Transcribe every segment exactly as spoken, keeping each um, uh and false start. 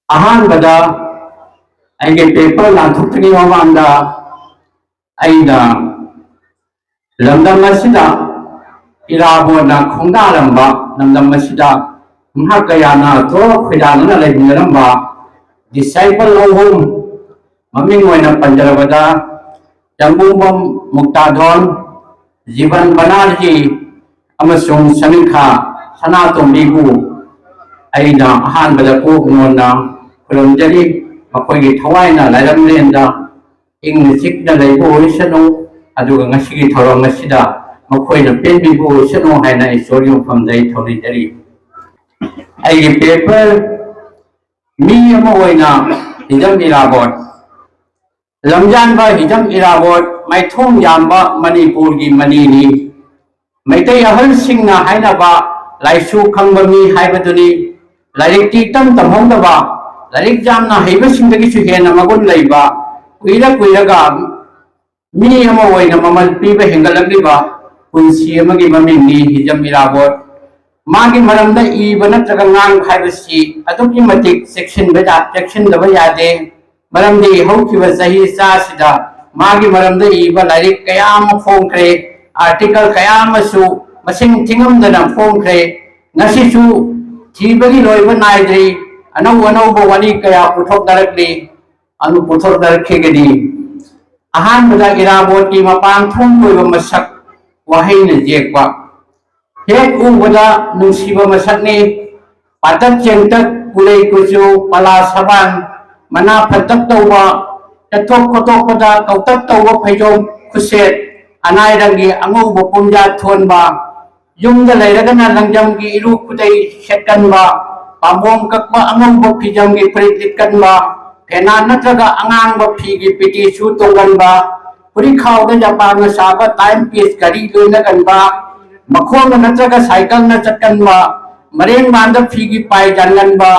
ꯑꯍꯥꯟꯕꯗ ꯑꯩꯒꯤ ꯄꯦꯄꯔ ꯂꯥꯟꯊꯣꯛꯇ꯭ꯔꯤꯉꯩ ꯃꯃꯥꯡꯗ ꯑꯩꯅ ꯂꯝꯗꯝ ꯑꯁꯤꯗ ꯏꯔꯥꯕꯣꯠꯅ ꯈꯣꯡꯗꯥꯔꯝꯕ, ꯂꯝꯗꯝ ꯑꯁꯤꯗ ꯃꯍꯥꯛ ꯀꯌꯥꯅ ꯇꯣꯔ ꯈꯣꯏꯗꯥꯗꯨꯅ ꯂꯩꯃꯤꯟꯅꯔꯝꯕ ꯗꯤꯁꯥꯏꯄꯜ ꯑꯍꯨꯝ, ꯃꯃꯤꯡ ꯑꯣꯏꯅ ꯄꯟꯖꯔꯕꯗ ꯆꯪꯒꯣꯡꯕꯝ ꯃꯨꯛꯇꯥꯗꯣꯟ, ꯖꯤꯕꯟ ꯕꯅꯥꯔꯖꯤ ꯑꯃꯁꯨꯡ ꯁꯃꯤꯈꯥ ꯁꯅꯥꯇꯣꯝꯕꯤꯕꯨ ꯑꯩꯅ ꯑꯍꯥꯟꯕꯗ ꯀꯣꯛ ꯅꯣꯟꯅ ꯈꯨꯔꯨꯝꯖꯔꯤ꯫ ꯃꯈꯣꯏꯒꯤ ꯊꯋꯥꯏꯅ ꯂꯥꯏꯔꯝꯂꯦꯟꯗ ꯏꯪꯅ ꯆꯤꯛꯅ ꯂꯩꯕ ꯑꯣꯏꯁꯅꯨ, ꯑꯗꯨꯒ ꯉꯁꯤꯒꯤ ꯊꯧꯔꯝ ꯑꯁꯤꯗ ꯃꯈꯣꯏꯅ ꯄꯦꯟꯕꯤꯕ ꯑꯣꯏꯁꯅꯨ ꯍꯥꯏꯅ ꯏꯁꯣꯔꯒꯤ ꯃꯐꯝꯗ ꯑꯩ ꯊꯧꯅꯤꯖꯔꯤ꯫ ꯑꯩꯒꯤ ꯄꯦꯄꯔ ꯃꯤ ꯑꯃ ꯑꯣꯏꯅ ꯍꯤꯖꯝ ꯏꯔꯥꯕꯣꯠ꯫ ꯂꯝꯖꯥꯟꯕ ꯍꯤꯖꯝ ꯏꯔꯥꯕꯣꯠ ꯃꯥꯏꯊꯣꯡ ꯌꯥꯝꯕ ꯃꯅꯤꯄꯨꯔꯒꯤ ꯃꯅꯤꯅꯤ꯫ ꯃꯩꯇꯩ ꯑꯍꯜꯁꯤꯡꯅ ꯍꯥꯏꯅꯕ ꯂꯥꯏꯁꯨ ꯈꯪꯕ ꯃꯤ ꯍꯥꯏꯕꯗꯨꯅꯤ꯫ ꯂꯥꯏꯔꯤꯛꯇꯤ ꯏꯇꯝ ꯇꯝꯍꯧꯗꯕ, ꯂꯥꯏꯔꯤꯛ ꯌꯥꯝꯅ ꯍꯩꯕꯁꯤꯡꯗꯒꯤꯁꯨ ꯍꯦꯟꯅ ꯃꯒꯨꯟ ꯂꯩꯕ, ꯀꯨꯏꯔ ꯀꯨꯏꯔꯒ ꯃꯤ ꯑꯃ ꯑꯣꯏꯅ ꯃꯃꯜ ꯄꯤꯕ ꯍꯦꯟꯒꯠꯂꯛꯂꯤꯕ ꯄꯨꯟꯁꯤ ꯑꯃꯒꯤ ꯃꯃꯤꯡꯅꯤ ꯍꯤꯖꯝ ꯏꯔꯥꯕꯣꯠ꯫ ꯃꯥꯒꯤ ꯃꯔꯝꯗ ꯏꯕ ꯅꯠꯇ꯭ꯔꯒ ꯉꯥꯡꯕ ꯍꯥꯏꯕꯁꯤ ꯑꯗꯨꯛꯀꯤ ꯃꯇꯤꯛ ꯆꯦꯛꯁꯤꯟꯕ ꯌꯥ-, ꯆꯦꯛꯁꯤꯟꯗꯕ ꯌꯥꯗꯦ꯫ ꯃꯔꯝꯗꯤ ꯍꯧꯈꯤꯕ ꯆꯍꯤ ꯆꯥꯁꯤꯗ ꯃꯥꯒꯤ ꯃꯔꯝꯗ ꯏꯕ ꯂꯥꯏꯔꯤꯛ ꯀꯌꯥ ꯑꯃ ꯐꯣꯡꯈ꯭ꯔꯦ, ꯑꯥꯔꯇꯤꯀꯜ ꯀꯌꯥ ꯑꯃꯁꯨ ꯃꯁꯤꯡ ꯊꯤꯉꯝꯗꯅ ꯐꯣꯡꯈ꯭ꯔꯦ꯫ ꯉꯁꯤꯁꯨ ꯊꯤꯕꯒꯤ ꯂꯣꯏꯕ ꯅꯥꯏꯗ꯭ꯔꯤ, ꯑꯅꯧ ꯑꯅꯧꯕ ꯋꯥꯔꯤ ꯀꯌꯥ ꯄꯨꯊꯣꯛꯅꯔꯛꯂꯤ꯫ ꯑꯗꯨ ꯄꯨꯊꯣꯛꯅꯔꯛꯈꯤꯒꯅꯤ꯫ ꯑꯍꯥꯟꯕꯗ ꯏꯔꯥꯕꯣꯠꯀꯤ ꯃꯄꯥꯟ ꯊꯣꯡ ꯀꯣꯏꯕ ꯃꯁꯛ ꯋꯥꯍꯩꯅ ꯌꯦꯛꯄ꯫ ꯍꯦꯛ ꯎꯕꯗ ꯅꯨꯡꯁꯤꯕ ꯃꯁꯛꯅꯤ꯫ ꯄꯥꯇꯛ ꯆꯦꯡꯇꯛ, ꯀꯨꯂꯩ ꯀꯨꯆꯨ, ꯄꯂꯥ ꯁꯕꯥꯟ, ꯃꯅꯥ ꯐꯠꯇꯛ ꯇꯧꯕ, ꯆꯠꯊꯣꯛ ꯈꯣꯠꯇꯣꯛꯄꯗ ꯀꯧꯇꯛ ꯇꯧꯕ ꯐꯩꯖꯣꯝ ꯈꯨꯠꯁꯦꯠ, ꯑꯅꯥꯏꯔꯪꯒꯤ ꯑꯉꯧꯕ ꯄꯨꯝꯌꯥꯠ ꯊꯣꯟꯕ, ꯌꯨꯝꯗ ꯂꯩꯔꯒꯅ ꯂꯪꯖꯝꯒꯤ ꯏꯔꯨ ꯈꯨꯗꯩ ꯁꯦꯠꯀꯟꯕ, ꯄꯥꯝꯕꯣꯝ ꯀꯛꯄ ꯑꯉꯧꯕ ꯐꯤꯖꯝꯒꯤ ꯐꯨꯔꯤꯠ ꯂꯤꯠꯀꯟꯕ, ꯐꯦꯅꯥꯟ ꯅꯠꯇ꯭ꯔꯒ ꯑꯉꯥꯡꯕ ꯐꯤꯒꯤ ꯄꯤꯇꯤ ꯁꯨ ꯇꯣꯡꯒꯟꯕ, ꯐꯨꯔꯤꯠꯈꯥꯎꯗ ꯖꯄꯥꯟꯅ ꯁꯥꯕ ꯇꯥꯏꯝ ꯄꯤꯁ ꯘꯔꯤ ꯂꯣꯏꯅꯒꯟꯕ, ꯃꯈꯣꯡꯅ ꯅꯠꯇ꯭ꯔꯒ ꯁꯥꯏꯀꯜꯅ ꯆꯠꯀꯟꯕ, ꯃꯔꯦꯡꯕꯥꯟꯗ ꯐꯤꯒꯤ ꯄꯥꯏ ꯌꯥꯟꯒꯟꯕ,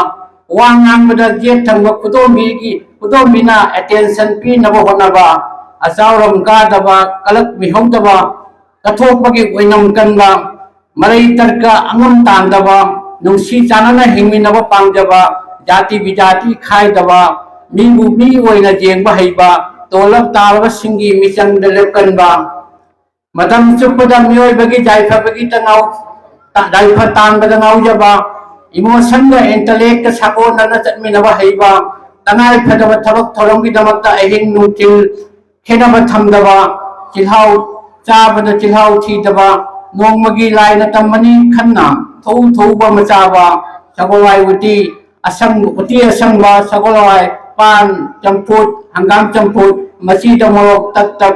ꯋꯥ ꯉꯥꯡꯕꯗ ꯌꯦꯠ ꯊꯪꯕ ꯈꯨꯗꯣꯝꯕꯤꯒꯤ, ꯈꯨꯗꯣꯝꯕꯤꯅ ꯑꯦꯇꯦꯟꯁꯟ ꯄꯤꯅꯕ ꯍꯣꯠꯅꯕ, ꯑꯆꯥꯎꯔꯝ ꯀꯥꯗꯕ, ꯀꯂꯛ ꯃꯤꯍꯧꯗꯕ, ꯀꯠꯊꯣꯛꯄꯒꯤ ꯑꯣꯏꯅꯝ ꯀꯟꯕ, ꯃꯔꯩ ꯇꯔꯀ ꯑꯉꯝ ꯇꯥꯟꯗꯕ, ꯅꯨꯡꯁꯤ ꯆꯥꯟꯅꯅ ꯍꯤꯡꯃꯤꯟꯅꯕ ꯄꯥꯝꯖꯕ, ꯖꯥꯇꯤ ꯕꯤꯖꯥꯇꯤ ꯈꯥꯏꯗꯕ, ꯃꯤꯕꯨ ꯃꯤ ꯑꯣꯏꯅ ꯌꯦꯡꯕ ꯍꯩꯕ, ꯇꯣꯂꯞ ꯇꯥꯕꯁꯤꯡꯒꯤ ꯃꯤꯆꯪꯗ ꯂꯦꯞꯀꯟꯕ, ꯃꯇꯝ ꯆꯨꯞꯄꯗ ꯃꯤꯑꯣꯏꯕꯒꯤ ꯌꯥꯏꯐꯕꯒꯤ ꯇꯉꯥꯎ-, ꯌꯥꯏꯐ ꯇꯥꯟꯕꯗ ꯉꯥꯎꯖꯕ, emotion ꯒ intellect ꯀ ꯁꯥꯒꯣꯟꯅꯅ ꯆꯠꯃꯤꯟꯅꯕ ꯍꯩꯕ, ꯇꯉꯥꯏ ꯐꯗꯕ ꯊꯕꯛ ꯊꯧꯔꯝꯒꯤꯗꯃꯛꯇ ꯑꯍꯤꯡ ꯅꯨꯡꯊꯤꯜ ꯈꯦꯠꯅꯕ ꯊꯝꯗꯕ, ꯆꯤꯜꯍꯥꯎ ꯆꯥꯕꯗ ꯆꯤꯜꯍꯥꯎ ꯊꯤꯗꯕ, ꯅꯣꯡꯃꯒꯤ ꯂꯥꯏꯅ ꯇꯝꯕꯅꯤ ꯈꯟꯅ ꯊꯧ ꯊꯧꯕ ꯃꯆꯥꯕ, ꯁꯒꯣꯜꯋꯥꯏ ꯎꯇꯤ ꯑꯁꯪꯕ, ꯎꯇꯤ ꯑꯁꯪꯕ, ꯁꯒꯣꯜꯋꯥꯏ, ꯄꯥꯟ, ꯆꯝꯐꯨꯠ, ꯍꯪꯒꯥꯝ ꯆꯝꯐꯨꯠ, ꯃꯆꯤꯗ ꯃꯣꯔꯣꯛ ꯇꯛ ꯇꯛ,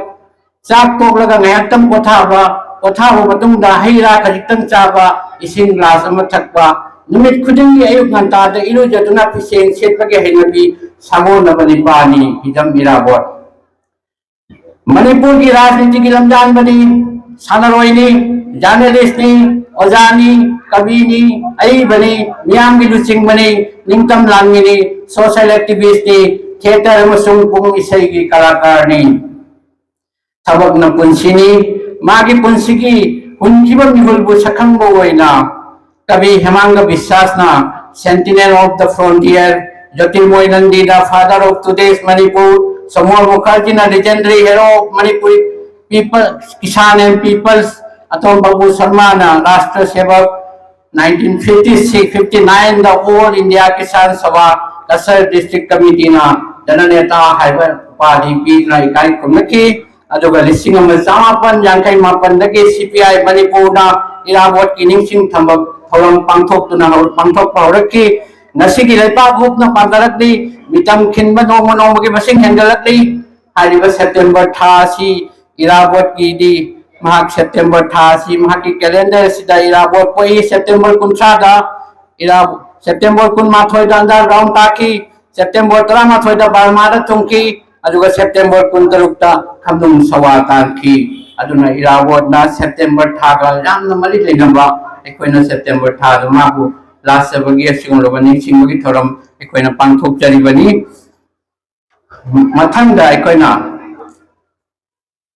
ꯆꯥꯛ ꯇꯣꯛꯂꯒ ꯉꯥꯏꯍꯥꯛꯇꯪ ꯄꯣꯊꯥꯕ, ꯄꯣꯊꯥꯕ ꯃꯇꯨꯡꯗ ꯍꯩ ꯔꯥ ꯈꯖꯤꯛꯇꯪ ꯆꯥꯕ, ꯏꯁꯤꯡ ꯒ꯭ꯂꯥꯁ ꯑꯃ ꯊꯛꯄ, ꯅꯨꯃꯤꯠ ꯈꯨꯗꯤꯡꯒꯤ ꯑꯌꯨꯛ ꯉꯟꯇꯥꯗ ꯏꯔꯨꯖꯗꯨꯅ ꯐꯤꯁꯦꯡ ꯁꯦꯠꯄꯒꯤ ꯍꯩꯅꯕꯤ ꯁꯥꯒꯣꯟꯅꯕ ꯅꯤꯄꯥꯅꯤ꯫ ꯍꯤꯖꯝ ꯏꯔꯥꯕꯣꯠ꯫ ꯃꯅꯤꯄꯨꯔꯒꯤ ꯔꯥꯖꯅꯤꯇꯤꯒꯤ ꯂꯝꯖꯥꯟꯕꯅꯤ, ꯁꯥꯟꯅꯔꯣꯏꯅꯤ, ꯖꯔꯅꯦꯂꯤꯁꯅꯤ, ꯑꯣꯖꯥꯅꯤ, ꯀꯕꯤꯅꯤ, ꯑꯏꯕꯅꯤ, ꯃꯤꯌꯥꯝꯒꯤ ꯂꯨꯆꯤꯡꯕꯅꯤ, ꯅꯤꯡꯇꯝ ꯂꯥꯟꯃꯤꯅꯤ, ꯁꯣꯁꯦꯜ ꯑꯦꯛꯇꯤꯚꯤꯁꯅꯤ, ꯊꯤꯌꯦꯇꯔ ꯑꯃꯁꯨꯡ ꯄꯨꯡ ꯏꯁꯩꯒꯤ ꯀꯂꯥꯀꯥꯔꯅꯤ꯫ ꯊꯕꯛꯅ ꯄꯨꯟꯁꯤꯅꯤ꯫ ꯃꯥꯒꯤ ꯄꯨꯟꯁꯤꯒꯤ ꯍꯨꯟꯈꯤꯕ ꯃꯤꯍꯨꯜꯕꯨ ꯁꯛꯈꯪꯕ ꯑꯣꯏꯅ ꯀꯕꯤ ꯍꯦꯃꯥꯡꯒ ꯕꯤꯁ꯭ꯋꯥꯁꯅ Sentinel of the Frontier, ꯖꯣꯇꯤꯔꯃꯣꯏ ꯅꯟꯗꯤꯅ Father of Today's Manipur, ꯁꯣꯃꯣꯔ ꯃꯨꯈꯔꯖꯤꯅ Legendary Hero of Manipuri People, Kisan and Peoples, ꯑꯇꯣꯝ Babu ꯁꯔꯃꯥꯅ Rashtra Sevak, nineteen fifty-six fifty-nine the All India Kisan Sabha Cachar District Committee ꯅ Jananeta ꯍꯥꯏꯕ ꯎꯄꯥꯙꯤ ꯄꯤꯗꯨꯅ ꯏꯀꯥꯏ ꯈꯨꯝꯅꯈꯤ꯫ ꯑꯗꯨꯒ ꯂꯤꯁꯤꯡ ꯑꯃ ꯆꯃꯥꯄꯟ ꯌꯥꯡꯈꯩ ꯃꯥꯄꯟꯗꯒꯤ C P I ꯃꯅꯤꯄꯨꯔꯅ ꯏꯔꯥꯕꯣꯠꯀꯤ ꯅꯤꯡꯁꯤꯡ ꯊꯝꯕ ꯊꯧꯔꯝ ꯄꯥꯡꯊꯣꯛꯇꯨꯅ ꯍꯧ-, ꯄꯥꯡꯊꯣꯛꯄ ꯍꯧꯔꯛꯈꯤ꯫ ꯉꯁꯤꯒꯤ ꯂꯩꯄꯥꯛ ꯍꯨꯞꯅ ꯄꯥꯡꯊꯔꯛꯂꯤ꯫ ꯃꯤꯇꯝ ꯈꯤꯟꯕ ꯅꯣꯡꯃ ꯅꯣꯡꯃꯒꯤ ꯃꯁꯤꯡ ꯍꯦꯟꯒꯠꯂꯛꯂꯤ꯫ ꯍꯥꯏꯔꯤꯕ ꯁꯦꯞꯇꯦꯝꯕꯔ ꯊꯥ ꯑꯁꯤ ꯏꯔꯥꯕꯣꯠꯀꯤꯗꯤ, ꯃꯍꯥꯛ ꯁꯦꯞꯇꯦꯝꯕꯔ ꯊꯥ ꯑꯁꯤ ꯃꯍꯥꯛꯀꯤ calendar ꯑꯁꯤꯗ ꯏꯔꯥꯕꯣꯠ ꯄꯣꯛꯏ꯫ ꯁꯦꯞꯇꯦꯝꯕꯔ ꯀꯨꯟꯊ꯭ꯔꯥꯗ ꯏꯔꯥ-, ꯁꯦꯞꯇꯦꯝꯕꯔ ꯀꯨꯟꯃꯥꯊꯣꯏꯗ underground ꯇꯥꯈꯤ꯫ ꯁꯦꯞꯇꯦꯝꯕꯔ ꯇꯔꯥꯃꯥꯊꯣꯏꯗ ꯕꯔꯃꯥꯗ ꯊꯨꯡꯈꯤ꯫ ꯑꯗꯨꯒ ꯁꯦꯞꯇꯦꯝꯕꯔ ꯀꯨꯟꯇꯔꯨꯛꯇ ꯈꯝꯅꯨꯡ ꯁꯋꯥ ꯇꯥꯟꯈꯤ꯫ ꯑꯗꯨꯅ ꯏꯔꯥꯕꯣꯠꯅ ꯁꯦꯞꯇꯦꯝꯕꯔ ꯊꯥꯒ ꯌꯥꯝꯅ ꯃꯔꯤ ꯂꯩꯅꯕ, ꯑꯩꯈꯣꯏꯅ ꯁꯦꯞꯇꯦꯝꯕꯔ ꯊꯥꯗ ꯃꯥꯕꯨ ꯂꯥꯠꯆꯕꯒꯤ ꯑꯁꯤꯒꯨꯝꯂꯕ ꯅꯤꯡꯁꯤꯡꯕꯒꯤ ꯊꯧꯔꯝ ꯑꯩꯈꯣꯏꯅ ꯄꯥꯡꯊꯣꯛꯆꯔꯤꯕꯅꯤ꯫ ꯃꯊꯪꯗ ꯑꯩꯈꯣꯏꯅ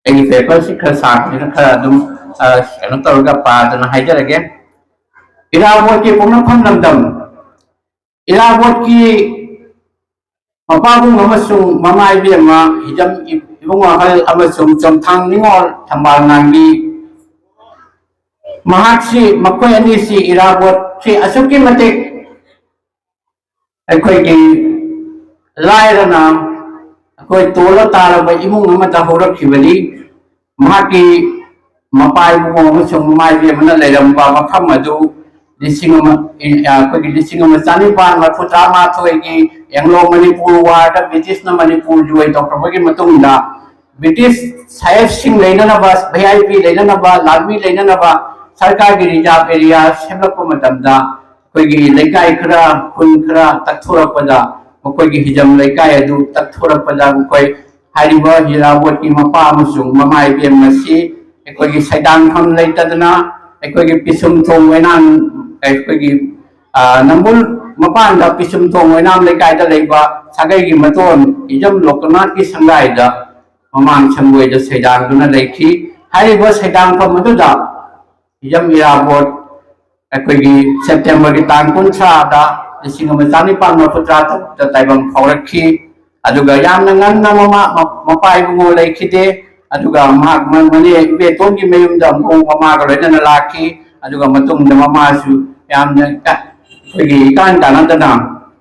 ꯑꯩꯒꯤ paper ꯁꯤ ꯈꯔ ꯁꯥꯡꯕꯅꯤꯅ ꯈꯔ ꯑꯗꯨꯝ, ꯑ, ꯀꯩꯅꯣ ꯇꯧꯔꯒ ꯄꯥꯗꯅ ꯍꯥꯏꯖꯔꯒꯦ꯫ ꯏꯔꯥꯕꯣꯠꯀꯤ ꯄꯣꯛꯅꯐꯝ ꯂꯝꯗꯝ꯫ ꯏꯔꯥꯕꯣꯠꯀꯤ ꯃꯄꯥꯕꯨꯡ ꯑꯃꯁꯨꯡ ꯃꯃꯥ ꯏꯕꯦꯝꯃ ꯍꯤꯖꯝ ꯏꯕꯨꯡ ꯑꯍꯜ ꯑꯃꯁꯨꯡ ꯆꯣꯝꯊꯥꯡ ꯅꯤꯉꯣꯜ ꯊꯝꯕꯥꯜ ꯉꯥꯟꯕꯤ, ꯃꯍꯥꯛꯁꯤ, ꯃꯈꯣꯏ ꯑꯅꯤꯁꯤ ꯏꯔꯥꯕꯣꯠꯁꯤ ꯑꯁꯨꯛꯀꯤ ꯃꯇꯤꯛ ꯑꯩꯈꯣꯏꯒꯤ ꯂꯥꯏꯔꯅ ꯑꯩꯈꯣꯏ ꯇꯣꯜꯂ ꯇꯥꯔꯕ ꯏꯃꯨꯡ ꯑꯃꯗ ꯍꯧꯔꯛꯈꯤꯕꯅꯤ꯫ ꯃꯍꯥꯛꯀꯤ ꯃꯄꯥ ꯏꯕꯨꯡꯉꯣ ꯑꯃꯁꯨꯡ ꯃꯃꯥ ꯏꯕꯦꯝꯃꯅ ꯂꯩꯔꯝꯕ ꯃꯐꯝ ꯑꯗꯨ ꯂꯤꯁꯤꯡ ꯑꯃ, ꯑꯩꯈꯣꯏꯒꯤ ꯂꯤꯁꯤꯡ ꯑꯃ ꯆꯅꯤꯄꯥꯟ ꯃꯔꯐꯨ ꯇꯔꯥꯃꯥꯊꯣꯏꯒꯤ ꯑꯦꯡꯂꯣ ꯃꯅꯤꯄꯨꯔ ꯋꯥꯔꯗ ꯕ꯭ꯔꯤꯇꯤꯁꯅ ꯃꯅꯤꯄꯨꯔ ꯂꯣꯏ ꯇꯧꯈ꯭ꯔꯕꯒꯤ ꯃꯇꯨꯡꯗ ꯕ꯭ꯔꯤꯇꯤꯁ ꯁꯥꯍꯦꯕꯁꯤꯡ ꯂꯩꯅꯅꯕ, ꯚꯤ ꯑꯥꯏ ꯄꯤ ꯂꯩꯅꯅꯕ, ꯂꯥꯟꯃꯤ ꯂꯩꯅꯅꯕ ꯁꯔꯀꯥꯔꯒꯤ ꯔꯤꯖꯥꯔꯚ ꯑꯦꯔꯤꯌꯥ ꯁꯦꯝꯂꯛꯄ ꯃꯇꯝꯗ ꯑꯩꯈꯣꯏꯒꯤ ꯂꯩꯀꯥꯏ ꯈꯔ, ꯈꯨꯟ ꯈꯔ ꯇꯛꯊꯣꯔꯛꯄꯗ, ꯃꯈꯣꯏꯒꯤ ꯍꯤꯖꯝ ꯂꯩꯀꯥꯏ ꯑꯗꯨ ꯇꯛꯊꯣꯔꯛꯄꯗ ꯃꯈꯣꯏ ꯍꯥꯏꯔꯤꯕ ꯏꯔꯥꯕꯣꯠꯀꯤ ꯃꯄꯥ ꯑꯃꯁꯨꯡ ꯃꯃꯥ ꯏꯕꯦꯝ ꯑꯁꯤ ꯑꯩꯈꯣꯏꯒꯤ ꯁꯩꯗꯥꯡꯐꯝ ꯂꯩꯇꯗꯅ ꯑꯩꯈꯣꯏꯒꯤ ꯄꯤꯁꯨꯝ ꯊꯣꯡ ꯑꯣꯏꯅꯥꯟ, ꯑꯩꯈꯣꯏꯒꯤ, ꯑ, ꯅꯝꯕꯨꯜ ꯃꯄꯥꯟꯗ ꯄꯤꯁꯨꯝ ꯊꯣꯡ ꯑꯣꯏꯅꯥꯝ ꯂꯩꯀꯥꯏꯗ ꯂꯩꯕ ꯁꯥꯒꯩꯒꯤ ꯃꯇꯣꯟ ꯍꯤꯖꯝ ꯂꯣꯛꯇꯅꯥꯊꯀꯤ ꯁꯪꯒꯥꯏꯗ ꯃꯃꯥꯡ ꯁꯪꯒꯣꯏꯗ ꯁꯩꯗꯥꯡꯗꯨꯅ ꯂꯩꯈꯤ꯫ ꯍꯥꯏꯔꯤꯕ ꯁꯩꯗꯥꯡꯐꯝ ꯑꯗꯨꯗ ꯍꯤꯖꯝ ꯏꯔꯥꯕꯣꯠ ꯑꯩꯈꯣꯏꯒꯤ ꯁꯦꯞꯇꯦꯝꯕꯔꯒꯤ ꯇꯥꯡ ꯀꯨꯟꯊ꯭ꯔꯥꯗ ꯂꯤꯁꯤꯡ ꯑꯃ ꯆꯅꯤꯄꯥꯟ ꯃꯔꯐꯨ ꯇꯔꯥ ꯇꯔꯨꯛꯇ ꯇꯥꯏꯕꯪ ꯐꯥꯎꯔꯛꯈꯤ꯫ ꯑꯗꯨꯒ ꯌꯥꯝꯅ ꯉꯟꯅ ꯃꯃꯥ, ꯃ-, ꯃꯄꯥ ꯏꯕꯨꯡꯉꯣ ꯂꯩꯈꯤꯗꯦ꯫ ꯑꯗꯨꯒ ꯃꯍꯥꯛ ꯃ-, ꯃꯅꯦ ꯏꯕꯦꯇꯣꯟꯒꯤ ꯃꯌꯨꯝꯗ ꯑꯃꯨꯛ ꯃꯃꯥꯒ ꯂꯣꯏꯅꯅ ꯂꯥꯛꯈꯤ꯫ ꯑꯗꯨꯒ ꯃꯇꯨꯡꯗ ꯃꯃꯥꯁꯨ ꯌꯥꯝꯅ ꯀ-, ꯑꯩꯈꯣꯏꯒꯤ ꯏꯀꯥꯟ ꯀꯥꯟꯅꯗꯅ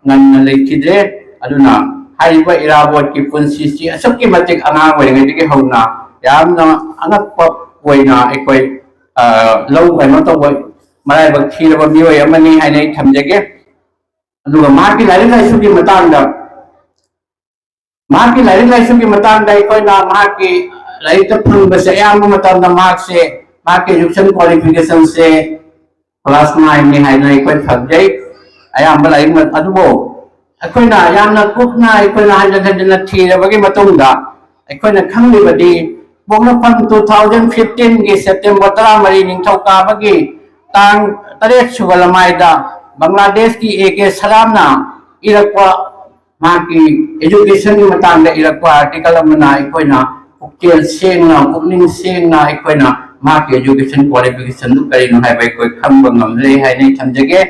ꯉꯟꯅ ꯂꯩꯈꯤꯗ꯭ꯔꯦ꯫ ꯑꯗꯨꯅ ꯍꯥꯏꯔꯤꯕ ꯏꯔꯥꯕꯣꯠꯀꯤ ꯄꯨꯟꯁꯤꯁꯤ ꯑꯁꯨꯛꯀꯤ ꯃꯇꯤꯛ ꯑꯉꯥꯡ ꯑꯣꯏꯔꯤꯉꯩꯗꯒꯤ ꯍꯧꯅ ꯌꯥꯝꯅ ꯑꯉꯛꯄ ꯑꯣꯏꯅ ꯑꯩꯈꯣꯏ, ꯑ, ꯂꯧ ꯀꯩꯅꯣ ꯇꯧꯕ ꯃꯔꯥꯏꯕꯛ ꯊꯤꯔꯕ ꯃꯤꯑꯣꯏ ꯑꯃꯅꯤ ꯍꯥꯏꯅ ꯑꯩ ꯊꯝꯖꯒꯦ꯫ ꯑꯗꯨꯒ ꯃꯍꯥꯛꯀꯤ ꯂꯥꯏꯔꯤꯛ ꯂꯥꯏꯁꯨꯒꯤ ꯃꯇꯥꯡꯗ, ꯃꯍꯥꯛꯀꯤ ꯂꯥꯏꯔꯤꯛ ꯂꯥꯏꯁꯨꯒꯤ ꯃꯇꯥꯡꯗ ꯑꯩꯈꯣꯏꯅ ꯃꯍꯥꯛꯀꯤ ꯂꯥꯏꯔꯤꯛꯇ ꯐꯪꯕꯁꯦ ꯑꯌꯥꯝꯕ ꯃꯇꯝꯗ ꯃꯍꯥꯛꯁꯦ, ꯃꯍꯥꯛꯀꯤ education qualificationꯁꯦ class nineꯅꯤ ꯍꯥꯏꯅ ꯑꯩꯈꯣꯏ ꯊꯝꯖꯩ꯫ ꯑꯌꯥꯝꯕ ꯂꯥꯏꯔꯤꯛ ꯃ-, ꯑꯗꯨꯕꯨ ꯑꯩꯈꯣꯏꯅ ꯌꯥꯝꯅ ꯀꯨꯞꯅ ꯑꯩꯈꯣꯏꯅ ꯍꯟꯖꯤꯟ ꯍꯟꯖꯤꯟꯅ ꯊꯤꯔꯕꯒꯤ ꯃꯇꯨꯡꯗ ꯑꯩꯈꯣꯏꯅ ꯈꯪꯂꯤꯕꯗꯤ ꯄꯣꯛꯅꯐꯝ two thousand fifteenꯒꯤ September ꯇꯔꯥꯃꯔꯤ ꯅꯤꯡꯊꯧꯀꯥꯕꯒꯤ ꯇꯥꯡ ꯇꯔꯦꯠ ꯁꯨꯕ ꯂꯃꯥꯏꯗ ꯕꯪꯒ꯭ꯂꯥꯗꯦꯁꯀꯤ ꯑꯦ ꯀꯦ ꯁꯔꯥꯝꯅ ꯏꯔꯛꯄ ꯃꯍꯥꯛꯀꯤ educationꯒꯤ ꯃꯇꯥꯡꯗ ꯏꯔꯛꯄ article ꯑꯃꯅ ꯑꯩꯈꯣꯏꯅ ꯄꯨꯛꯆꯦꯜ ꯁꯦꯡꯅ, ꯄꯨꯛꯅꯤꯡ ꯁꯦꯡꯅ ꯑꯩꯈꯣꯏꯅ ꯃꯍꯥꯛꯀꯤ education qualificationꯗꯨ ꯀꯔꯤꯅꯣ ꯍꯥꯏꯕ ꯑꯩꯈꯣꯏ ꯈꯪꯕ ꯉꯝꯂꯦ ꯍꯥꯏꯅ ꯑꯩ ꯊꯝꯖꯒꯦ꯫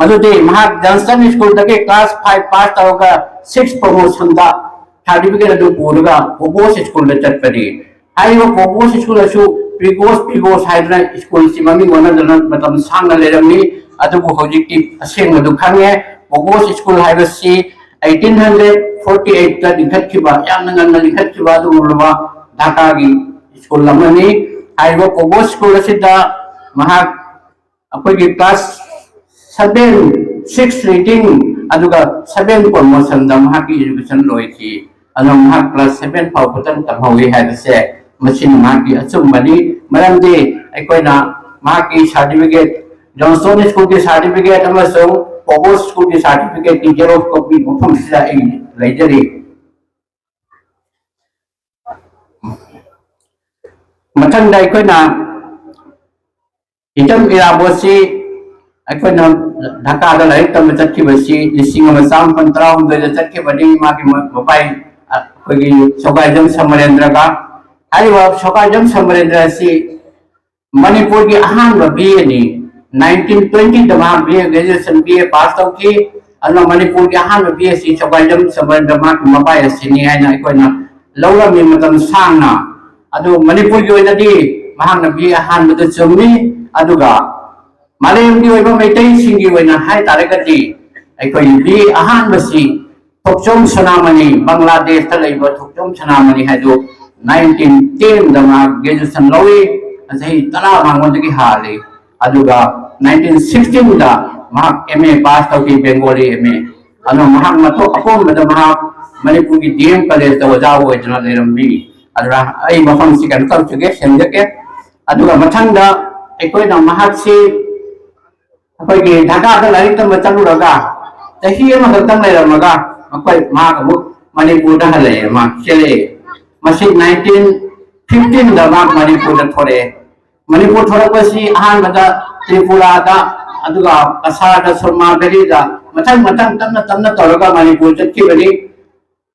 ꯃꯗꯨꯗꯤ ꯃꯍꯥꯛ ꯖꯟꯁꯟ ꯁ꯭ꯀꯨꯜꯗꯒꯤ ꯀ꯭ꯂꯥꯁ ꯐꯥꯏꯚ ꯄꯥꯁ ꯇꯧꯔꯒ ꯁꯤꯛꯁ ꯄ꯭ꯔꯣꯃꯣꯁꯟꯗ ꯁꯥꯔꯇꯤꯐꯤꯀꯦꯠ ꯑꯗꯨ ꯄꯨꯔꯒ ꯄꯣꯒꯣꯁ ꯁ꯭ꯀꯨꯜꯗ ꯆꯠꯄꯅꯤ꯫ ꯍꯥꯏꯔꯤꯕ ꯄꯣꯒꯣꯁ ꯁ꯭ꯀꯨꯜ ꯑꯁꯨ ꯄ꯭ꯔꯤꯒꯣꯁ ꯄ꯭ꯔꯤꯒꯣꯁ ꯍꯥꯏꯗꯨꯅ ꯁ꯭ꯀꯨꯜꯁꯤ ꯃꯃꯤꯡ ꯑꯣꯟꯅꯗꯨꯅ ꯃꯇꯝ ꯁꯥꯡꯅ ꯂꯩꯔꯝꯃꯤ꯫ ꯑꯗꯨꯕꯨ ꯍꯧꯖꯤꯛꯇꯤ ꯑꯁꯦꯡꯕꯗꯨ ꯈꯪꯉꯦ꯫ ꯄꯣꯒꯣꯁ ꯁ꯭ꯀꯨꯜ ꯍꯥꯏꯕꯁꯤ ꯑꯩꯇꯤꯟ ꯍꯟꯗ꯭ꯔꯦꯠ ꯐꯣꯔꯇꯤ ꯑꯩꯠꯇ ꯂꯤꯡꯈꯠꯈꯤꯕ, ꯌꯥꯝꯅ ꯉꯟꯅ ꯂꯤꯡꯈꯠꯈꯤꯕ ꯑꯗꯨꯒꯨꯝꯂꯕ ꯙꯥꯀꯥꯒꯤ ꯁ꯭ꯀꯨꯜ ꯑꯃꯅꯤ꯫ ꯍꯥꯏꯔꯤꯕ ꯄꯣꯒꯣꯁ ꯁ꯭ꯀꯨꯜ ꯑꯁꯤꯗ ꯃꯍꯥꯛ ꯑꯩꯈꯣꯏꯒꯤ ꯀ꯭ꯂꯥꯁ ꯁꯚꯦꯟ, ꯁꯤꯛꯁ ꯔꯤꯗꯤꯡ ꯑꯗꯨꯒ ꯁꯚꯦꯟ ꯄ꯭ꯔꯣꯃꯣꯁꯟꯗ ꯃꯍꯥꯛꯀꯤ ꯏꯖꯨꯀꯦꯁꯟ ꯂꯣꯏꯈꯤ꯫ ꯑꯗꯨꯅ ꯃꯍꯥꯛ ꯀ꯭ꯂꯥꯁ ꯁꯚꯦꯟ ꯐꯥꯎꯕꯇꯪ ꯇꯝꯍꯧꯏ ꯍꯥꯏꯕꯁꯦ ꯃꯁꯤꯅ ꯃꯍꯥꯛꯀꯤ ꯑꯆꯨꯝꯕꯅꯤ꯫ ꯃꯔꯝꯗꯤ ꯑꯩꯈꯣꯏꯅ ꯃꯍꯥꯛꯀꯤ ꯁꯥꯔꯇꯤꯐꯤꯀꯦꯠ, ꯖꯣꯟꯁꯇꯣꯟ ꯁ꯭ꯀꯨꯜꯒꯤ ꯁꯥꯔꯇꯤꯐꯤꯀꯦꯠ ꯑꯃꯁꯨꯡ ꯄꯣꯒꯣꯁ ꯁ꯭ꯀꯨꯜꯒꯤ ꯁꯥꯔꯇꯤꯐꯤꯀꯦꯠꯀꯤ ꯖꯦꯔꯣꯛꯁ ꯀꯣꯄꯤ ꯃꯐꯝꯁꯤꯗ ꯑꯩ ꯂꯩꯖꯔꯤ꯫ ꯃꯊꯪꯗ ꯑꯩꯈꯣꯏꯅ ꯏꯇꯝ ꯏꯔꯥꯕꯣꯠꯁꯤ ꯑꯩꯈꯣꯏꯅ ꯙꯥꯀꯥꯗ ꯂꯥꯏꯔꯤꯛ ꯇꯝꯕ ꯆꯠꯈꯤꯕꯁꯤ ꯂꯤꯁꯤꯡ ꯑꯃ ꯆꯥꯃꯥꯄꯟ ꯇꯔꯥꯍꯨꯝꯗꯣꯏꯗ ꯆꯠꯈꯤꯕꯅꯤ꯫ ꯃꯥꯒꯤ ꯃ-, ꯃꯄꯥꯏ, ꯑ, ꯑꯩꯈꯣꯏꯒꯤ ꯁꯣꯒꯥꯏꯖꯝ ꯁꯃꯔꯦꯟꯗ꯭ꯔꯒ꯫ ꯍꯥꯏꯔꯤꯕ ꯁꯣꯒꯥꯏꯖꯝ ꯁꯃꯔꯦꯟꯗ꯭ꯔ ꯑꯁꯤ ꯃꯅꯤꯄꯨꯔꯒꯤ ꯑꯍꯥꯟꯕ ꯕꯤ ꯑꯦꯅꯤ꯫ ꯅꯥꯏꯟꯇꯤꯟ ꯇ꯭ꯋꯦꯟꯇꯤꯗ ꯃꯍꯥꯛ B A graduation B A pass ꯇꯧꯈꯤ꯫ ꯑꯗꯨꯅ ꯃꯅꯤꯄꯨꯔꯒꯤ ꯑꯍꯥꯟꯕ ꯕꯤ ꯑꯦꯁꯤ ꯁꯣꯒꯥꯏꯖꯝ ꯁꯃꯔꯦꯟꯗ꯭ꯔ ꯃꯍꯥꯛꯀꯤ ꯃꯄꯥꯏ ꯑꯁꯤꯅꯤ ꯍꯥꯏꯅ ꯑꯩꯈꯣꯏꯅ ꯂꯧꯔꯝꯃꯤ ꯃꯇꯝ ꯁꯥꯡꯅ꯫ ꯑꯗꯨ ꯃꯅꯤꯄꯨꯔꯒꯤ ꯑꯣꯏꯅꯗꯤ ꯃꯍꯥꯛꯅ ꯕꯤ ꯑꯦ ꯑꯍꯥꯟꯕꯗ ꯆꯨꯝꯃꯤ꯫ ꯑꯗꯨꯒ ꯃꯥꯂꯦꯝꯒꯤ ꯑꯣꯏꯕ ꯃꯩꯇꯩꯁꯤꯡꯒꯤ ꯑꯣꯏꯅ ꯍꯥꯏ ꯇꯥꯔꯒꯗꯤ ꯑꯩꯈꯣꯏꯒꯤ ꯕꯤ ꯑꯦ ꯑꯍꯥꯟꯕꯁꯤ ꯊꯣꯛꯆꯣꯝ ꯁꯅꯥꯃꯅꯤ, ꯕꯪꯒ꯭ꯂꯥꯗꯦꯁꯇ ꯂꯩꯕ ꯊꯣꯛꯆꯣꯝ ꯁꯅꯥꯃꯅꯤ ꯍꯥꯏꯗꯨ ꯅꯥꯏꯟꯇꯤꯟ ꯇꯦꯟꯗ ꯃꯍꯥꯛ ꯒ꯭ꯔꯦꯖꯨꯑꯦꯁꯟ ꯂꯧꯏ꯫ ꯆꯍꯤ ꯇꯔꯥ ꯃꯉꯣꯟꯗꯒꯤ ꯍꯥꯜꯂꯤ꯫ ꯑꯗꯨꯒ ꯅꯥꯏꯟꯇꯤꯟ ꯁꯤꯛꯁꯇꯤꯟꯗ ꯃꯍꯥꯛ ꯑꯦꯝ ꯑꯦ ꯄꯥꯁ ꯇꯧꯈꯤ, ꯕꯦꯡꯒꯣꯂꯤ ꯑꯦꯝ ꯑꯦ꯫ ꯑꯗꯨꯅ ꯃꯍꯥꯛ ꯃꯇꯣ-, ꯑꯀꯣꯟꯕꯗ ꯃꯍꯥꯛ ꯃꯅꯤꯄꯨꯔꯒꯤ ꯗꯤ ꯑꯦꯝ ꯀꯣꯂꯦꯖꯇ ꯑꯣꯖꯥ ꯑꯣꯏꯗꯨꯅ ꯂꯩꯔꯝꯃꯤ꯫ ꯑꯗꯨꯅ ꯑꯩ ꯃꯐꯝꯁꯤ ꯀꯩꯅꯣ ꯇꯧꯖꯒꯦ, ꯁꯦꯝꯖꯒꯦ꯫ ꯑꯗꯨꯒ ꯃꯊꯪꯗ ꯑꯩꯈꯣꯏꯅ ꯃꯍꯥꯛꯁꯤ ꯑꯩꯈꯣꯏꯒꯤ ꯙꯥꯀꯥꯗ ꯂꯥꯏꯔꯤꯛ ꯇꯝꯕ ꯆꯠꯂꯨꯔꯒ ꯆꯍꯤ ꯑꯃꯈꯛꯇꯪ ꯂꯩꯔꯝꯃꯒ ꯃꯈꯣꯏ, ꯃꯍꯥꯛ ꯑꯃꯨꯛ ꯃꯅꯤꯄꯨꯔꯗ ꯍꯜꯂꯛꯑꯦ, ꯃꯥ ꯆꯦꯜꯂꯛꯑꯦ꯫ ꯃꯁꯤ ꯅꯥꯏꯟꯇꯤꯟ ꯐꯤꯐꯇꯤꯟꯗ ꯃꯍꯥꯛ ꯃꯅꯤꯄꯨꯔꯗ ꯊꯣꯔꯛꯑꯦ꯫ ꯃꯅꯤꯄꯨꯔ ꯊꯣꯔꯛꯄꯁꯤ ꯑꯍꯥꯟꯕꯗ ꯇ꯭ꯔꯤꯄꯨꯔꯥꯗ, ꯑꯗꯨꯒ ꯀꯁꯥꯔꯗ, ꯁꯨꯔꯃꯥ ꯚꯦꯂꯤꯗ, ꯃꯊꯪ ꯃꯊꯪ ꯇꯞꯅ ꯇꯞꯅ ꯇꯧꯔꯒ ꯃꯅꯤꯄꯨꯔ ꯆꯠꯈꯤꯕꯅꯤ꯫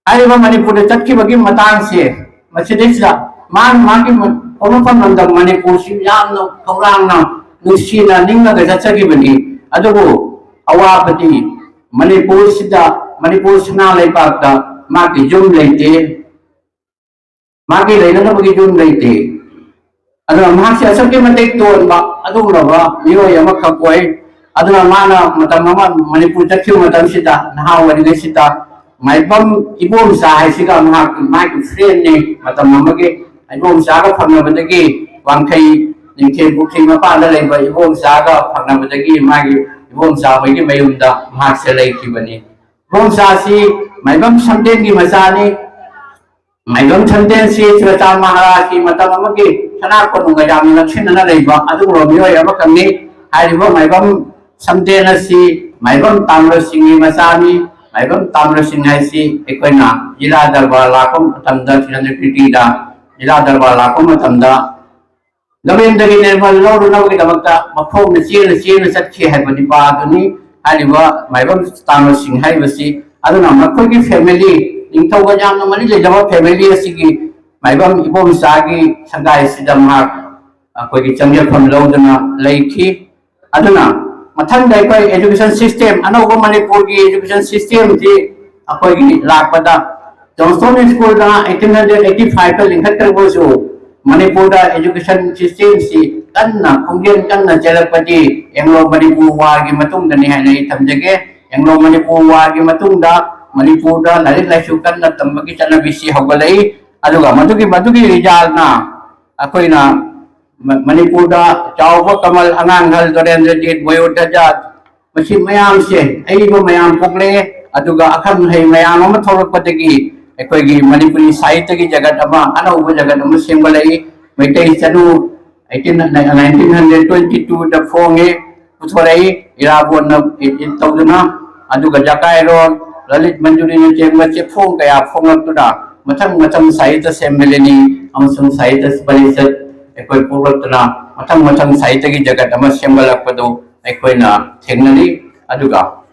ꯍꯥꯏꯔꯤꯕ ꯃꯅꯤꯄꯨꯔꯗ ꯆꯠꯈꯤꯕꯒꯤ ꯃꯇꯥꯡꯁꯦ, ꯃꯁꯤꯗꯩꯁꯤꯗ ꯃꯥꯒꯤ, ꯃꯥꯒꯤ ꯄꯣꯛꯅꯐꯝ ꯂꯝꯗꯝ ꯃꯅꯤꯄꯨꯔꯁꯤ ꯌꯥꯝꯅ ꯈꯧꯔꯥꯡꯅ, ꯅꯨꯡꯁꯤꯅ ꯅꯤꯡꯉꯒ ꯆꯠꯆꯈꯤꯕꯅꯤ꯫ ꯑꯗꯨꯕꯨ ꯑꯋꯥꯕꯗꯤ ꯃꯅꯤꯄꯨꯔꯁꯤꯗ, ꯃꯅꯤꯄꯨꯔ ꯁꯅꯥ ꯂꯩꯕꯥꯛꯇ ꯃꯥꯒꯤ ꯌꯨꯝ ꯂꯩꯇꯦ, ꯃꯥꯒꯤ ꯂꯩꯅꯅꯕꯒꯤ ꯌꯨꯝ ꯂꯩꯇꯦ꯫ ꯑꯗꯨꯅ ꯃꯍꯥꯛꯁꯦ ꯑꯁꯨꯛꯀꯤ ꯃꯇꯤꯛ ꯇꯣꯟꯕ ꯑꯗꯨꯒꯨꯝꯂꯕ ꯃꯤꯑꯣꯏ ꯑꯃꯈꯛ ꯑꯣꯏ꯫ ꯑꯗꯨꯅ ꯃꯥꯅ ꯃꯇꯝ ꯑꯃ ꯃꯅꯤꯄꯨꯔ ꯆꯠꯈꯤꯕ ꯃꯇꯝꯁꯤꯗ, ꯅꯍꯥ ꯑꯣꯏꯔꯤꯉꯩꯁꯤꯗ, ꯃꯥꯏꯕꯝ ꯏꯕꯣꯝꯆꯥ ꯍꯥꯏꯁꯤꯒ ꯃꯍꯥꯛ, ꯃꯥꯒꯤ ꯐ꯭ꯔꯦꯟꯅꯤ꯫ ꯃꯇꯝ ꯑꯃꯒꯤ ꯏꯕꯣꯝꯆꯥꯒ ꯐꯪꯅꯕꯗꯒꯤ, ꯋꯥꯡꯈꯩ ꯅꯤꯡꯊꯦꯝ ꯄꯨꯈ꯭ꯔꯤ ꯃꯄꯥꯟꯗ ꯂꯩꯕ ꯏꯕꯣꯝꯆꯥꯒ ꯐꯪꯅꯕꯗꯒꯤ, ꯃꯥꯒꯤ ꯏꯕꯣꯝꯆꯥ ꯍꯣꯏꯒꯤ ꯃꯌꯨꯝꯗ ꯃꯍꯥꯛꯁꯦ ꯂꯩꯈꯤꯕꯅꯤ꯫ ꯏꯕꯣꯝꯆꯥꯁꯤ ꯃꯥꯏꯕꯝ ꯁꯝꯗꯦꯟꯒꯤ ꯃꯆꯥꯅꯤ꯫ ꯃꯥꯏꯕꯝ ꯁꯝꯗꯦꯟꯁꯤ ꯆꯨꯔꯆꯥꯟ ꯃꯍꯥꯔꯥꯖꯀꯤ ꯃꯇꯝ ꯑꯃꯒꯤ ꯁꯅꯥ ꯀꯣꯅꯨꯡꯒ ꯌꯥꯝꯅ ꯅꯛꯁꯤꯟꯅꯅ ꯂꯩꯕ ꯑꯗꯨꯒꯨꯝꯂꯕ ꯃꯤꯑꯣꯏ ꯑꯃꯈꯛꯅꯤ꯫ ꯍꯥꯏꯔꯤꯕ ꯃꯥꯏꯕꯝ ꯁꯝꯗꯦꯟ ꯑꯁꯤ ꯃꯥꯏꯕꯝ ꯇꯥꯝꯔ ꯁꯤꯡꯒꯤ ꯃꯆꯥꯅꯤ꯫ ꯃꯥꯏꯕꯝ ꯇꯥꯝꯔ ꯁꯤꯡ ꯍꯥꯏꯁꯤ ꯑꯩꯈꯣꯏꯅ ꯖꯤꯂꯥ ꯗꯔꯕꯥꯔ ꯂꯥꯛꯄ ꯃꯇꯝꯗ, ꯁꯤꯔꯟꯗ ꯀꯤꯔꯇꯤꯗ ꯖꯤꯂꯥ ꯗꯔꯕꯥꯔ ꯂꯥꯛꯄ ꯃꯇꯝꯗ ꯂꯕꯦꯟꯗꯒꯤ ꯅꯤꯔꯃꯜ ꯂꯧꯔꯨꯅꯕꯒꯤꯗꯃꯛꯇ ꯃꯈꯣꯡꯅ ꯆꯦꯟꯅ ꯆꯦꯟꯅ ꯆꯠꯈꯤ ꯍꯥꯏꯕ ꯅꯤꯄꯥ ꯑꯗꯨꯅꯤ꯫ ꯍꯥꯏꯔꯤꯕ ꯃꯥꯏꯕꯝ ꯇꯥꯝꯔ ꯁꯤꯡ ꯍꯥꯏꯔꯤꯕꯁꯤ꯫ ꯑꯗꯨꯅ ꯃꯈꯣꯏꯒꯤ ꯐꯦꯃꯤꯂꯤ, ꯅꯤꯡꯊꯧꯒ ꯌꯥꯝꯅ ꯃꯔꯤ ꯂꯩꯅꯕ ꯐꯦꯃꯤꯂꯤ ꯑꯁꯤꯒꯤ ꯃꯥꯏꯕꯝ ꯏꯕꯣꯝꯆꯥꯒꯤ ꯁꯪꯒꯥꯏꯁꯤꯗ ꯃꯍꯥꯛ ꯑꯩꯈꯣꯏꯒꯤ ꯆꯪꯖꯐꯝ ꯂꯧꯗꯨꯅ ꯂꯩꯈꯤ꯫ ꯑꯗꯨꯅ ꯃꯊꯪꯗ ꯑꯩꯈꯣꯏ education system, ꯑꯅꯧꯕ ꯃꯅꯤꯄꯨꯔꯒꯤ education systemꯁꯤ ꯑꯩꯈꯣꯏꯒꯤ ꯂꯥꯛꯄꯗ, ꯖꯣꯟꯁꯇꯣꯟ ꯁ꯭ꯀꯨꯜꯗ eighteen hundred eighty fiveꯇ ꯂꯤꯡꯈꯠꯈ꯭ꯔꯕꯁꯨ, ꯃꯅꯤꯄꯨꯔꯗ education systemꯁꯤ ꯀꯟꯅ, ꯈꯣꯡꯖꯦꯜ ꯀꯟꯅ ꯆꯦꯜꯂꯛꯄꯗꯤ ꯑꯦꯡꯂꯣ ꯃꯅꯤꯄꯨꯔ warꯒꯤ ꯃꯇꯨꯡꯗꯅꯤ ꯍꯥꯏꯅ ꯑꯩ ꯊꯝꯖꯒꯦ꯫ ꯑꯦꯡꯂꯣ ꯃꯅꯤꯄꯨꯔ warꯒꯤ ꯃꯇꯨꯡꯗ ꯃꯅꯤꯄꯨꯔꯗ ꯂꯥꯏꯔꯤꯛ ꯂꯥꯏꯁꯨ ꯀꯟꯅ ꯇꯝꯕꯒꯤ ꯆꯠꯅꯕꯤꯁꯤ ꯍꯧꯒꯠꯂꯛꯏ꯫ ꯑꯗꯨꯒ ꯃꯗꯨꯒꯤ, ꯃꯗꯨꯒꯤ resultꯅ ꯑꯩꯈꯣꯏꯅ ꯃ-, ꯃꯅꯤꯄꯨꯔꯗ ꯆꯥꯎꯕ ꯀꯃꯜ, ꯑꯉꯥꯡ ꯑꯍꯜ, ꯗꯣꯔꯦꯟꯗ꯭ꯔꯖꯤꯠ, ꯕꯣꯌꯣꯗꯖꯥꯠ, ꯃꯁꯤ ꯃꯌꯥꯝꯁꯦ, ꯑꯏꯕ ꯃꯌꯥꯝ ꯄꯣꯛꯂꯛꯑꯦ꯫ ꯑꯗꯨꯒ ꯑꯈꯪ ꯑꯍꯩ ꯃꯌꯥꯝ ꯑꯃ ꯊꯣꯛꯂꯛꯄꯗꯒꯤ ꯑꯩꯈꯣꯏꯒꯤ ꯃꯅꯤꯄꯨꯔꯤ ꯁꯥꯍꯤꯇ꯭ꯌꯒꯤ ꯖꯒꯠ ꯑꯃ, ꯑꯅꯧꯕ ꯖꯒꯠ ꯑꯃ ꯁꯦꯝꯒꯠꯂꯛꯏ꯫ ꯃꯩꯇꯩ ꯆꯅꯨ eighteen, nineteen hundred twenty twoꯗ ꯐꯣꯡꯉꯦ, ꯄꯨꯊꯣꯔꯛꯏ꯫ ꯏꯔꯥꯕꯣꯠꯅ edit ꯇꯧꯗꯨꯅ, ꯑꯗꯨꯒ ꯖꯀꯥꯏꯔꯣꯜ, ꯂꯂꯤꯠ ꯃꯟꯖꯨꯔꯤꯅꯆꯤꯡꯕ ꯆꯦꯐꯣꯡ ꯀꯌꯥ ꯐꯣꯡꯂꯛꯇꯨꯅ ꯃꯊꯪ ꯃꯊꯪ ꯁꯥꯍꯤꯇ꯭ꯌ ꯁꯝꯃꯦꯂꯅꯤ ꯑꯃꯁꯨꯡ ꯁꯥꯍꯤꯇ꯭ꯌ ꯄꯔꯤꯁꯠ ꯑꯩꯈꯣꯏ ꯄꯣꯛꯂꯛꯇꯨꯅ ꯃꯊꯪ ꯃꯊꯪ ꯁꯥꯍꯤꯇ꯭ꯌꯒꯤ ꯖꯒꯠ ꯑꯃ ꯁꯦꯝꯒꯠꯂꯛꯄꯗꯨ ꯑꯩꯈꯣꯏꯅ ꯊꯦꯡꯅꯔꯤ꯫ ꯑꯗꯨꯒ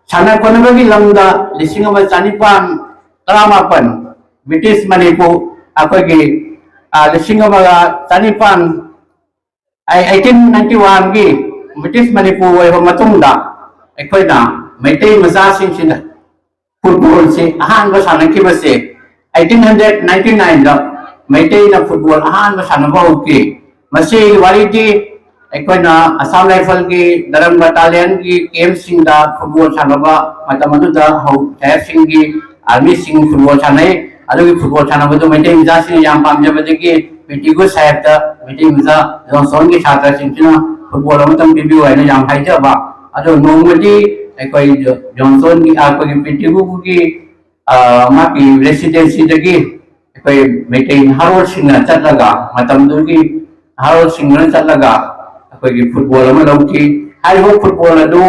ꯁꯥꯟꯅ ꯈꯣꯠꯅꯕꯒꯤ ꯂꯝꯗ ꯂꯤꯁꯤꯡ ꯑꯃ ꯆꯅꯤꯄꯥꯟ ꯇꯔꯥꯃꯥꯄꯟ, ꯕ꯭ꯔꯤꯇꯤꯁ ꯃꯅꯤꯄꯨꯔ, ꯑꯩꯈꯣꯏꯒꯤ, ꯑ, ꯂꯤꯁꯤꯡ ꯑꯃꯒ ꯆꯅꯤꯄꯥꯟ, ꯑꯩ eighteen ninety oneꯒꯤ ꯕ꯭ꯔꯤꯇꯤꯁ ꯃꯅꯤꯄꯨꯔ ꯑꯣꯏꯕ ꯃꯇꯨꯡꯗ ꯑꯩꯈꯣꯏꯅ ꯃꯩꯇꯩ ꯃꯆꯥꯁꯤꯡꯁꯤꯅ ꯐꯨꯠꯕꯣꯜꯁꯤ ꯑꯍꯥꯟꯕ ꯁꯥꯟꯅꯈꯤꯕꯁꯦ eighteen ninety nineꯗ ꯃꯩꯇꯩꯅ ꯐꯨꯠꯕꯣꯜ ꯑꯍꯥꯟꯕ ꯁꯥꯟꯅꯕ ꯍꯧꯈꯤ꯫ ꯃꯁꯤꯒꯤ ꯋꯥꯔꯤꯗꯤ ꯑꯩꯈꯣꯏꯅ ꯑꯁꯥꯝ ꯔꯥꯏꯐꯜꯒꯤ ꯗꯔꯝ ꯕꯇꯥꯂꯤꯌꯟꯒꯤ ꯀꯦꯝꯁꯤꯡꯗ ꯐꯨꯠꯕꯣꯜ ꯁꯥꯟꯅꯕ ꯃꯇꯝ ꯑꯗꯨꯗ ꯍꯧ ꯁꯥꯍꯦꯕꯁꯤꯡꯒꯤ ꯑꯥꯔꯃꯤꯁꯤꯡ ꯐꯨꯠꯕꯣꯜ ꯁꯥꯟꯅꯩ꯫ ꯑꯗꯨꯒꯤ ꯐꯨꯠꯕꯣꯜ ꯁꯥꯟꯅꯕꯗꯨ ꯃꯩꯇꯩ ꯃꯆꯥꯁꯤꯡꯅ ꯌꯥꯝ ꯄꯥꯝꯖꯕꯗꯒꯤ ꯄꯤꯇꯤꯒꯨ ꯁꯥꯍꯦꯕꯇ ꯃꯩꯇꯩ ꯃꯆꯥ ꯖꯣꯟꯁꯣꯟꯒꯤ ꯁꯥꯇ꯭ꯔꯁꯤꯡꯁꯤꯅ ꯐꯨꯠꯕꯣꯜ ꯑꯃꯇꯪ ꯄꯤꯕꯤꯌꯨ ꯍꯥꯏꯅ ꯌꯥꯝ ꯍꯥꯏꯖꯕ꯫ ꯑꯗꯣ ꯅꯣꯡꯃꯗꯤ ꯑꯩꯈꯣꯏ ꯖꯣꯟꯁꯣꯟꯒꯤ ꯑꯩꯈꯣꯏꯒꯤ ꯄꯤꯇꯤꯒꯨꯒꯤ ꯃꯥꯒꯤ ꯔꯦꯁꯤꯗꯦꯟꯁꯤꯗꯒꯤ ꯑꯩꯈꯣꯏ ꯃꯩꯇꯩ ꯅꯍꯥꯔꯣꯜꯁꯤꯡꯅ ꯆꯠꯂꯒ ꯃꯇꯝꯗꯨꯒꯤ ꯅꯍꯥꯔꯣꯜꯁꯤꯡꯗꯨꯅ ꯆꯠꯂꯒ ꯑꯩꯈꯣꯏꯒꯤ ꯐꯨꯠꯕꯣꯜ ꯑꯃ ꯂꯧꯈꯤ꯫ ꯍꯥꯏꯔꯤꯕ ꯐꯨꯠꯕꯣꯜ ꯑꯗꯨ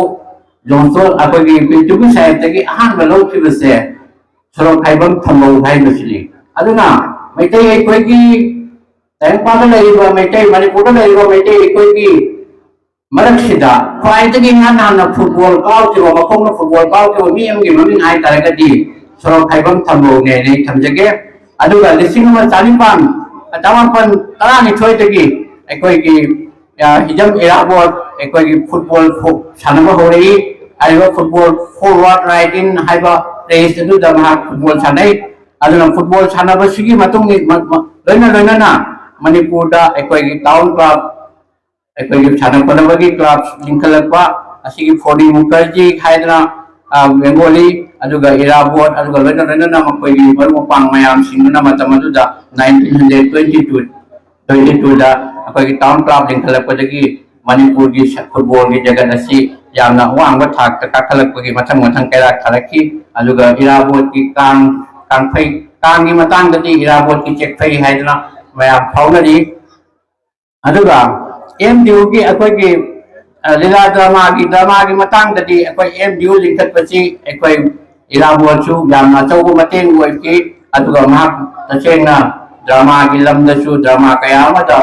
ꯖꯣꯟꯁꯣꯟ ꯑꯩꯈꯣꯏꯒꯤ ꯄꯤꯇꯤꯒꯨ ꯁꯥꯍꯦꯕꯇꯒꯤ ꯑꯍꯥꯟꯕ ꯂꯧꯈꯤꯕꯁꯦ ꯁꯣꯔꯣꯛ ꯈꯥꯏꯕꯝ ꯊꯝꯕꯧ ꯍꯥꯏꯕꯁꯤꯅꯤ꯫ ꯑꯗꯨꯅ ꯃꯩꯇꯩ ꯑꯩꯈꯣꯏꯒꯤ ꯇꯥꯏꯕꯪꯄꯥꯟꯗ ꯂꯩꯔꯤꯕ ꯃꯩꯇꯩ, ꯃꯅꯤꯄꯨꯔꯗ ꯂꯩꯔꯤꯕ ꯃꯩꯇꯩ ꯑꯩꯈꯣꯏꯒꯤ ꯃꯔꯛꯁꯤꯗ ꯈ꯭ꯋꯥꯏꯗꯒꯤ ꯏꯍꯥꯟ ꯍꯥꯟꯅ ꯐꯨꯠꯕꯣꯜ ꯀꯥꯎꯈꯤꯕ, ꯃꯈꯣꯡꯅ ꯐꯨꯠꯕꯣꯜ ꯀꯥꯎꯈꯤꯕ ꯃꯤ ꯑꯃꯒꯤ ꯃꯃꯤꯡ ꯍꯥꯏꯇꯥꯔꯒꯗꯤ ꯁꯣꯔꯣꯛ ꯈꯥꯏꯕꯝ ꯊꯝꯕꯧꯅꯦꯅ ꯑꯩ ꯊꯝꯖꯒꯦ꯫ ꯑꯗꯨꯒ ꯂꯤꯁꯤꯡ ꯑꯃ ꯆꯥꯅꯤꯄꯥꯟ ꯆꯃꯥꯄꯟ ꯇꯔꯥꯅꯤꯊꯣꯏꯗꯒꯤ ꯑꯩꯈꯣꯏꯒꯤ ꯍꯤꯖꯝ ꯏꯔꯥꯕꯣꯠ ꯑꯩꯈꯣꯏꯒꯤ ꯐꯨꯠꯕꯣꯜ ꯁꯥꯟꯅꯕ ꯍꯧꯔꯛꯏ꯫ ꯍꯥꯏꯔꯤꯕ ꯐꯨꯠꯕꯣꯜ ꯐꯣꯔꯋꯥꯔꯗ ꯔꯥꯏꯠ ꯏꯟ ꯍꯥꯏꯕ ꯄ꯭ꯂꯦꯁ ꯑꯗꯨꯗ ꯃꯍꯥꯛ ꯐꯨꯠꯕꯣꯜ ꯁꯥꯟꯅꯩ꯫ ꯑꯗꯨꯅ ꯐꯨꯠꯕꯣꯜ ꯁꯥꯟꯅꯕꯁꯤꯒꯤ ꯃꯇꯨꯡ ꯂꯣꯏꯅ ꯂꯣꯏꯅꯅ ꯃꯅꯤꯄꯨꯔꯗ ꯑꯩꯈꯣꯏꯒꯤ ꯇꯥꯎꯟ ꯀ꯭ꯂꯕ, ꯑꯩꯈꯣꯏꯒꯤ ꯁꯥꯟꯅ ꯈꯣꯠꯅꯕꯒꯤ ꯀ꯭ꯂꯕ ꯂꯤꯡꯈꯠꯂꯛꯄ ꯑꯁꯤꯒꯤ ꯐꯣꯔꯅꯤ ꯃꯨꯈꯔꯖꯤ ꯍꯥꯏꯗꯅ ꯕꯦꯡꯒꯣꯂꯤ, ꯑꯗꯨꯒ ꯏꯔꯥꯕꯣꯠ, ꯑꯗꯨꯒ ꯂꯣꯏꯅ ꯂꯣꯏꯅꯅ ꯃꯈꯣꯏꯒꯤ ꯃꯔꯨꯞ ꯃꯄꯥꯡ ꯃꯌꯥꯝꯁꯤꯡꯗꯨꯅ ꯃꯇꯝ ꯑꯗꯨꯗ nineteen twenty two twenty twoꯗ ꯑꯩꯈꯣꯏꯒꯤ ꯇꯥꯎꯟ ꯀ꯭ꯂꯕ ꯂꯤꯡꯈꯠꯂꯛꯄꯗꯒꯤ ꯃꯅꯤꯄꯨꯔꯒꯤ ꯐꯨꯠꯕꯣꯜꯒꯤ ꯖꯒꯠ ꯑꯁꯤ ꯌꯥꯝꯅ ꯑꯋꯥꯡꯕ ꯊꯥꯛꯇ ꯀꯥꯈꯠꯂꯛꯄꯒꯤ ꯃꯊꯪ ꯃꯊꯪ ꯀꯩꯔꯥꯛ ꯊꯥꯔꯛꯈꯤ꯫ ꯑꯗꯨꯒ ꯏꯔꯥꯕꯣꯠꯀꯤ ꯀꯥꯡ ꯀꯥꯡꯐꯩ ꯀꯥꯡꯒꯤ ꯃꯇꯥꯡꯗꯗꯤ ꯏꯔꯥꯕꯣꯠꯀꯤ ꯆꯦꯛꯐꯩ ꯍꯥꯏꯗꯅ ꯃꯌꯥꯝ ꯐꯥꯎꯅꯔꯤ꯫ ꯑꯗꯨꯒ ꯑꯦꯝ ꯗꯤ ꯌꯨꯒꯤ ꯑꯩꯈꯣꯏꯒꯤ ꯂꯤꯂꯥ ꯗ꯭ꯔꯃꯥꯒꯤ ꯗ꯭ꯔꯃꯥꯒꯤ ꯃꯇꯥꯡꯗꯗꯤ ꯑꯩꯈꯣꯏ ꯑꯦꯝ ꯗꯤ ꯌꯨ ꯂꯤꯡꯈꯠꯄꯁꯤ ꯑꯩꯈꯣꯏ ꯏꯔꯥꯕꯣꯠꯁꯨ ꯌꯥꯝꯅ ꯑꯆꯧꯕ ꯃꯇꯦꯡ ꯑꯣꯏꯈꯤ꯫ ꯑꯗꯨꯒ ꯃꯍꯥꯛ ꯇꯁꯦꯡꯅ ꯗ꯭ꯔꯃꯥꯒꯤ ꯂꯝꯗꯁꯨ ꯗ꯭ꯔꯃꯥ ꯀꯌꯥ ꯑꯃꯗ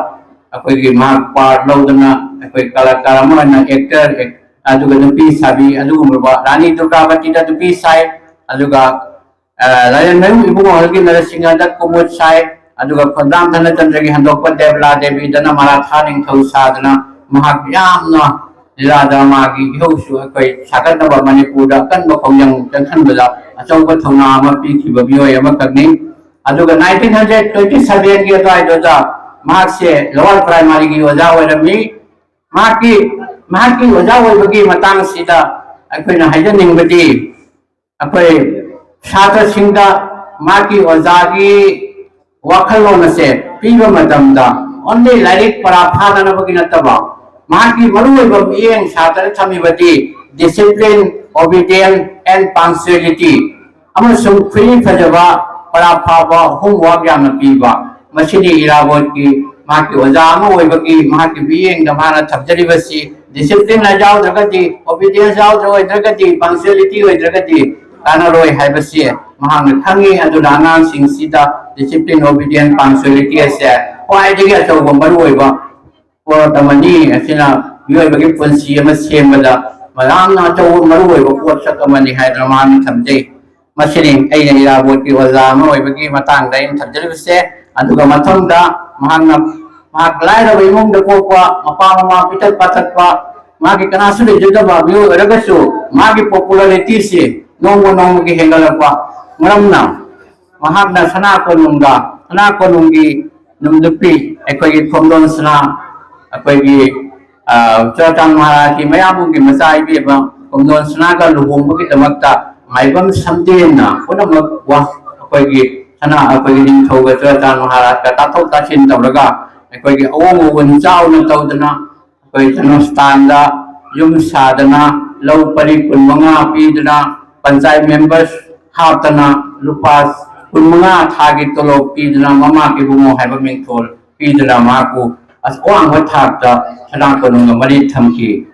ꯑꯩꯈꯣꯏꯒꯤ ꯃꯍꯥꯛ ꯄꯥꯔꯠ ꯂꯧꯗꯅ ꯑꯩꯈꯣꯏ ꯀꯂꯥꯀꯥꯔ ꯑꯃ ꯑꯣꯏꯅ ꯑꯦꯛꯇꯔ, ꯑꯗꯨꯒ ꯅꯨꯄꯤ ꯁꯥꯕꯤ, ꯑꯗꯨꯒꯨꯝꯂꯕ ꯔꯥꯅꯤ ꯗꯨꯔꯒꯥꯕꯇꯤꯗ ꯅꯨꯄꯤ ꯁꯥꯏ꯫ ꯑꯗꯨꯒ ꯂꯥꯏꯔꯦꯟꯃꯌꯨꯝ ꯏꯕꯨꯡꯉꯣ ꯍꯣꯏꯒꯤ ꯅꯔꯁꯤꯡꯍꯗ ꯀꯨꯃꯨꯠ ꯁꯥꯏ꯫ ꯑꯗꯨꯒ ꯈꯣꯟꯗ꯭ꯔꯥꯝ ꯙꯅꯆꯟꯗ꯭ꯔꯒꯤ ꯍꯟꯗꯣꯛꯄ ꯗꯦꯕꯂꯥ ꯗꯦꯕꯤꯗꯅ ꯃꯔꯥꯊꯥ ꯅꯤꯡꯊꯧ ꯁꯥꯗꯅ ꯃꯍꯥꯛ ꯌꯥꯝꯅ ꯂꯤꯂꯥ ꯗ꯭ꯔꯃꯥꯒꯤ ꯏꯍꯧꯁꯨ ꯑꯩꯈꯣꯏ ꯁꯥꯒꯠꯅꯕ ꯃꯅꯤꯄꯨꯔꯗ ꯑꯀꯟꯕ ꯈꯣꯡꯖꯪ ꯆꯪꯁꯤꯟꯕꯗ ꯑꯆꯧꯕ ꯊꯧꯅꯥ ꯑꯃ ꯄꯤꯈꯤꯕ ꯃꯤꯑꯣꯏ ꯑꯃꯈꯛꯅꯤ꯫ ꯑꯗꯨꯒ ꯅꯥꯏꯟꯇꯤꯟ ꯍꯟꯗ꯭ꯔꯦꯠ ꯇ꯭ꯋꯦꯟꯇꯤ ꯁꯚꯦꯟꯒꯤ ꯑꯗꯨꯋꯥꯏꯗꯨꯗ ꯃꯍꯥꯛꯁꯦ ꯂꯋꯥꯔ ꯄ꯭ꯔꯥꯏꯃꯥꯔꯤꯒꯤ ꯑꯣꯖꯥ ꯑꯣꯏꯔꯝꯃꯤ꯫ ꯃꯍꯥꯛꯀꯤ ꯃꯍꯥꯛꯀꯤ ꯑꯣꯖꯥ ꯑꯣꯏꯕꯒꯤ ꯃꯇꯥꯡꯁꯤꯗ ꯑꯩꯈꯣꯏꯅ ꯍꯥꯏꯖꯅꯤꯡꯕꯗꯤ, ꯑꯩꯈꯣꯏ ꯁꯥꯇ꯭ꯔꯁꯤꯡꯗ ꯃꯍꯥꯛꯀꯤ ꯑꯣꯖꯥꯒꯤ ꯋꯥꯈꯜꯂꯣꯟ ꯑꯁꯦ ꯄꯤꯕ ꯃꯇꯝꯗ only ꯂꯥꯏꯔꯤꯛ ꯄꯔꯥ ꯐꯥꯅꯅꯕꯒꯤ ꯅꯠꯇꯕ, ꯃꯍꯥꯛꯀꯤ ꯃꯔꯨꯑꯣꯏꯕ ꯃꯤꯠꯌꯦꯡ ꯁꯥꯇ꯭ꯔꯗ ꯊꯝꯃꯤꯕꯗꯤ discipline, obedience and punctuality ꯑꯃꯁꯨꯡ ꯈꯨꯠꯏ ꯐꯖꯕ, ꯄꯔꯥ ꯐꯥꯕ, homework ꯌꯥꯝꯅ ꯄꯤꯕ꯫ ꯃꯁꯤꯅꯤ ꯏꯔꯥꯕꯣꯠꯀꯤ ꯃꯍꯥꯛꯀꯤ ꯑꯣꯖꯥ ꯑꯃ ꯑꯣꯏꯕꯒꯤ ꯃꯍꯥꯛꯀꯤ ꯃꯤꯠꯌꯦꯡꯗ ꯃꯥꯅ ꯊꯝꯖꯔꯤꯕꯁꯤ꯫ Discipline ꯌꯥꯎꯗ꯭ꯔꯒꯗꯤ, obedience ꯌꯥꯎꯗ꯭ꯔ ꯑꯣꯏꯗ꯭ꯔꯒꯗꯤ, punctuality ꯑꯣꯏꯗ꯭ꯔꯒꯗꯤ ꯀꯥꯟꯅꯔꯣꯏ ꯍꯥꯏꯕꯁꯤ ꯃꯍꯥꯛꯅ ꯈꯪꯉꯤ꯫ ꯑꯗꯨꯅ ꯑꯉꯥꯡꯁꯤꯡꯁꯤꯗ discipline, obedience, punctuality ꯑꯁꯦ ꯈ꯭ꯋꯥꯏꯗꯒꯤ ꯑꯆꯧꯕ ꯃꯔꯨꯑꯣꯏꯕ ꯄꯣꯠ ꯑꯃꯅꯤ꯫ ꯑꯁꯤꯅ ꯃꯤꯑꯣꯏꯕꯒꯤ ꯄꯨꯟꯁꯤ ꯑꯃ ꯁꯦꯝꯕꯗ ꯌꯥꯝꯅ ꯑꯆꯧꯕ ꯃꯔꯨꯑꯣꯏꯕ ꯄꯣꯠꯁꯛ ꯑꯃꯅꯤ ꯍꯥꯏꯗꯅ ꯃꯍꯥꯛꯅ ꯊꯝꯖꯩ꯫ ꯃꯁꯤꯅꯤ ꯑꯩꯅ ꯏꯔꯥꯕꯣꯠꯀꯤ ꯑꯣꯖꯥ ꯑꯃ ꯑꯣꯏꯕꯒꯤ ꯃꯇꯥꯡꯗ ꯑꯩꯅ ꯊꯝꯖꯔꯤꯕꯁꯦ꯫ ꯑꯗꯨꯒ ꯃꯊꯪꯗ ꯃꯍꯥꯛꯅ, ꯃꯍꯥꯛ ꯂꯥꯏꯔꯕ ꯏꯃꯨꯡꯗ ꯄꯣꯛꯄ, ꯃꯄꯥ ꯃꯃꯥ ꯄꯤꯇꯛ ꯄꯥꯇꯛꯄ, ꯃꯥꯒꯤ ꯀꯅꯥꯁꯨ ꯂꯩꯖꯗꯕ ꯃꯤꯑꯣꯏ ꯑꯣꯏꯔꯒꯁꯨ ꯃꯥꯒꯤ popularity ꯁꯤ ꯅꯣꯡꯃ ꯅꯣꯡꯃꯒꯤ ꯍꯦꯟꯒꯠꯂꯛꯄ ꯃꯔꯝꯅ ꯃꯍꯥꯛꯅ ꯁꯅꯥ ꯀꯣꯅꯨꯡꯗ, ꯁꯅꯥ ꯀꯣꯅꯨꯡꯒꯤ ꯅꯨꯄꯤ, ꯑꯩꯈꯣꯏꯒꯤ ꯈꯣꯝꯗꯣꯟ ꯁꯅꯥ, ꯑꯩꯈꯣꯏꯒꯤ, ꯑ, ꯆꯨꯔꯥꯆꯥꯟ ꯃꯍꯥꯔꯥꯖꯀꯤ ꯃꯌꯥꯝꯕꯒꯤ ꯃꯆꯥ ꯏꯕꯦꯝꯃ ꯈꯣꯝꯗꯣꯟ ꯁꯅꯥꯒ ꯂꯨꯍꯣꯡꯕꯒꯤꯗꯃꯛꯇ ꯃꯥꯏꯕꯝ ꯁꯝꯗꯦꯟꯅ ꯄꯨꯝꯅꯃꯛ ꯋꯥ-, ꯑꯩꯈꯣꯏꯒꯤ ꯁꯅꯥ, ꯑꯩꯈꯣꯏꯒꯤ ꯅꯤꯡꯊꯧꯒ ꯆꯨꯔꯥꯆꯥꯟ ꯃꯍꯥꯔꯥꯖꯀ ꯇꯥꯊꯣꯛ ꯇꯥꯁꯤꯟ ꯇꯧꯔꯒ ꯑꯩꯈꯣꯏꯒꯤ ꯑꯑꯣꯟ ꯑꯑꯣꯟ ꯆꯥꯎꯅ ꯇꯧꯗꯅ ꯑꯩꯈꯣꯏ ꯖꯅꯣꯁꯇꯥꯟꯗ ꯌꯨꯝ ꯁꯥꯗꯅ, ꯂꯧ ꯄꯔꯤ ꯀꯨꯟꯃꯉꯥ ꯄꯤꯗꯅ, ꯄꯟꯆꯥꯌꯠ ꯃꯦꯝꯕꯔ ꯍꯥꯞꯇꯅ, ꯂꯨꯄꯥ ꯀꯨꯟꯃꯉꯥ ꯊꯥꯒꯤ ꯇꯣꯂꯣꯞ ꯄꯤꯗꯨꯅ, ꯃꯃꯥ ꯏꯕꯨꯡꯉꯣ ꯍꯥꯏꯕ ꯃꯤꯡꯊꯣꯜ ꯄꯤꯗꯨꯅ ꯃꯍꯥꯛꯄꯨ ꯑꯁ-, ꯑꯋꯥꯡꯕ ꯊꯥꯛꯇ ꯁꯅꯥ ꯀꯣꯅꯨꯡꯒ ꯃꯔꯤ ꯊꯝꯈꯤ꯫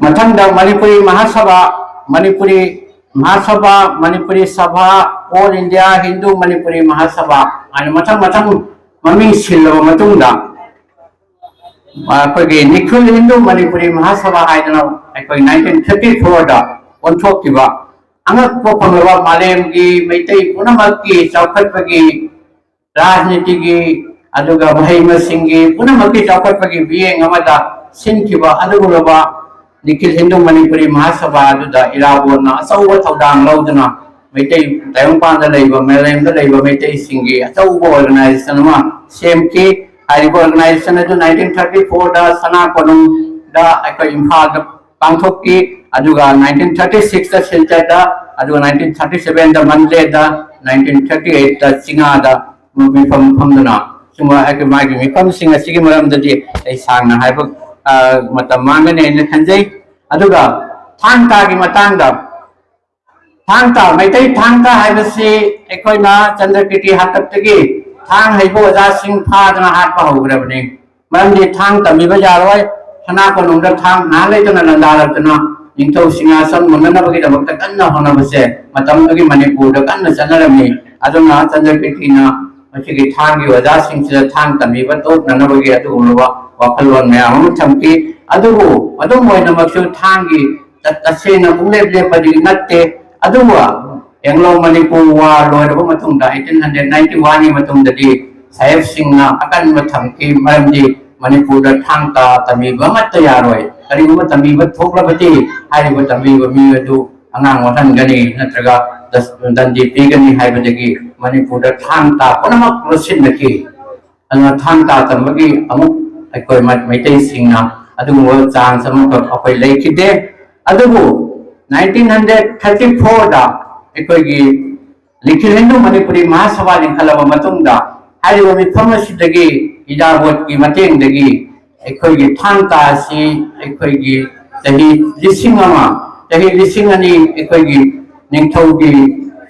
ꯃꯊꯪꯗ ꯃꯅꯤꯄꯨꯔꯤ ꯃꯍꯥꯁꯚꯥ, ꯃꯅꯤꯄꯨꯔꯤ ꯃꯍꯥꯁꯚꯥ, ꯃꯅꯤꯄꯨꯔꯤ ꯁꯚꯥ, All India Hindu Manipuri Mahasabha ꯍꯥꯏꯅ ꯃꯊꯪ ꯃꯊꯪ ꯃꯃꯤꯡ ꯁꯤꯜꯂꯕ ꯃꯇꯨꯡꯗ, ꯑꯩꯈꯣꯏꯒꯤ ꯅꯤꯈꯤꯜ ꯍꯤꯟꯗꯨ ꯃꯅꯤꯄꯨꯔꯤ ꯃꯍꯥꯁꯚꯥ ꯍꯥꯏꯗꯅ ꯑꯩꯈꯣꯏ ꯅꯥꯏꯟꯇꯤꯟ ꯐꯤꯐꯇꯤ ꯐꯣꯔꯗ ꯑꯣꯟꯊꯣꯛꯈꯤꯕ꯫ ꯑꯉꯛꯄ ꯐꯪꯂꯕ ꯃꯥꯂꯦꯝꯒꯤ ꯃꯩꯇꯩ ꯄꯨꯝꯅꯃꯛꯀꯤ ꯆꯥꯎꯈꯠꯄꯒꯤ, ꯔꯥꯖꯅꯤꯇꯤꯒꯤ, ꯑꯗꯨꯒ ꯃꯍꯩ ꯃꯁꯤꯡꯒꯤ ꯄꯨꯝꯅꯃꯛꯀꯤ ꯆꯥꯎꯈꯠꯄꯒꯤ ꯃꯤꯠꯌꯦꯡ ꯑꯃꯗ ꯁꯤꯟꯈꯤꯕ ꯑꯗꯨꯒꯨꯝꯂꯕ ꯅꯤꯈꯤꯜ ꯍꯤꯟꯗꯨ ꯃꯅꯤꯄꯨꯔꯤ ꯃꯍꯥꯁꯚꯥ ꯑꯗꯨꯗ ꯏꯔꯥꯕꯣꯠꯅ ꯑꯆꯧꯕ ꯊꯧꯗꯥꯡ ꯂꯧꯗꯨꯅ ꯃꯩꯇꯩ ꯇꯥꯏꯕꯪꯄꯥꯟꯗ ꯂꯩꯕ, ꯃꯥꯂꯦꯝꯗ ꯂꯩꯕ ꯃꯩꯇꯩꯁꯤꯡꯒꯤ ꯑꯆꯧꯕ organization ꯑꯃ ꯁꯦꯝꯈꯤ꯫ ꯍꯥꯏꯔꯤꯕ organization ꯑꯗꯨ nineteen thirty fourꯗ ꯁꯅꯥ ꯀꯣꯅꯨꯡꯗ, ꯑꯩꯈꯣꯏ ꯏꯝꯐꯥꯜꯗ ꯄꯥꯡꯊꯣꯛꯈꯤ꯫ ꯑꯗꯨꯒ nineteen thirty sixꯇ ꯁꯤꯜꯆꯔꯗ, ꯑꯗꯨꯒ nineteen thirty sevenꯗ ꯃꯟꯗꯂꯦꯗ, nineteen thirty eightꯇ ꯆꯤꯉꯥꯗ ꯃꯤꯐꯝ ꯐꯝꯗꯨꯅ, ꯁꯨꯝꯕ ꯍꯥꯏꯗꯤ ꯃꯥꯒꯤ ꯃꯤꯐꯝꯁꯤꯡ ꯑꯁꯤꯒꯤ ꯃꯔꯝꯗꯗꯤ ꯑꯩ ꯁꯥꯡꯅ ꯍꯥꯏꯕ, ꯑ, ꯃꯇꯝ ꯃꯥꯡꯒꯅꯤ ꯍꯥꯏꯅ ꯈꯟꯖꯩ꯫ ꯑꯗꯨꯒ ꯊꯥꯡ ꯇꯥꯒꯤ ꯃꯇꯥꯡꯗ, ꯊꯥꯡ ꯇꯥ, ꯃꯩꯇꯩ ꯊꯥꯡ ꯇꯥ ꯍꯥꯏꯕꯁꯤ ꯑꯩꯈꯣꯏꯅ ꯆꯟꯗ꯭ꯔꯀꯤꯔꯇꯤ ꯍꯥꯛꯇꯛꯇꯒꯤ ꯊꯥꯡ ꯍꯩꯕ ꯑꯣꯖꯥꯁꯤꯡ ꯐꯥꯗꯅ ꯍꯥꯠꯄ ꯍꯧꯈ꯭ꯔꯕꯅꯤ꯫ ꯃꯔꯝꯗꯤ ꯊꯥꯡ ꯇꯝꯕꯤꯕ ꯌꯥꯔꯣꯏ꯫ ꯁꯅꯥ ꯀꯣꯅꯨꯡꯗ ꯊꯥꯡ ꯅꯍꯥꯟ ꯂꯩꯇꯅ ꯂꯥꯟꯗꯥꯔꯛꯇꯨꯅ ꯅꯤꯡꯊꯧ ꯁꯤꯡꯍꯥꯁꯟ ꯃꯨꯟꯅꯅꯕꯒꯤꯗꯃꯛꯇ ꯀꯟꯅ ꯍꯣꯠꯅꯕꯁꯦ ꯃꯇꯝꯗꯨꯒꯤ ꯃꯅꯤꯄꯨꯔꯗ ꯀꯟꯅ ꯆꯠꯅꯔꯝꯃꯤ꯫ ꯑꯗꯨꯅ ꯆꯟꯗ꯭ꯔꯀꯤꯔꯇꯤꯅ ꯃꯁꯤꯒꯤ ꯊꯥꯡꯒꯤ ꯑꯣꯖꯥꯁꯤꯡꯁꯤꯗ ꯊꯥꯡ ꯇꯝꯕꯤꯕ ꯇꯣꯛꯅꯅꯕꯒꯤ ꯑꯗꯨꯒꯨꯝꯂꯕ ꯋꯥꯈꯜꯂꯣꯟ ꯃꯌꯥꯝ ꯑꯃ ꯊꯝꯈꯤ꯫ ꯑꯗꯨꯕꯨ ꯑꯗꯨꯝ ꯑꯣꯏꯅꯃꯛꯁꯨ ꯊꯥꯡꯒꯤ ꯇ-, ꯇꯁꯦꯡꯅ ꯄꯨꯡꯂꯦꯞ ꯂꯦꯞꯄꯗꯤ ꯅꯠꯇꯦ꯫ ꯑꯗꯨꯕꯨ Anglo Manipur War ꯂꯣꯏꯔꯕ ꯃꯇꯨꯡꯗ, eighteen hundred ninety oneꯒꯤ ꯃꯇꯨꯡꯗꯗꯤ ꯁꯥꯍꯦꯕꯁꯤꯡꯅ ꯑꯀꯟꯕ ꯊꯝꯈꯤ, ꯃꯔꯝꯗꯤ ꯃꯅꯤꯄꯨꯔꯗ ꯊꯥꯡ ꯇꯥ ꯇꯝꯕꯤꯕ ꯑꯃꯠꯇ ꯌꯥꯔꯣꯏ꯫ ꯀꯔꯤꯒꯨꯝꯕ ꯇꯝꯕꯤꯕ ꯊꯣꯛꯂꯕꯗꯤ ꯍꯥꯏꯔꯤꯕ ꯇꯝꯕꯤꯕ ꯃꯤꯑꯣꯏ ꯑꯗꯨ ꯑꯉꯥꯡ ꯋꯥꯠꯍꯟꯒꯅꯤ ꯅꯠꯇ꯭ꯔꯒ ꯗꯁ-, ꯗꯟꯗꯤ ꯄꯤꯒꯅꯤ ꯍꯥꯏꯕꯗꯒꯤ ꯃꯅꯤꯄꯨꯔꯗ ꯊꯥꯡ ꯇꯥ ꯄꯨꯝꯅꯃꯛ ꯂꯣꯠꯁꯤꯟꯅꯈꯤ꯫ ꯑꯗꯨꯅ ꯊꯥꯡ ꯇꯥ ꯇꯝꯕꯒꯤ ꯑꯃꯨꯛ ꯑꯩꯈꯣꯏ ꯃ-, ꯃꯩꯇꯩꯁꯤꯡꯅ ꯑꯗꯨꯒꯨꯝꯕ chance ꯑꯃꯈꯛ ꯑꯩꯈꯣꯏ ꯂꯩꯈꯤꯗꯦ꯫ ꯑꯗꯨꯕꯨ nineteen hundred thirty fourꯗ ꯑꯩꯈꯣꯏꯒꯤ ꯅꯤꯈꯤꯜ ꯍꯤꯟꯗꯨ ꯃꯅꯤꯄꯨꯔꯤ ꯃꯍꯥꯁꯚꯥ ꯂꯤꯡꯈꯠꯂꯕ ꯃꯇꯨꯡꯗ ꯍꯥꯏꯔꯤꯕ ꯃꯤꯐꯝ ꯑꯁꯤꯗꯒꯤ ꯏꯔꯥꯕꯣꯠꯀꯤ ꯃꯇꯦꯡꯗꯒꯤ ꯑꯩꯈꯣꯏꯒꯤ ꯊꯥꯡ ꯇꯥ ꯑꯁꯤ ꯑꯩꯈꯣꯏꯒꯤ ꯆꯍꯤ ꯂꯤꯁꯤꯡ ꯑꯃ, ꯆꯍꯤ ꯂꯤꯁꯤꯡ ꯑꯅꯤ ꯑꯩꯈꯣꯏꯒꯤ ꯅꯤꯡꯊꯧꯒꯤ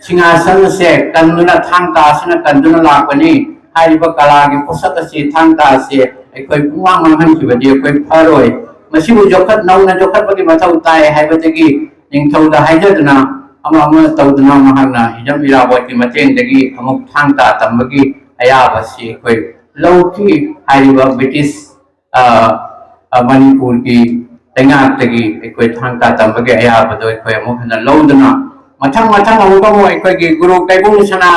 ꯁꯤꯡꯍꯥꯁꯟ ꯑꯁꯦ ꯀꯟꯗꯨꯅ, ꯊꯥꯡ ꯇꯥ ꯑꯁꯤꯅ ꯀꯟꯗꯨꯅ ꯂꯥꯛꯄꯅꯤ꯫ ꯍꯥꯏꯔꯤꯕ ꯀꯂꯥꯒꯤ ꯄꯣꯠꯁꯛ ꯑꯁꯤ, ꯊꯥꯡ ꯇꯥ ꯑꯁꯤ ꯑꯩꯈꯣꯏ ꯄꯨꯡꯃꯥꯡ ꯃꯥꯡꯍꯟꯈꯤꯕꯗꯤ ꯑꯩꯈꯣꯏ ꯐꯔꯣꯏ꯫ ꯃꯁꯤꯕꯨ ꯌꯣꯛꯈꯠ-, ꯅꯧꯅ ꯌꯣꯛꯈꯠꯄꯒꯤ ꯃꯊꯧ ꯇꯥꯏ ꯍꯥꯏꯕꯗꯒꯤ ꯅꯤꯡꯊꯧꯗ ꯍꯥꯏꯖꯗꯨꯅ ꯑꯃ ꯑꯃ ꯇꯧꯗꯨꯅ ꯃꯍꯥꯛꯅ ꯍꯤꯖꯝ ꯏꯔꯥꯕꯣꯠꯀꯤ ꯃꯇꯦꯡꯗꯒꯤ ꯑꯃꯨꯛ ꯊꯥꯡ ꯇꯥ ꯇꯝꯕꯒꯤ ꯑꯌꯥꯕ ꯑꯁꯤ ꯑꯩꯈꯣꯏ ꯂꯧꯈꯤ꯫ ꯍꯥꯏꯔꯤꯕ ꯕ꯭ꯔꯤꯇꯤꯁ, ꯑ, ꯑ, ꯃꯅꯤꯄꯨꯔꯒꯤ ꯂꯩꯉꯥꯛꯇꯒꯤ ꯑꯩꯈꯣꯏ ꯊꯥꯡ ꯇꯥ ꯇꯝꯕꯒꯤ ꯑꯌꯥꯕꯗꯣ ꯑꯩꯈꯣꯏ ꯑꯃꯨꯛ ꯍꯟꯅ ꯂꯧꯗꯨꯅ ꯃꯊꯪ ꯃꯊꯪ ꯑꯃꯨꯛ ꯑꯃꯨꯛ ꯑꯩꯈꯣꯏꯒꯤ ꯒꯨꯔꯨ ꯀꯩꯕꯨꯡ ꯁꯅꯥ,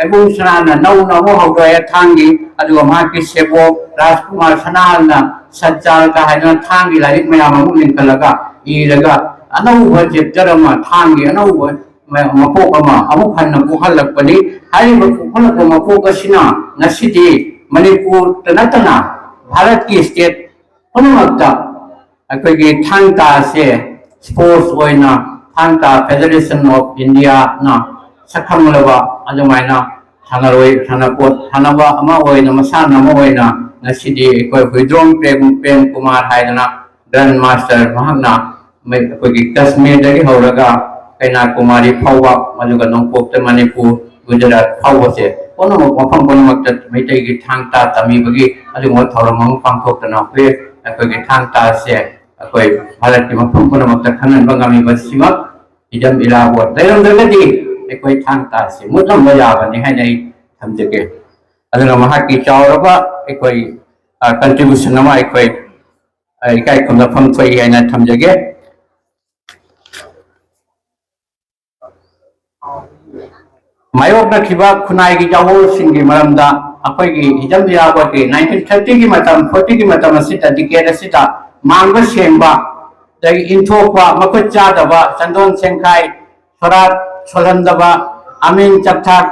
ꯏꯕꯨꯡ ꯁꯅꯥꯅ ꯅꯧꯅ ꯑꯃꯨꯛ ꯍꯧꯗꯣꯛꯑꯦ ꯊꯥꯡꯒꯤ, ꯑꯗꯨꯒ ꯃꯍꯥꯛꯀꯤ ꯁꯦꯕꯣꯛ ꯔꯥꯖꯀꯨꯃꯥꯔ ꯁꯅꯥꯍꯜꯅ ꯁꯠꯆꯥꯜꯒ ꯍꯥꯏꯗꯅ ꯊꯥꯡꯒꯤ ꯂꯥꯏꯔꯤꯛ ꯃꯌꯥꯝ ꯑꯃꯨꯛ ꯂꯤꯡꯈꯠꯂꯒ ꯏꯔꯒ ꯑꯅꯧꯕ ꯆꯦꯞꯇꯔ ꯑꯃ, ꯊꯥꯡꯒꯤ ꯑꯅꯧꯕ ꯃꯄꯣꯛ ꯑꯃ ꯑꯃꯨꯛ ꯍꯟꯅ ꯄꯣꯛꯍꯜꯂꯛꯄꯅꯤ꯫ ꯍꯥꯏꯔꯤꯕ ꯄꯣꯛꯍꯜꯂꯛꯄ ꯃꯄꯣꯛ ꯑꯁꯤꯅ ꯉꯁꯤꯗꯤ ꯃꯅꯤꯄꯨꯔꯗ ꯅꯠꯇꯅ ꯚꯥꯔꯠꯀꯤ ꯁ꯭ꯇꯦꯠ ꯄꯨꯝꯅꯃꯛꯇ ꯑꯩꯈꯣꯏꯒꯤ ꯊꯥꯡ ꯇꯥ ꯑꯁꯦ ꯁ꯭ꯄꯣꯔꯠꯁ ꯑꯣꯏꯅ ꯊꯥꯡ ꯇꯥ ꯐꯦꯗꯔꯦꯁꯟ ꯑꯣꯐ ꯏꯟꯗꯤꯌꯥꯅ ꯁꯛꯈꯪꯂꯕ ꯑꯗꯨꯃꯥꯏꯅ ꯁꯥꯟꯅꯔꯣꯏ, ꯁꯥꯟꯅꯄꯣꯠ, ꯁꯥꯟꯅꯕ ꯑꯃ ꯑꯣꯏꯅ, ꯃꯁꯥꯟꯅ ꯑꯃ ꯑꯣꯏꯅ ꯉꯁꯤꯗꯤ ꯑꯩꯈꯣꯏ ꯍꯨꯏꯗ꯭ꯔꯣꯝ ꯄ꯭ꯔꯦꯝ, ꯄ꯭ꯔꯦꯝ ꯀꯨꯃꯥꯔ ꯍꯥꯏꯗꯅ ꯒ꯭ꯔꯥꯟ ꯃꯥꯁꯇꯔ ꯃꯍꯥꯛꯅ ꯃꯩ-, ꯑꯩꯈꯣꯏꯒꯤ ꯀꯁꯃꯤꯔꯗꯒꯤ ꯍꯧꯔꯒ ꯀꯩꯅꯥꯀꯨꯃꯥꯔꯤ ꯐꯥꯎꯕ, ꯑꯗꯨꯒ ꯅꯣꯡꯄꯣꯛꯇ ꯃꯅꯤꯄꯨꯔ, ꯒꯨꯖꯔꯥꯠ ꯐꯥꯎꯕꯁꯦ ꯄꯨꯝꯅꯃꯛ, ꯃꯐꯝ ꯄꯨꯝꯅꯃꯛꯇ ꯃꯩꯇꯩꯒꯤ ꯊꯥꯡ ꯇꯥ ꯇꯝꯕꯤꯕꯒꯤ ꯑꯗꯨꯒꯨꯝꯕ ꯊꯧꯔꯝ ꯑꯃ ꯄꯥꯡꯊꯣꯛꯇꯅ ꯍꯧꯖꯤꯛ ꯑꯩꯈꯣꯏꯒꯤ ꯊꯥꯡ ꯇꯥꯁꯦ ꯑꯩꯈꯣꯏ ꯚꯥꯔꯠꯀꯤ ꯃꯐꯝ ꯄꯨꯝꯅꯃꯛꯇ ꯈꯪꯍꯟꯕ ꯉꯝꯃꯤꯕꯁꯤꯃꯛ ꯍꯤꯖꯝ ꯏꯔꯥꯕꯣꯠ ꯂꯩꯔꯝꯗ꯭ꯔꯒꯗꯤ ꯑꯩꯈꯣꯏ ꯊꯥꯡ ꯇꯥꯁꯦ ꯃꯨꯠꯂꯝꯕ ꯌꯥꯕꯅꯤ ꯍꯥꯏꯅ ꯑꯩ ꯊꯝꯖꯒꯦ꯫ ꯑꯗꯨꯅ ꯃꯍꯥꯛꯀꯤ ꯆꯥꯎꯔꯕ ꯑꯩꯈꯣꯏ, ꯑ, contribution ꯑꯃ ꯑꯩꯈꯣꯏ, ꯑ, ꯏꯀꯥꯏ ꯈꯨꯝꯅꯐꯝ ꯊꯣꯛꯏ ꯍꯥꯏꯅ ꯊꯝꯖꯒꯦ꯫ ꯃꯥꯌꯣꯛꯅꯈꯤꯕ ꯈꯨꯟꯅꯥꯏꯒꯤ ꯌꯥꯑꯣꯜꯁꯤꯡꯒꯤ ꯃꯔꯝꯗ ꯑꯩꯈꯣꯏꯒꯤ ꯍꯤꯖꯝ ꯏꯔꯥꯕꯣꯠꯀꯤ nineteen thirty ꯒꯤ ꯃꯇꯝ, forty ꯒꯤ ꯃꯇꯝ ꯑꯁꯤꯗ, decade ꯑꯁꯤꯗ ꯃꯥꯡꯕ ꯁꯦꯡꯕ, ꯑꯗꯒꯤ ꯏꯟꯊꯣꯛꯄ, ꯃꯈꯨꯠ ꯆꯥꯗꯕ, ꯆꯟꯗꯣꯟ ꯁꯦꯡꯈꯥꯏ, ꯁꯣꯔꯥꯠ ꯁꯣꯜꯍꯟꯗꯕ, ꯑꯃꯤꯟ ꯆꯥꯛꯊꯥꯛ,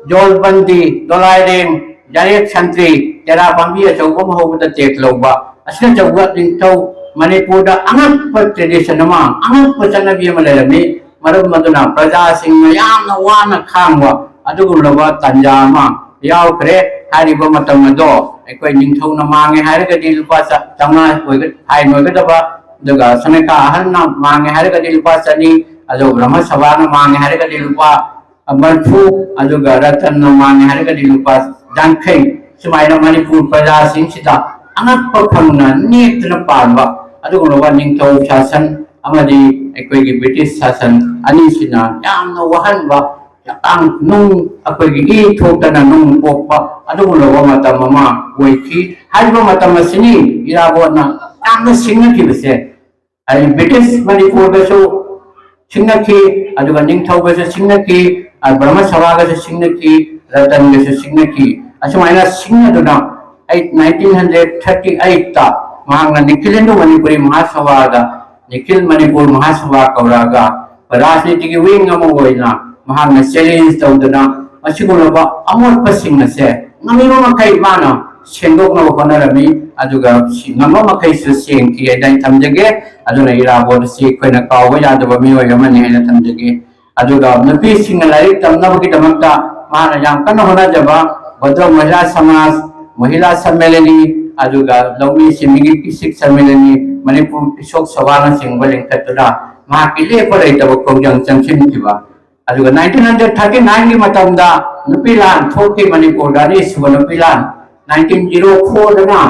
ꯖꯣꯜꯕꯟꯗꯤ, ꯗꯣꯂꯥꯏꯔꯦꯡ, ꯌꯥꯔꯦꯛ ꯁꯟꯇ꯭ꯔꯤ, ꯇꯦꯔꯥ ꯄꯥꯝꯕꯤ ꯑꯆꯧꯕ ꯑꯃ ꯍꯧꯕꯗ ꯇꯦꯛ ꯂꯧꯕ, ꯑꯁꯤꯅꯆꯤꯡꯕ ꯅꯤꯡꯊꯧ ꯃꯅꯤꯄꯨꯔꯗ ꯑꯉꯛꯄ tradition ꯑꯃ, ꯑꯉꯛꯄ ꯆꯠꯅꯕꯤ ꯑꯃ ꯂꯩꯔꯝꯃꯤ꯫ ꯃꯔꯝ ꯑꯗꯨꯅ ꯄ꯭ꯔꯖꯥꯁꯤꯡꯅ ꯌꯥꯝꯅ ꯋꯥꯅ ꯈꯥꯡꯕ ꯑꯗꯨꯒꯨꯝꯂꯕ ꯇꯥꯟꯖꯥ ꯑꯃ ꯌꯥꯎꯈ꯭ꯔꯦ꯫ ꯍꯥꯏꯔꯤꯕ ꯃꯇꯝ ꯑꯗꯣ ꯑꯩꯈꯣꯏ ꯅꯤꯡꯊꯧꯅ ꯃꯥꯡꯉꯦ ꯍꯥꯏꯔꯒꯗꯤ ꯂꯨꯄꯥ ꯆꯥ-, ꯆꯥꯝꯃꯉꯥ ꯑꯣꯏꯒ-, fine ꯑꯣꯏꯒꯗꯕ, ꯑꯗꯨꯒ ꯁꯅꯦꯀꯥ ꯑꯍꯜꯅ ꯃꯥꯡꯉꯦ ꯍꯥꯏꯔꯒꯗꯤ ꯂꯨꯄꯥ ꯆꯅꯤ, ꯑꯗꯨꯒ ꯕ꯭ꯔꯍꯃ ꯁꯚꯥꯅ ꯃꯥꯡꯉꯦ ꯍꯥꯏꯔꯒꯗꯤ ꯂꯨꯄꯥ ꯃꯔꯤꯐꯨ, ꯑꯗꯨꯒ ꯔꯇꯟꯅ ꯃꯥꯡꯉꯦ ꯍꯥꯏꯔꯒꯗꯤ ꯂꯨꯄꯥ ꯌꯥꯡꯈꯩ꯫ ꯁꯨꯃꯥꯏꯅ ꯃꯅꯤꯄꯨꯔ ꯄ꯭ꯔꯖꯥꯁꯤꯡꯁꯤꯗ ꯑꯉꯛꯄ ꯐꯪꯅ ꯅꯦꯛꯇꯨꯅ ꯄꯥꯟꯕ ꯑꯗꯨꯒꯨꯝꯂꯕ ꯅꯤꯡꯊꯧ ꯁꯥꯁꯟ ꯑꯃꯗꯤ ꯑꯩꯈꯣꯏꯒꯤ ꯕ꯭ꯔꯤꯇꯤꯁ ꯁꯥꯁꯟ ꯑꯅꯤꯁꯤꯅ ꯌꯥꯝꯅ ꯋꯥꯍꯟꯕ, ꯌꯥꯝ ꯅꯨꯡ, ꯑꯩꯈꯣꯏꯒꯤ ꯏ ꯊꯣꯛꯇꯅ ꯅꯨꯡ ꯄꯣꯛꯄ ꯑꯗꯨꯒꯨꯝꯂꯕ ꯃꯇꯝ ꯑꯃ ꯑꯣꯏꯈꯤ꯫ ꯍꯥꯏꯔꯤꯕ ꯃꯇꯝ ꯑꯁꯤꯅꯤ ꯏꯔꯥꯕꯣꯠꯅ ꯌꯥꯝꯅ ꯁꯤꯡꯅꯈꯤꯕꯁꯦ꯫ ꯍꯥꯏꯗꯤ ꯕ꯭ꯔꯤꯇꯤꯁ ꯃꯅꯤꯄꯨꯔꯗꯁꯨ ꯁꯤꯡꯅꯈꯤ, ꯑꯗꯨꯒ ꯅꯤꯡꯊꯧꯒꯁꯨ ꯁꯤꯡꯅꯈꯤ, ꯑ, ꯕ꯭ꯔꯍꯃ ꯁꯚꯥꯒꯁꯨ ꯁꯤꯡꯅꯈꯤ, ꯔꯇꯟꯒꯁꯨ ꯁꯤꯡꯅꯈꯤ꯫ ꯑꯁꯨꯃꯥꯏꯅ ꯁꯤꯡꯅꯗꯨꯅ ꯑꯩ ꯅꯥꯏꯟꯇꯤꯟ ꯍꯟꯗ꯭ꯔꯦꯠ ꯊꯥꯔꯇꯤ ꯑꯩꯠꯇ ꯃꯍꯥꯛꯅ ꯅꯤꯈꯤꯂꯦꯟꯗꯨ ꯃꯅꯤꯄꯨꯔꯤ ꯃꯍꯥꯁꯚꯥꯗ, ꯅꯤꯈꯤꯜ ꯃꯅꯤꯄꯨꯔ ꯃꯍꯥꯁꯚꯥ ꯀꯧꯔꯛꯑꯒ ꯔꯥꯖꯅꯤꯇꯤꯒꯤ ꯋꯤꯡ ꯑꯃ ꯑꯣꯏꯅ ꯃꯍꯥꯛꯅ ꯆꯦꯂꯦꯟꯖ ꯇꯧꯗꯨꯅ ꯃꯁꯤꯒꯨꯝꯂꯕ ꯑꯃꯣꯠꯄꯁꯤꯡ ꯑꯁꯦ ꯉꯝꯃꯤꯕ ꯃꯈꯩ ꯃꯥꯅ ꯁꯦꯡꯗꯣꯛꯅꯕ ꯍꯣꯠꯅꯔꯝꯃꯤ꯫ ꯑꯗꯨꯒ ꯁꯤ ꯉꯝꯕ ꯃꯈꯩꯁꯨ ꯁꯦꯡꯈꯤ ꯍꯥꯏꯅ ꯑꯩ ꯊꯝꯖꯒꯦ꯫ ꯑꯗꯨꯅ ꯏꯔꯥꯕꯣꯠ ꯑꯁꯤ ꯑꯩꯈꯣꯏꯅ ꯀꯥꯎꯕ ꯌꯥꯗꯕ ꯃꯤꯑꯣꯏ ꯑꯃꯅꯤ ꯍꯥꯏꯅ ꯊꯝꯖꯒꯦ꯫ ꯑꯗꯨꯒ ꯅꯨꯄꯤꯁꯤꯡꯅ ꯂꯥꯏꯔꯤꯛ ꯇꯝꯅꯕꯒꯤꯗꯃꯛꯇ ꯃꯥꯅ ꯌꯥꯝ ꯀꯟꯅ ꯍꯣꯠꯅꯖꯕ ꯕꯗ꯭ꯔ ꯃꯍꯤꯂꯥ ꯁꯃꯥꯖ, ꯃꯍꯤꯂꯥ ꯁꯝꯃꯦꯂꯅꯤ, ꯑꯗꯨꯒ ꯂꯧꯃꯤ ꯁꯤꯟꯃꯤꯒꯤ ꯀꯤꯁꯤꯛ ꯁꯝꯃꯦꯂꯅꯤ, ꯃꯅꯤꯄꯨꯔ ꯀꯤꯁꯣꯛ ꯁꯚꯥꯅꯆꯤꯡꯕ ꯂꯤꯡꯈꯠꯇꯨꯅ ꯃꯍꯥꯛꯀꯤ ꯂꯦꯞꯄ ꯂꯩꯇꯕ ꯈꯣꯡꯖꯪ ꯆꯪꯁꯤꯟꯈꯤꯕ꯫ ꯑꯗꯨꯒ ꯅꯥꯏꯟꯇꯤꯟ ꯍꯟꯗ꯭ꯔꯦꯠ ꯊꯥꯔꯇꯤ ꯅꯥꯏꯟꯒꯤ ꯃꯇꯝꯗ ꯅꯨꯄꯤ ꯂꯥꯟ ꯊꯣꯛꯈꯤ ꯃꯅꯤꯄꯨꯔꯗ, ꯑꯅꯤꯁꯨꯕ ꯅꯨꯄꯤ ꯂꯥꯟ꯫ ꯅꯥꯏꯟꯇꯤꯟ ꯖꯤꯔꯣ ꯐꯣꯔꯗꯅ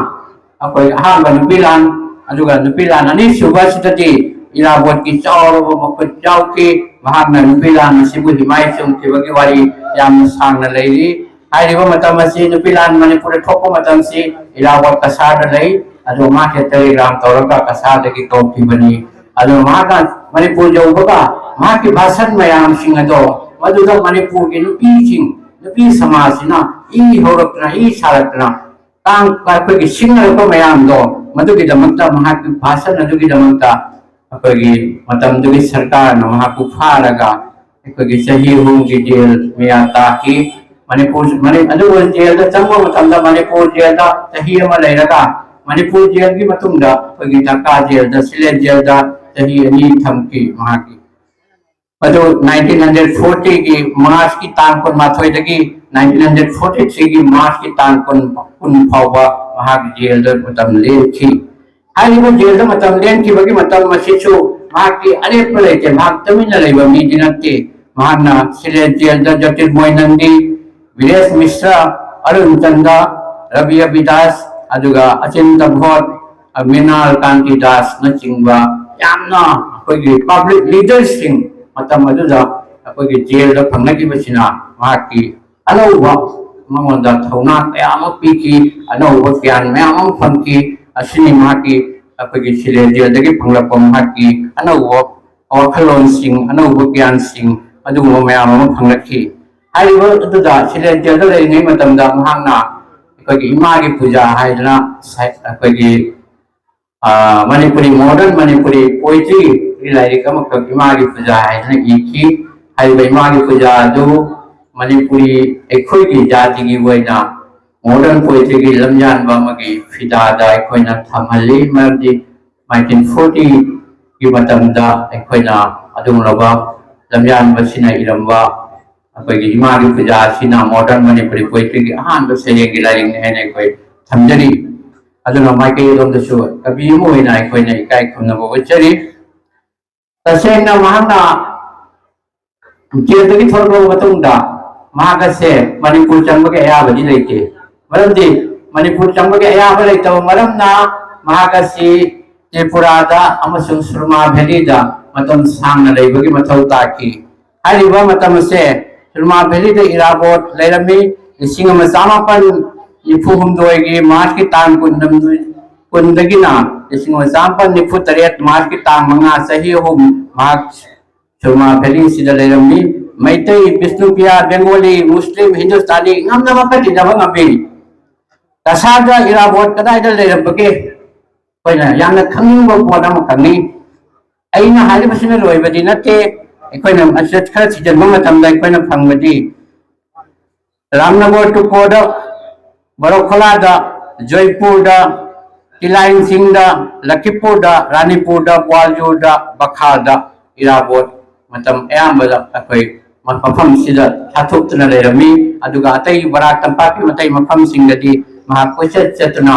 ꯑꯩꯈꯣꯏ ꯑꯍꯥꯟꯕ ꯅꯨꯄꯤ ꯂꯥꯟ, ꯑꯗꯨꯒ ꯅꯨꯄꯤ ꯂꯥꯟ ꯑꯅꯤꯁꯨꯕ ꯑꯁꯤꯗꯗꯤ ꯏꯔꯥꯕꯣꯠꯀꯤ ꯆꯥꯎꯔꯕ ꯃꯈꯨꯠ ꯌꯥꯎꯈꯤ꯫ ꯃꯍꯥꯛꯅ ꯅꯨꯄꯤ ꯂꯥꯟ ꯑꯁꯤꯕꯨ ꯍꯤꯃꯥꯏ ꯆꯨꯝꯈꯤꯕꯒꯤ ꯋꯥꯔꯤ ꯌꯥꯝꯅ ꯁꯥꯡꯅ ꯂꯩꯔꯤ꯫ ꯍꯥꯏꯔꯤꯕ ꯃꯇꯝ ꯑꯁꯤ ꯅꯨꯄꯤ ꯂꯥꯟ ꯃꯅꯤꯄꯨꯔꯗ ꯊꯣꯛꯄ ꯃꯇꯝꯁꯤ ꯏꯔꯥꯕꯣꯠ ꯀꯁꯥꯔꯗ ꯂꯩ꯫ ꯑꯗꯨ ꯃꯥꯁꯦ ꯇꯦꯂꯤꯒ꯭ꯔꯥꯝ ꯇꯧꯔꯒ ꯀꯁꯥꯔꯗꯒꯤ ꯀꯧꯈꯤꯕꯅꯤ꯫ ꯑꯗꯨ ꯃꯍꯥꯛꯅ ꯃꯅꯤꯄꯨꯔ ꯌꯧꯕꯒ ꯃꯍꯥꯛꯀꯤ ꯚꯥꯁꯟ ꯃꯌꯥꯝꯁꯤꯡ ꯑꯗꯣ ꯃꯗꯨꯗ ꯃꯅꯤꯄꯨꯔꯒꯤ ꯅꯨꯄꯤꯁꯤꯡ, ꯅꯨꯄꯤ ꯁꯃꯥꯖꯁꯤꯅ ꯏ ꯍꯧꯔꯛꯇꯅ, ꯏ ꯁꯥꯔꯛꯇꯅ ꯇꯥꯡ ꯑꯩꯈꯣꯏꯒꯤ ꯁꯤꯡꯅꯔꯛꯄ ꯃꯌꯥꯝꯗꯣ, ꯃꯗꯨꯒꯤꯗꯃꯛꯇ, ꯃꯍꯥꯛꯀꯤ ꯚꯥꯁꯟ ꯑꯗꯨꯒꯤꯗꯃꯛꯇ ꯑꯩꯈꯣꯏꯒꯤ ꯃꯇꯝꯗꯨꯒꯤ ꯁꯔꯀꯥꯔꯅ ꯃꯍꯥꯛꯄꯨ ꯐꯥꯔꯒ ꯑꯩꯈꯣꯏꯒꯤ ꯆꯍꯤ ꯑꯍꯨꯝꯒꯤ ꯖꯦꯜ ꯃꯌꯥ ꯇꯥꯈꯤ꯫ ꯃꯅꯤꯄꯨꯔ, ꯃꯅꯤ-, ꯑꯗꯨꯕꯨ ꯖꯦꯜꯗ ꯆꯪꯕ ꯃꯇꯝꯗ ꯃꯅꯤꯄꯨꯔ ꯖꯦꯜꯗ ꯆꯍꯤ ꯑꯃ ꯂꯩꯔꯒ ꯃꯅꯤꯄꯨꯔ ꯖꯦꯜꯒꯤ ꯃꯇꯨꯡꯗ ꯑꯩꯈꯣꯏꯒꯤ ꯙꯥꯀꯥ ꯖꯦꯜꯗ, ꯁꯤꯂꯦꯠ ꯖꯦꯜꯗ ꯆꯍꯤ ꯑꯅꯤ ꯊꯝꯈꯤ ꯃꯍꯥꯛꯀꯤ꯫ ꯃꯗꯨ ꯅꯥꯏꯟꯇꯤꯟ ꯍꯟꯗ꯭ꯔꯦꯠ ꯐꯣꯔꯇꯤꯒꯤ ꯃꯥꯔꯆꯀꯤ ꯇꯥꯡ ꯀꯨꯟꯃꯥꯊꯣꯏꯗꯒꯤ ꯅꯥꯏꯟꯇꯤꯟ ꯍꯟꯗ꯭ꯔꯦꯠ ꯐꯣꯔꯇꯤ ꯊ꯭ꯔꯤꯒꯤ ꯃꯥꯔꯆꯀꯤ ꯇꯥꯡ ꯀꯨꯟ, ꯀꯨꯟ ꯐꯥꯎꯕ ꯃꯍꯥꯛ ꯖꯦꯜꯗ ꯃꯇꯝ ꯂꯦꯟꯈꯤ꯫ ꯍꯥꯏꯔꯤꯕ ꯖꯦꯜꯗ ꯃꯇꯝ ꯂꯦꯟꯈꯤꯕꯒꯤ ꯃꯇꯝ ꯑꯁꯤꯁꯨ ꯃꯍꯥꯛꯀꯤ ꯑꯔꯦꯞꯄ ꯂꯩꯇꯦ꯫ ꯃꯍꯥꯛ ꯇꯨꯃꯤꯟꯅ ꯂꯩꯕ ꯃꯤꯗꯤ ꯅꯠꯇꯦ꯫ ꯃꯍꯥꯛꯅ ꯁꯤꯂꯦꯠ ꯖꯦꯜꯗ ꯖꯣꯇꯤꯔꯃꯣꯏ ꯅꯟꯗꯤ, ꯕꯤꯔꯦꯁ ꯃꯤꯁ꯭ꯔ, ꯑꯔꯨꯟ ꯆꯟꯗ, ꯔꯕꯤ ꯑꯕꯤꯗꯥꯁ, ꯑꯗꯨꯒ ꯑꯆꯤꯟꯗ ꯚꯣꯠ, ꯃꯤꯅꯥꯜ ꯀꯥꯟꯇꯤ ꯗꯥꯁꯅꯆꯤꯡꯕ ꯌꯥꯝꯅ ꯑꯩꯈꯣꯏꯒꯤ ꯄꯕ꯭ꯂꯤꯛ ꯂꯤꯗꯔꯁꯤꯡ ꯃꯇꯝ ꯑꯗꯨꯗ ꯑꯩꯈꯣꯏꯒꯤ ꯖꯦꯜꯗ ꯐꯪꯅꯈꯤꯕꯁꯤꯅ ꯃꯍꯥꯛꯀꯤ ꯑꯅꯧꯕ, ꯃꯉꯣꯟꯗ ꯊꯧꯅꯥ ꯀꯌꯥ ꯑꯃ ꯄꯤꯈꯤ, ꯑꯅꯧꯕ ꯒ꯭ꯌꯥꯟ ꯃꯌꯥꯝ ꯑꯃ ꯐꯪꯈꯤ꯫ ꯑꯁꯤꯅꯤ ꯃꯍꯥꯛꯀꯤ, ꯑꯩꯈꯣꯏꯒꯤ ꯁꯤꯂꯦꯠ ꯖꯦꯜꯗꯒꯤ ꯐꯪꯂꯛꯄ ꯃꯍꯥꯛꯀꯤ ꯑꯅꯧꯕ ꯋꯥꯈꯜꯂꯣꯟꯁꯤꯡ, ꯑꯅꯧꯕ ꯒ꯭ꯌꯥꯟꯁꯤꯡ, ꯑꯗꯨꯒꯨꯝꯕ ꯃꯌꯥꯝ ꯑꯃ ꯐꯪꯂꯛꯈꯤ꯫ ꯍꯥꯏꯔꯤꯕ ꯑꯗꯨꯗ ꯁꯤꯂꯦꯟꯇꯦꯜꯗ ꯂꯩꯔꯤꯉꯩ ꯃꯇꯝꯗ ꯃꯍꯥꯛꯅ ꯑꯩꯈꯣꯏꯒꯤ ꯏꯃꯥꯒꯤ ꯄꯨꯖꯥ ꯍꯥꯏꯗꯅ ꯁꯥ-, ꯑꯩꯈꯣꯏꯒꯤ, ꯑ, ꯃꯅꯤꯄꯨꯔꯤ, modern Manipuri poetryꯒꯤ ꯂꯥꯏꯔꯤꯛ ꯑꯃꯈꯛ ꯏꯃꯥꯒꯤ ꯄꯨꯖꯥ ꯍꯥꯏꯗꯅ ꯏꯈꯤ꯫ ꯍꯥꯏꯔꯤꯕ ꯏꯃꯥꯒꯤ ꯄꯨꯖꯥ ꯑꯗꯨ ꯃꯅꯤꯄꯨꯔꯤ ꯑꯩꯈꯣꯏꯒꯤ ꯖꯥꯇꯤꯒꯤ ꯑꯣꯏꯅ modern poetryꯒꯤ ꯂꯝꯌꯥꯟꯕ ꯑꯃꯒꯤ ꯐꯤꯗꯥꯗ ꯑꯩꯈꯣꯏꯅ ꯊꯝꯍꯜꯂꯤ꯫ ꯃꯔꯝꯗꯤ nineteen fortyꯒꯤ ꯃꯇꯝꯗ ꯑꯩꯈꯣꯏꯅ ꯑꯗꯨꯒꯨꯝꯂꯕ ꯂꯝꯌꯥꯟꯕꯁꯤꯅ ꯏꯔꯝꯕ ꯑꯩꯈꯣꯏꯒꯤ ꯏꯃꯥꯒꯤ ꯄꯨꯖꯥ ꯑꯁꯤꯅ modern Manipuri poetryꯒꯤ ꯑꯍꯥꯟꯕ ꯁꯩꯔꯦꯡꯒꯤ ꯂꯥꯏꯔꯤꯛꯅꯤ ꯍꯥꯏꯅ ꯑꯩꯈꯣꯏ ꯊꯝꯖꯔꯤ꯫ ꯑꯗꯨꯅ ꯃꯥꯏꯀꯩ ꯑꯗꯣꯝꯗꯁꯨ ꯀꯕꯤ ꯑꯃ ꯑꯣꯏꯅ ꯑꯩꯈꯣꯏꯅ ꯏꯀꯥꯏ ꯈꯨꯝꯅꯕ ꯎꯠꯆꯔꯤ꯫ ꯇꯁꯦꯡꯅ ꯃꯍꯥꯛꯅ ꯖꯦꯜꯗꯒꯤ ꯊꯣꯛꯂꯛꯂꯕ ꯃꯇꯨꯡꯗ ꯃꯍꯥꯛ ꯑꯁꯦ ꯃꯅꯤꯄꯨꯔ ꯆꯪꯕꯒꯤ ꯑꯌꯥꯕꯗꯤ ꯂꯩꯇꯦ꯫ ꯃꯔꯝꯗꯤ ꯃꯅꯤꯄꯨꯔ ꯆꯪꯕꯒꯤ ꯑꯌꯥꯕ ꯂꯩꯇꯕ ꯃꯔꯝꯅ ꯃꯍꯥꯛ ꯑꯁꯤ ꯇ꯭ꯔꯤꯄꯨꯔꯥꯗ ꯑꯃꯁꯨꯡ ꯁꯨꯔꯃꯥ ꯚꯦꯂꯤꯗ ꯃꯇꯝ ꯁꯥꯡꯅ ꯂꯩꯕꯒꯤ ꯃꯊꯧ ꯇꯥꯈꯤ꯫ ꯍꯥꯏꯔꯤꯕ ꯃꯇꯝ ꯑꯁꯦ ꯁꯨꯔꯃꯥ ꯚꯦꯂꯤꯗ ꯏꯔꯥꯕꯣꯠ ꯂꯩꯔꯝꯃꯤ꯫ ꯂꯤꯁꯤꯡ ꯑꯃ ꯆꯥꯃꯥꯄꯟ ꯅꯤꯐꯨ ꯍꯨꯝꯗꯣꯏꯒꯤ ꯃꯥꯔꯆꯀꯤ ꯇꯥꯡ ꯀꯨꯟ, ꯀꯨꯟꯗꯒꯤꯅ ꯂꯤꯁꯤꯡ ꯑꯃ ꯆꯥꯃꯥꯄꯟ ꯅꯤꯐꯨ ꯇꯔꯦꯠ ꯃꯥꯔꯆꯀꯤ ꯇꯥꯡ ꯃꯉꯥ, ꯆꯍꯤ ꯑꯍꯨꯝ ꯃꯍꯥꯛ ꯁꯨꯔꯃꯥ ꯚꯦꯂꯤꯁꯤꯗ ꯂꯩꯔꯝꯃꯤ꯫ ꯃꯩꯇꯩ, ꯕꯤꯁꯅꯨꯄ꯭ꯔꯤꯌꯥ, ꯕꯦꯡꯒꯣꯂꯤ, ꯃꯨꯁꯂꯤꯝ, ꯍꯤꯟꯗꯨꯁꯇꯥꯅꯤ ꯉꯝꯅꯕ ꯑꯃꯠꯇ ꯇꯤꯟꯅꯕ ꯉꯝꯃꯤ꯫ ꯀꯁꯥꯔꯗ ꯏꯔꯥꯕꯣꯠ ꯀꯗꯥꯏꯗ ꯂꯩꯔꯝꯕꯒꯦ? ꯑꯩꯈꯣꯏꯅ ꯌꯥꯝꯅ ꯈꯪꯅꯤꯡꯕ ꯄꯣꯠ ꯑꯃꯈꯛꯅꯤ꯫ ꯑꯩꯅ ꯍꯥꯏꯔꯤꯕꯁꯤꯅ ꯂꯣꯏꯕꯗꯤ ꯅꯠꯇꯦ꯫ ꯑꯩꯈꯣꯏꯅ ꯑꯁꯤꯗ ꯈꯔ ꯊꯤꯖꯤꯟꯕ ꯃꯇꯝꯗ ꯑꯩꯈꯣꯏꯅ ꯐꯪꯕꯗꯤ ꯔꯥꯝꯅꯒꯔ ꯇꯨꯀꯣꯗ, ꯕꯔꯣꯈꯣꯂꯥꯗ, ꯖꯣꯏꯄꯨꯔꯗ, ꯇꯤꯂꯥꯏꯟꯁꯤꯡꯗ, ꯂꯈꯤꯄꯨꯔꯗ, ꯔꯥꯅꯤꯄꯨꯔꯗ, ꯒ꯭ꯋꯥꯜꯖꯨꯔꯗ, ꯕꯈꯥꯜꯗ ꯏꯔꯥꯕꯣꯠ ꯃꯇꯝ ꯑꯌꯥꯝꯕꯗ ꯑꯩꯈꯣꯏ ꯃꯐꯝꯁꯤꯗ ꯊꯥꯊꯣꯛꯇꯨꯅ ꯂꯩꯔꯝꯃꯤ꯫ ꯑꯗꯨꯒ ꯑꯇꯩ ꯕꯔꯥꯛ ꯇꯝꯄꯥꯛꯀꯤ ꯑꯇꯩ ꯃꯐꯝꯁꯤꯡꯗꯗꯤ ꯃꯍꯥꯛ ꯀꯣꯏꯆꯠ ꯆꯠꯇꯨꯅ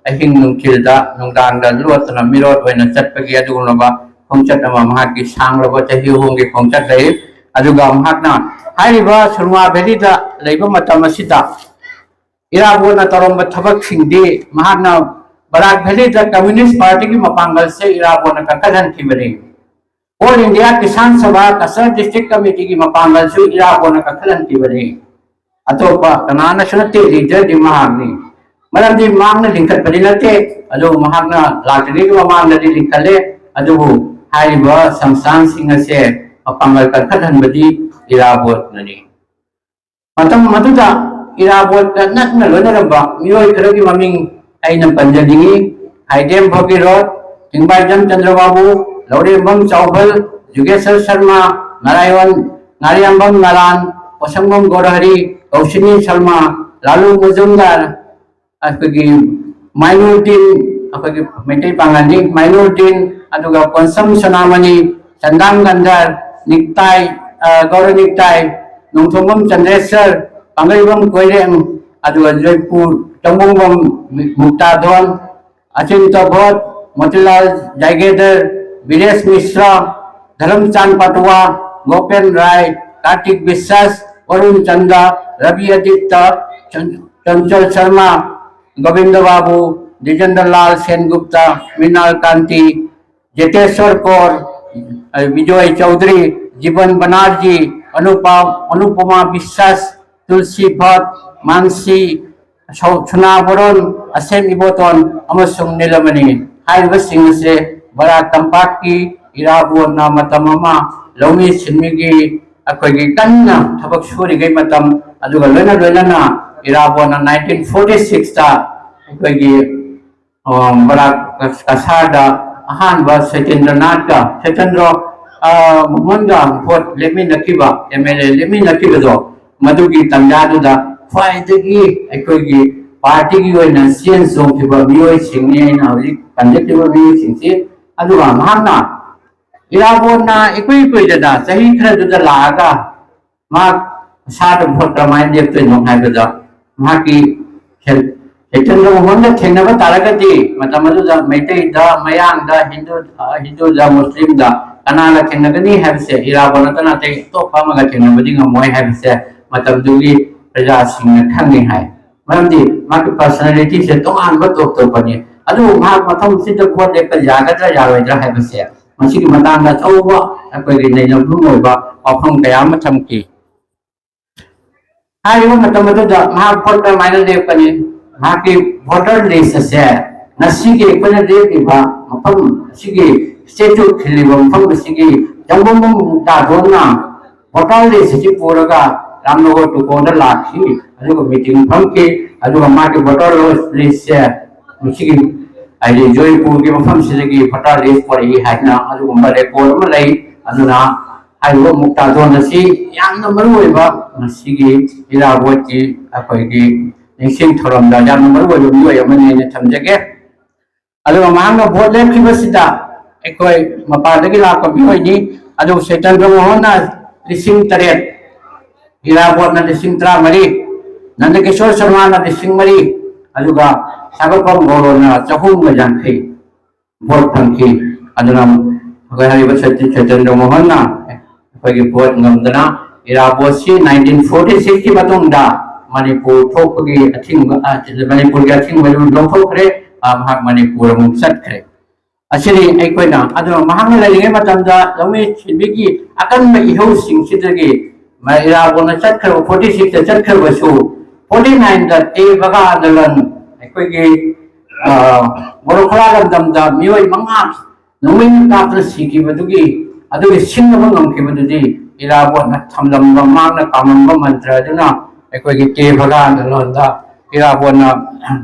ꯑꯍꯤꯡ ꯅꯨꯡꯊꯤꯜꯗ, ꯅꯨꯡꯗꯥꯡꯗ ꯂꯣꯠꯇꯨꯅ ꯃꯤꯔꯣꯠ ꯑꯣꯏꯅ ꯆꯠꯄꯒꯤ ꯑꯗꯨꯒꯨꯝꯂꯕ ꯈꯣꯡꯆꯠ ꯑꯃ, ꯃꯍꯥꯛꯀꯤ ꯁꯥꯡꯂꯕ ꯆꯍꯤ ꯑꯍꯨꯝꯒꯤ ꯈꯣꯡꯆꯠ ꯂꯩ꯫ ꯑꯗꯨꯒ ꯃꯍꯥꯛꯅ ꯍꯥꯏꯔꯤꯕ ꯁꯨꯔꯃꯥ ꯚꯦꯂꯤꯗ ꯂꯩꯕ ꯃꯇꯝ ꯑꯁꯤꯗ ꯏꯔꯥꯕꯣꯠꯅ ꯇꯧꯔꯝꯕ ꯊꯕꯛꯁꯤꯡꯗꯤ, ꯃꯍꯥꯛꯅ ꯕꯔꯥꯛ ꯚꯦꯂꯤꯗ ꯀꯝꯃ꯭ꯌꯨꯅꯤꯁ ꯄꯥꯔꯇꯤꯒꯤ ꯃꯄꯥꯡꯒꯜꯁꯦ ꯏꯔꯥꯕꯣꯠꯅ ꯀꯟꯈꯠꯍꯟꯈꯤꯕꯅꯤ꯫ ꯑꯣꯜ ꯏꯟꯗꯤꯌꯥ ꯀꯤꯁꯥꯟ ꯁꯚꯥ ꯀꯁꯥꯔ ꯗꯤꯁꯇ꯭ꯔꯤꯛ ꯀꯃꯤꯇꯤꯒꯤ ꯃꯄꯥꯡꯒꯜꯁꯨ ꯏꯔꯥꯕꯣꯠꯅ ꯀꯟꯈꯠꯍꯟꯈꯤꯕꯅꯤ꯫ ꯑꯇꯣꯞꯄ ꯀꯅꯥꯅꯁꯨ ꯅꯠꯇꯦ, ꯂꯤꯗꯔꯗꯤ ꯃꯍꯥꯛꯅꯤ꯫ ꯃꯔꯝꯗꯤ ꯃꯍꯥꯛꯅ ꯂꯤꯡꯈꯠꯄꯗꯤ ꯅꯠꯇꯦ, ꯑꯗꯨꯕꯨ ꯃꯍꯥꯛꯅ ꯂꯥꯛꯇ꯭ꯔꯤꯉꯩꯒꯤ ꯃꯃꯥꯡꯗꯗꯤ ꯂꯤꯡꯈꯠꯂꯦ꯫ ꯑꯗꯨꯕꯨ ꯍꯥꯏꯔꯤꯕ ꯁꯪꯁꯊꯥꯟꯁꯤꯡ ꯑꯁꯦ ꯃꯄꯥꯡꯒꯜ ꯀꯟꯈꯠꯍꯟꯕꯗꯤ ꯏꯔꯥꯕꯣꯠꯅꯅꯤ꯫ ꯃꯇꯝ ꯑꯗꯨꯗ ꯏꯔꯥꯕꯣꯠꯀ ꯅꯛꯅ ꯂꯣꯏꯅꯔꯝꯕ ꯃꯤꯑꯣꯏ ꯈꯔꯒꯤ ꯃꯃꯤꯡ ꯑꯩꯅ ꯄꯟꯖꯅꯤꯡꯏ꯫ ꯍꯥꯏꯗꯦꯝ ꯐꯀꯤꯔꯣꯠ, ꯊꯤꯡꯕꯥꯏꯖꯝ ꯆꯟꯗ꯭ꯔꯕꯥꯕꯨ, ꯂꯧꯔꯦꯝꯕꯝ ꯆꯥꯎꯕꯜ, ꯖꯨꯒꯦꯁꯔ ꯁꯔꯃ, ꯅꯥꯔꯥꯌꯣꯟ, ꯉꯥꯔꯤꯌꯥꯝꯕꯝ ꯅꯥꯔꯥꯟ, ꯄꯣꯁꯪꯕꯝ ꯒꯣꯔꯍꯔꯤ, ꯀꯧꯁꯤꯅꯤ ꯁꯔꯃ, ꯂꯥꯂꯨ ꯃꯖꯨꯝꯗꯥꯔ, ꯑꯩꯈꯣꯏꯒꯤ ꯃꯥꯏꯅꯨꯔꯗꯤꯟ, ꯑꯩꯈꯣꯏꯒꯤ ꯃꯩꯇꯩ ꯄꯥꯉꯜꯅꯤ, ꯃꯥꯏꯅꯨꯔꯗꯤꯟ, ꯑꯗꯨꯒ ꯀꯣꯟꯁꯝ ꯁꯅꯥꯃꯅꯤ, ꯆꯟꯗꯥꯝ ꯒꯟꯙꯔ, ꯅꯤꯛꯇꯥꯏ, ꯑ, ꯒꯧꯔ ꯅꯤꯛꯇꯥꯏ, ꯅꯣꯡꯊꯣꯝꯕꯝ ꯆꯟꯗ꯭ꯔꯦꯁꯔ, ꯄꯥꯡꯒꯩꯕꯝ ꯀꯣꯏꯔꯦꯡ, ꯑꯗꯨꯒ ꯖꯣꯏꯄꯨꯔ ꯆꯪꯕꯨꯡꯕꯝ ꯃꯨꯛꯇꯥꯗꯣꯟ, ꯑꯆꯤꯟꯇ ꯚꯣꯠ, ꯃꯣꯇꯤꯂꯥꯜ ꯖꯥꯏꯒꯦꯗꯔ, ꯕꯤꯔꯦꯁ ꯃꯤꯁ꯭ꯔꯥ, ꯙꯔꯝꯆꯥꯟ ꯄꯥꯇꯨꯋꯥ, ꯒꯣꯄꯦꯟ ꯔꯥꯏ, ꯀꯥꯔꯇꯤꯛ ꯕꯤꯁ꯭ꯋꯥꯁ, ꯋꯔꯨꯟ ꯆꯟꯗ, ꯔꯕꯤ ꯑꯗꯤꯠꯇ, ꯆꯟ-, ꯆꯟꯆꯜ ꯁꯔꯃ, ꯒꯣꯕꯤꯟꯗ ꯕꯥꯕꯨ, ꯗꯤꯖꯦꯟꯗ꯭ꯔ ꯂꯥꯜ ꯁꯦꯟꯒꯨꯞꯇ, ꯃ꯭ꯔꯤꯅꯥꯜ ꯀꯥꯟꯇꯤ, ꯖꯦꯇꯦꯁ꯭ꯋꯔ ꯀꯧꯔ, ꯕꯤꯖꯣꯏ ꯆꯧꯙꯔꯤ, ꯖꯤꯕꯟ ꯕꯅꯥꯔꯖꯤ, ꯑꯅꯨꯄꯥ-, ꯑꯅꯨꯄꯃꯥ ꯕꯤꯁ꯭ꯋꯥꯁ, ꯇꯨꯜꯁꯤ ꯚꯠ, ꯃꯥꯟꯁꯤ, ꯁꯧ-, ꯁꯨꯅꯥ ꯕꯣꯔꯣꯟ, ꯑꯁꯦꯝ ꯏꯕꯣꯇꯣꯟ ꯑꯃꯁꯨꯡ ꯅꯤꯂꯃꯅꯤ ꯍꯥꯏꯔꯤꯕꯁꯤꯡ ꯑꯁꯤ ꯕꯔꯥꯛ ꯇꯝꯄꯥꯛꯀꯤ ꯏꯔꯥꯕꯣꯟꯅ ꯃꯇꯝ ꯑꯃ ꯂꯧꯃꯤ ꯁꯤꯟꯃꯤꯒꯤ ꯑꯩꯈꯣꯏꯒꯤ ꯀꯟꯅ ꯊꯕꯛ ꯁꯨꯔꯤꯉꯩ ꯃꯇꯝ, ꯑꯗꯨꯒ ꯂꯣꯏꯅ ꯂꯣꯏꯅꯅ ꯏꯔꯥꯕꯣꯟꯅ ꯅꯥꯏꯟꯇꯤꯟ ꯐꯣꯔꯇꯤ ꯁꯤꯛꯁꯇ ꯑꯩꯈꯣꯏꯒꯤ, ꯑ, ꯕꯔꯥꯛ ꯀꯁꯥꯔꯗ ꯑꯍꯥꯟꯕ ꯁꯇꯦꯟꯗ꯭ꯔꯅꯥꯊꯀ, ꯁꯇꯦꯟꯗ꯭ꯔ, ꯑ, ꯃꯣꯍꯟꯒ ꯚꯣꯠ ꯂꯦꯞꯃꯤꯟꯅꯈꯤꯕ, ꯑꯦꯝ ꯑꯦꯜ ꯑꯦ ꯂꯦꯞꯃꯤꯟꯅꯈꯤꯕꯗꯣ, ꯃꯗꯨꯒꯤ ꯇꯥꯟꯖꯥꯗꯨꯗ ꯈ꯭ꯋꯥꯏꯗꯒꯤ ꯑꯩꯈꯣꯏꯒꯤ ꯄꯥꯔꯇꯤꯒꯤ ꯑꯣꯏꯅ ꯆꯦꯟ ꯆꯣꯡꯈꯤꯕ ꯃꯤꯑꯣꯏꯁꯤꯡꯅꯤ ꯑꯩꯅ ꯍꯧꯖꯤꯛ ꯄꯟꯖꯈꯤꯕ ꯃꯤꯑꯣꯏꯁꯤꯡꯁꯤ꯫ ꯑꯗꯨꯒ ꯃꯍꯥꯛꯅ ꯏꯔꯥꯕꯣꯠꯅ ꯏꯀꯨꯏ ꯀꯨꯏꯗꯅ ꯆꯍꯤ ꯈꯔꯗꯨꯗ ꯂꯥꯛꯑꯒ ꯃꯍꯥꯛ ꯃꯁꯥꯗ ꯚꯣꯠ ꯀꯔꯝꯍꯥꯏꯅ ꯂꯦꯞꯇꯣꯏꯅꯣ ꯍꯥꯏꯕꯗ ꯃꯍꯥꯛꯀꯤ ꯁꯦ-, ꯁꯦꯟꯇ꯭ꯔꯦꯜ ꯒꯣꯚꯔꯟꯃꯦꯟꯠꯀ ꯊꯦꯡꯅꯕ ꯇꯥꯔꯒꯗꯤ ꯃꯇꯝ ꯑꯗꯨꯗ ꯃꯩꯇꯩꯗ, ꯃꯌꯥꯡꯗ, ꯍꯤꯟꯗꯨ, ꯑ, ꯍꯤꯟꯗꯨꯗ, ꯃꯨꯁꯂꯤꯝꯗ ꯀꯅꯥꯒ ꯊꯦꯡꯅꯒꯅꯤ ꯍꯥꯏꯕꯁꯦ ꯏꯔꯥꯕꯣꯠ ꯅꯠꯇꯅ ꯑꯇꯩ ꯑꯇꯣꯞꯄ ꯑꯃꯒ ꯊꯦꯡꯅꯕꯗꯤ ꯉꯝꯃꯣꯏ ꯍꯥꯏꯕꯁꯦ ꯃꯇꯝꯗꯨꯒꯤ ꯄ꯭ꯔꯖꯥꯁꯤꯡꯅ ꯈꯪꯉꯤ ꯍꯥꯏ꯫ ꯃꯔꯝꯗꯤ ꯃꯥꯒꯤ ꯄꯔꯁꯅꯦꯂꯤꯇꯤꯁꯦ ꯇꯣꯉꯥꯟꯕ ꯇꯣꯞ ꯇꯣꯞꯄꯅꯤ꯫ ꯑꯗꯨꯕꯨ ꯃꯍꯥꯛ ꯃꯊꯪꯁꯤꯗ ꯚꯣꯠ ꯂꯦꯞꯄ ꯌꯥꯒꯗ꯭ꯔꯥ ꯌꯥꯔꯣꯏꯗ꯭ꯔꯥ ꯍꯥꯏꯕꯁꯦ ꯃꯁꯤꯒꯤ ꯃꯇꯥꯡꯗ ꯑꯆꯧꯕ ꯑꯩꯈꯣꯏꯒꯤ ꯅꯩꯅꯐꯝ ꯑꯣꯏꯕ ꯋꯥꯐꯝ ꯀꯌꯥ ꯑꯃ ꯊꯝꯈꯤ꯫ ꯍꯥꯏꯔꯤꯕ ꯃꯇꯝ ꯑꯗꯨꯗ ꯃꯍꯥꯛ ꯚꯣꯠ ꯀꯔꯝꯍꯥꯏꯅ ꯂꯦꯞꯀꯅꯤ? ꯃꯍꯥꯛꯀꯤ ꯚꯣꯇꯔ ꯂꯤꯁ ꯑꯁꯦ ꯉꯁꯤꯒꯤ ꯑꯩꯈꯣꯏꯅ ꯂꯦꯞꯂꯤꯕ ꯃꯐꯝ ꯑꯁꯤꯒꯤ ꯁ꯭ꯇꯦꯆꯨ ꯈꯤꯜꯂꯤꯕ ꯃꯐꯝ ꯑꯁꯤꯒꯤ ꯆꯪꯐꯝ ꯇꯥꯗꯣꯟꯅ ꯚꯣꯇꯔ ꯂꯤꯁ ꯑꯁꯤ ꯄꯨꯔꯒ ꯔꯥꯝꯅꯒꯔ ꯇꯨꯀꯣꯟꯗ ꯂꯥꯛꯈꯤ, ꯑꯗꯨꯒ ꯃꯤꯇꯤꯡ ꯐꯝꯈꯤ, ꯑꯗꯨꯒ ꯃꯥꯒꯤ ꯚꯣꯇꯔ ꯂꯤꯁꯁꯦ ꯃꯁꯤꯒꯤ ꯍꯥꯏꯗꯤ ꯖꯣꯏꯄꯨꯔꯒꯤ ꯃꯐꯝꯁꯤꯗꯒꯤ ꯚꯣꯇꯔ ꯂꯤꯁ ꯄꯨꯔꯛꯏ ꯍꯥꯏꯗꯅ ꯑꯗꯨꯒꯨꯝꯕ ꯔꯦꯀꯣꯔꯗ ꯑꯃ ꯂꯩ꯫ ꯑꯗꯨꯅ ꯍꯥꯏꯔꯤꯕ ꯃꯨꯛꯇꯥ ꯖꯣꯟ ꯑꯁꯤ ꯌꯥꯝꯅ ꯃꯔꯨ ꯑꯣꯏꯕ ꯃꯁꯤꯒꯤ ꯏꯔꯥꯕꯣꯠꯀꯤ ꯑꯩꯈꯣꯏꯒꯤ ꯅꯤꯡꯁꯤꯡ ꯊꯧꯔꯝꯗ ꯌꯥꯝꯅ ꯃꯔꯨ ꯑꯣꯏꯕ ꯃꯤꯑꯣꯏ ꯑꯃꯅꯤ ꯍꯥꯏꯅ ꯊꯝꯖꯒꯦ꯫ ꯑꯗꯨꯒ ꯃꯍꯥꯛꯅ ꯚꯣꯠ ꯂꯦꯞꯈꯤꯕꯁꯤꯗ ꯑꯩꯈꯣꯏ ꯃꯄꯥꯟꯗꯒꯤ ꯂꯥꯛꯄ ꯃꯤꯑꯣꯏꯅꯤ꯫ ꯑꯗꯨ ꯁꯩꯇꯟꯗ꯭ꯔ ꯃꯣꯍꯟꯅ ꯂꯤꯁꯤꯡ ꯇꯔꯦꯠ, ꯏꯔꯥꯕꯣꯠꯅ ꯂꯤꯁꯤꯡ ꯇꯔꯥꯃꯔꯤ, ꯅꯟꯗꯀꯤꯁꯣꯔ ꯁꯔꯃꯥꯅ ꯂꯤꯁꯤꯡ ꯃꯔꯤ, ꯑꯗꯨꯒ ꯁꯥꯒꯠꯐꯝ ꯒꯧꯔꯣꯅ ꯆꯍꯨꯝꯒ ꯌꯥꯡꯈꯩ ꯚꯣꯠ ꯐꯪꯈꯤ꯫ ꯑꯗꯨꯅ ꯑꯩꯈꯣꯏ ꯍꯥꯏꯔꯤꯕ ꯁꯇꯤ ꯁꯇꯦꯟꯗ꯭ꯔ ꯃꯣꯍꯟꯅ ꯑꯩꯈꯣꯏꯒꯤ ꯚꯣꯠ ꯉꯝꯗꯅ ꯏꯔꯥꯕꯣꯠꯁꯤ ꯅꯥꯏꯟꯇꯤꯟ ꯐꯣꯔꯇꯤ ꯁꯤꯛꯁꯀꯤ ꯃꯇꯨꯡꯗ ꯃꯅꯤꯄꯨꯔ ꯊꯣꯛꯄꯒꯤ ꯑꯊꯤꯡꯕ, ꯑ, ꯃꯅꯤꯄꯨꯔꯒꯤ ꯑꯊꯤꯡꯕꯗꯨ ꯂꯧꯊꯣꯛꯈ꯭ꯔꯦ꯫ ꯑ, ꯃꯍꯥꯛ ꯃꯅꯤꯄꯨꯔ ꯑꯃꯨꯛ ꯆꯠꯈ꯭ꯔꯦ꯫ ꯑꯁꯤꯅꯤ ꯑꯩꯈꯣꯏꯅ, ꯑꯗꯨꯅ ꯃꯍꯥꯛꯅ ꯂꯩꯔꯤꯉꯩ ꯃꯇꯝꯗ ꯂꯧꯃꯤ ꯁꯤꯟꯃꯤꯒꯤ ꯑꯀꯟꯕ ꯏꯍꯧꯁꯤꯡꯁꯤꯗꯒꯤ ꯃ-, ꯏꯔꯥꯕꯣꯠꯅ ꯆꯠꯈ꯭ꯔꯕ, ꯐꯣꯔꯇꯤ ꯁꯤꯛꯁꯇ ꯆꯠꯈ꯭ꯔꯕꯁꯨ, ꯐꯣꯔꯇꯤ ꯅꯥꯏꯟꯗ ꯇꯦ ꯕꯒꯥ ꯑꯟꯗꯣꯂꯟ, ꯑꯩꯈꯣꯏꯒꯤ, ꯑ, ꯕꯣꯔꯣꯈꯂꯥ ꯂꯝꯗꯝꯗ ꯃꯤꯑꯣꯏ ꯃꯉꯥ ꯅꯣꯡꯃꯩꯅ ꯀꯥꯞꯇꯨꯅ ꯁꯤꯈꯤꯕꯗꯨꯒꯤ, ꯑꯗꯨꯒꯤ ꯁꯤꯡꯅꯕ ꯉꯝꯈꯤꯕꯗꯨꯗꯤ ꯏꯔꯥꯕꯣꯠꯅ ꯊꯝꯂꯝꯕ, ꯃꯍꯥꯛꯅ ꯀꯥꯝꯂꯝꯕ ꯃꯟꯇ꯭ꯔ ꯑꯗꯨꯅ ꯑꯩꯈꯣꯏꯒꯤ ꯇꯦ ꯕꯒꯥ ꯑꯟꯗꯣꯂꯟꯗ ꯏꯔꯥꯕꯣꯠꯅ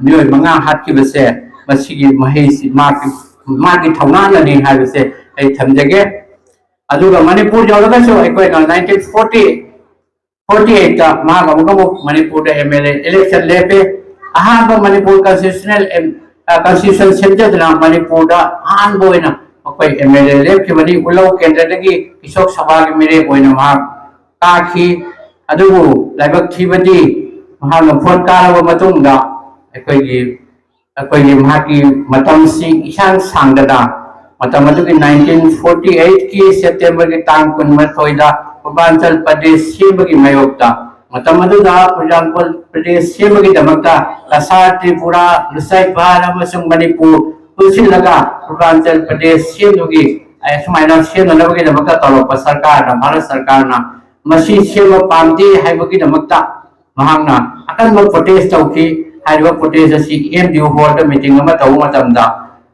ꯃꯤꯑꯣꯏ ꯃꯉꯥ ꯍꯥꯠꯈꯤꯕꯁꯦ, ꯃꯁꯤꯒꯤ ꯃꯍꯩꯁꯤ ꯃꯥꯒꯤ, ꯃꯥꯒꯤ ꯊꯧꯅꯥꯅꯅꯤ ꯍꯥꯏꯕꯁꯦ ꯑꯩ ꯊꯝꯖꯒꯦ꯫ ꯑꯗꯨꯒ ꯃꯅꯤꯄꯨꯔ ꯌꯧꯔꯒꯁꯨ ꯑꯩꯈꯣꯏꯅ ꯅꯥꯏꯟꯇꯤꯟ ꯐꯣꯔꯇꯤ, ꯐꯣꯔꯇꯤ ꯑꯩꯠꯇ ꯃꯍꯥꯛ ꯑꯃꯨꯛ ꯑꯃꯨꯛ ꯃꯅꯤꯄꯨꯔꯗ ꯑꯦꯝ ꯑꯦꯜ ꯑꯦ ꯏꯂꯦꯛꯁꯟ ꯂꯦꯞꯄꯤ꯫ ꯑꯍꯥꯟꯕ ꯃꯅꯤꯄꯨꯔ ꯀꯟꯁꯇꯤꯇ꯭ꯌꯨꯁꯅꯦꯜ ꯑꯦꯝ-, ꯑ, ꯀꯟꯁꯇꯤꯇ꯭ꯌꯨꯁꯟ ꯁꯦꯝꯖꯗꯨꯅ ꯃꯅꯤꯄꯨꯔꯗ ꯑꯍꯥꯟꯕ ꯑꯣꯏꯅ ꯑꯩꯈꯣꯏ ꯑꯦꯝ ꯑꯦꯜ ꯑꯦ ꯂꯦꯞꯈꯤꯕꯅꯤ꯫ ꯎꯂꯧ ꯀꯦꯟꯗ꯭ꯔꯗꯒꯤ ꯀꯤꯁꯣꯛ ꯁꯚꯥꯒꯤ ꯃꯤꯔꯦꯞ ꯑꯣꯏꯅ ꯃꯍꯥꯛ ꯀꯥꯈꯤ꯫ ꯑꯗꯨꯕꯨ ꯂꯥꯏꯕꯛ ꯊꯤꯕꯗꯤ ꯃꯍꯥꯛꯅ ꯚꯣꯠ ꯀꯥꯔꯕ ꯃꯇꯨꯡꯗ ꯑꯩꯈꯣꯏꯒꯤ, ꯑꯩꯈꯣꯏꯒꯤ ꯃꯍꯥꯛꯀꯤ ꯃꯇꯝꯁꯤ ꯏꯁꯥꯡ ꯁꯥꯡꯗꯅ ꯃꯇꯝ ꯑꯗꯨꯒꯤ ꯅꯥꯏꯟꯇꯤꯟ ꯐꯣꯔꯇꯤ ꯑꯩꯠꯀꯤ ꯁꯦꯞꯇꯦꯝꯕꯔꯒꯤ ꯇꯥꯡ ꯀꯨꯟꯃꯥꯊꯣꯏꯗ ꯄꯨꯔꯕꯥꯟꯆꯜ ꯄ꯭ꯔꯗꯦꯁ ꯁꯦꯝꯕꯒꯤ ꯃꯥꯌꯣꯛꯇ, ꯃꯇꯝ ꯑꯗꯨꯗ ꯄꯨꯔꯕꯥꯟꯆꯜ ꯄ꯭ꯔꯗꯦꯁ ꯁꯦꯝꯕꯒꯤꯗꯃꯛꯇ ꯀꯁꯥꯔ, ꯇ꯭ꯔꯤꯄꯨꯔꯥ, ꯂꯨꯁꯥꯏ ꯚꯥꯔ ꯑꯃꯁꯨꯡ ꯃꯅꯤꯄꯨꯔ ꯄꯨꯟꯁꯤꯜꯂꯒ ꯄꯨꯔꯕꯥꯟꯆꯜ ꯄ꯭ꯔꯗꯦꯁ ꯁꯦꯝꯕꯒꯤ, ꯑꯦ, ꯁꯨꯃꯥꯏꯅ ꯁꯦꯝꯅꯅꯕꯒꯤꯗꯃꯛꯇ ꯇꯧꯔꯛꯄ ꯁꯔꯀꯥꯔꯅ, ꯚꯥꯔꯠ ꯁꯔꯀꯥꯔꯅ ꯃꯁꯤ ꯁꯦꯝꯕ ꯄꯥꯝꯗꯦ ꯍꯥꯏꯕꯒꯤꯗꯃꯛꯇ ꯃꯍꯥꯛꯅ ꯑꯀꯟꯕ ꯄ꯭ꯔꯣꯇꯦꯁ ꯇꯧꯈꯤ꯫ ꯍꯥꯏꯔꯤꯕ ꯄ꯭ꯔꯣꯇꯦꯁ ꯑꯁꯤ ꯑꯦꯝ ꯗꯤ ꯌꯨ ꯍꯣꯜꯗ ꯃꯤꯇꯤꯡ ꯑꯃ ꯇꯧꯕ ꯃꯇꯝꯗ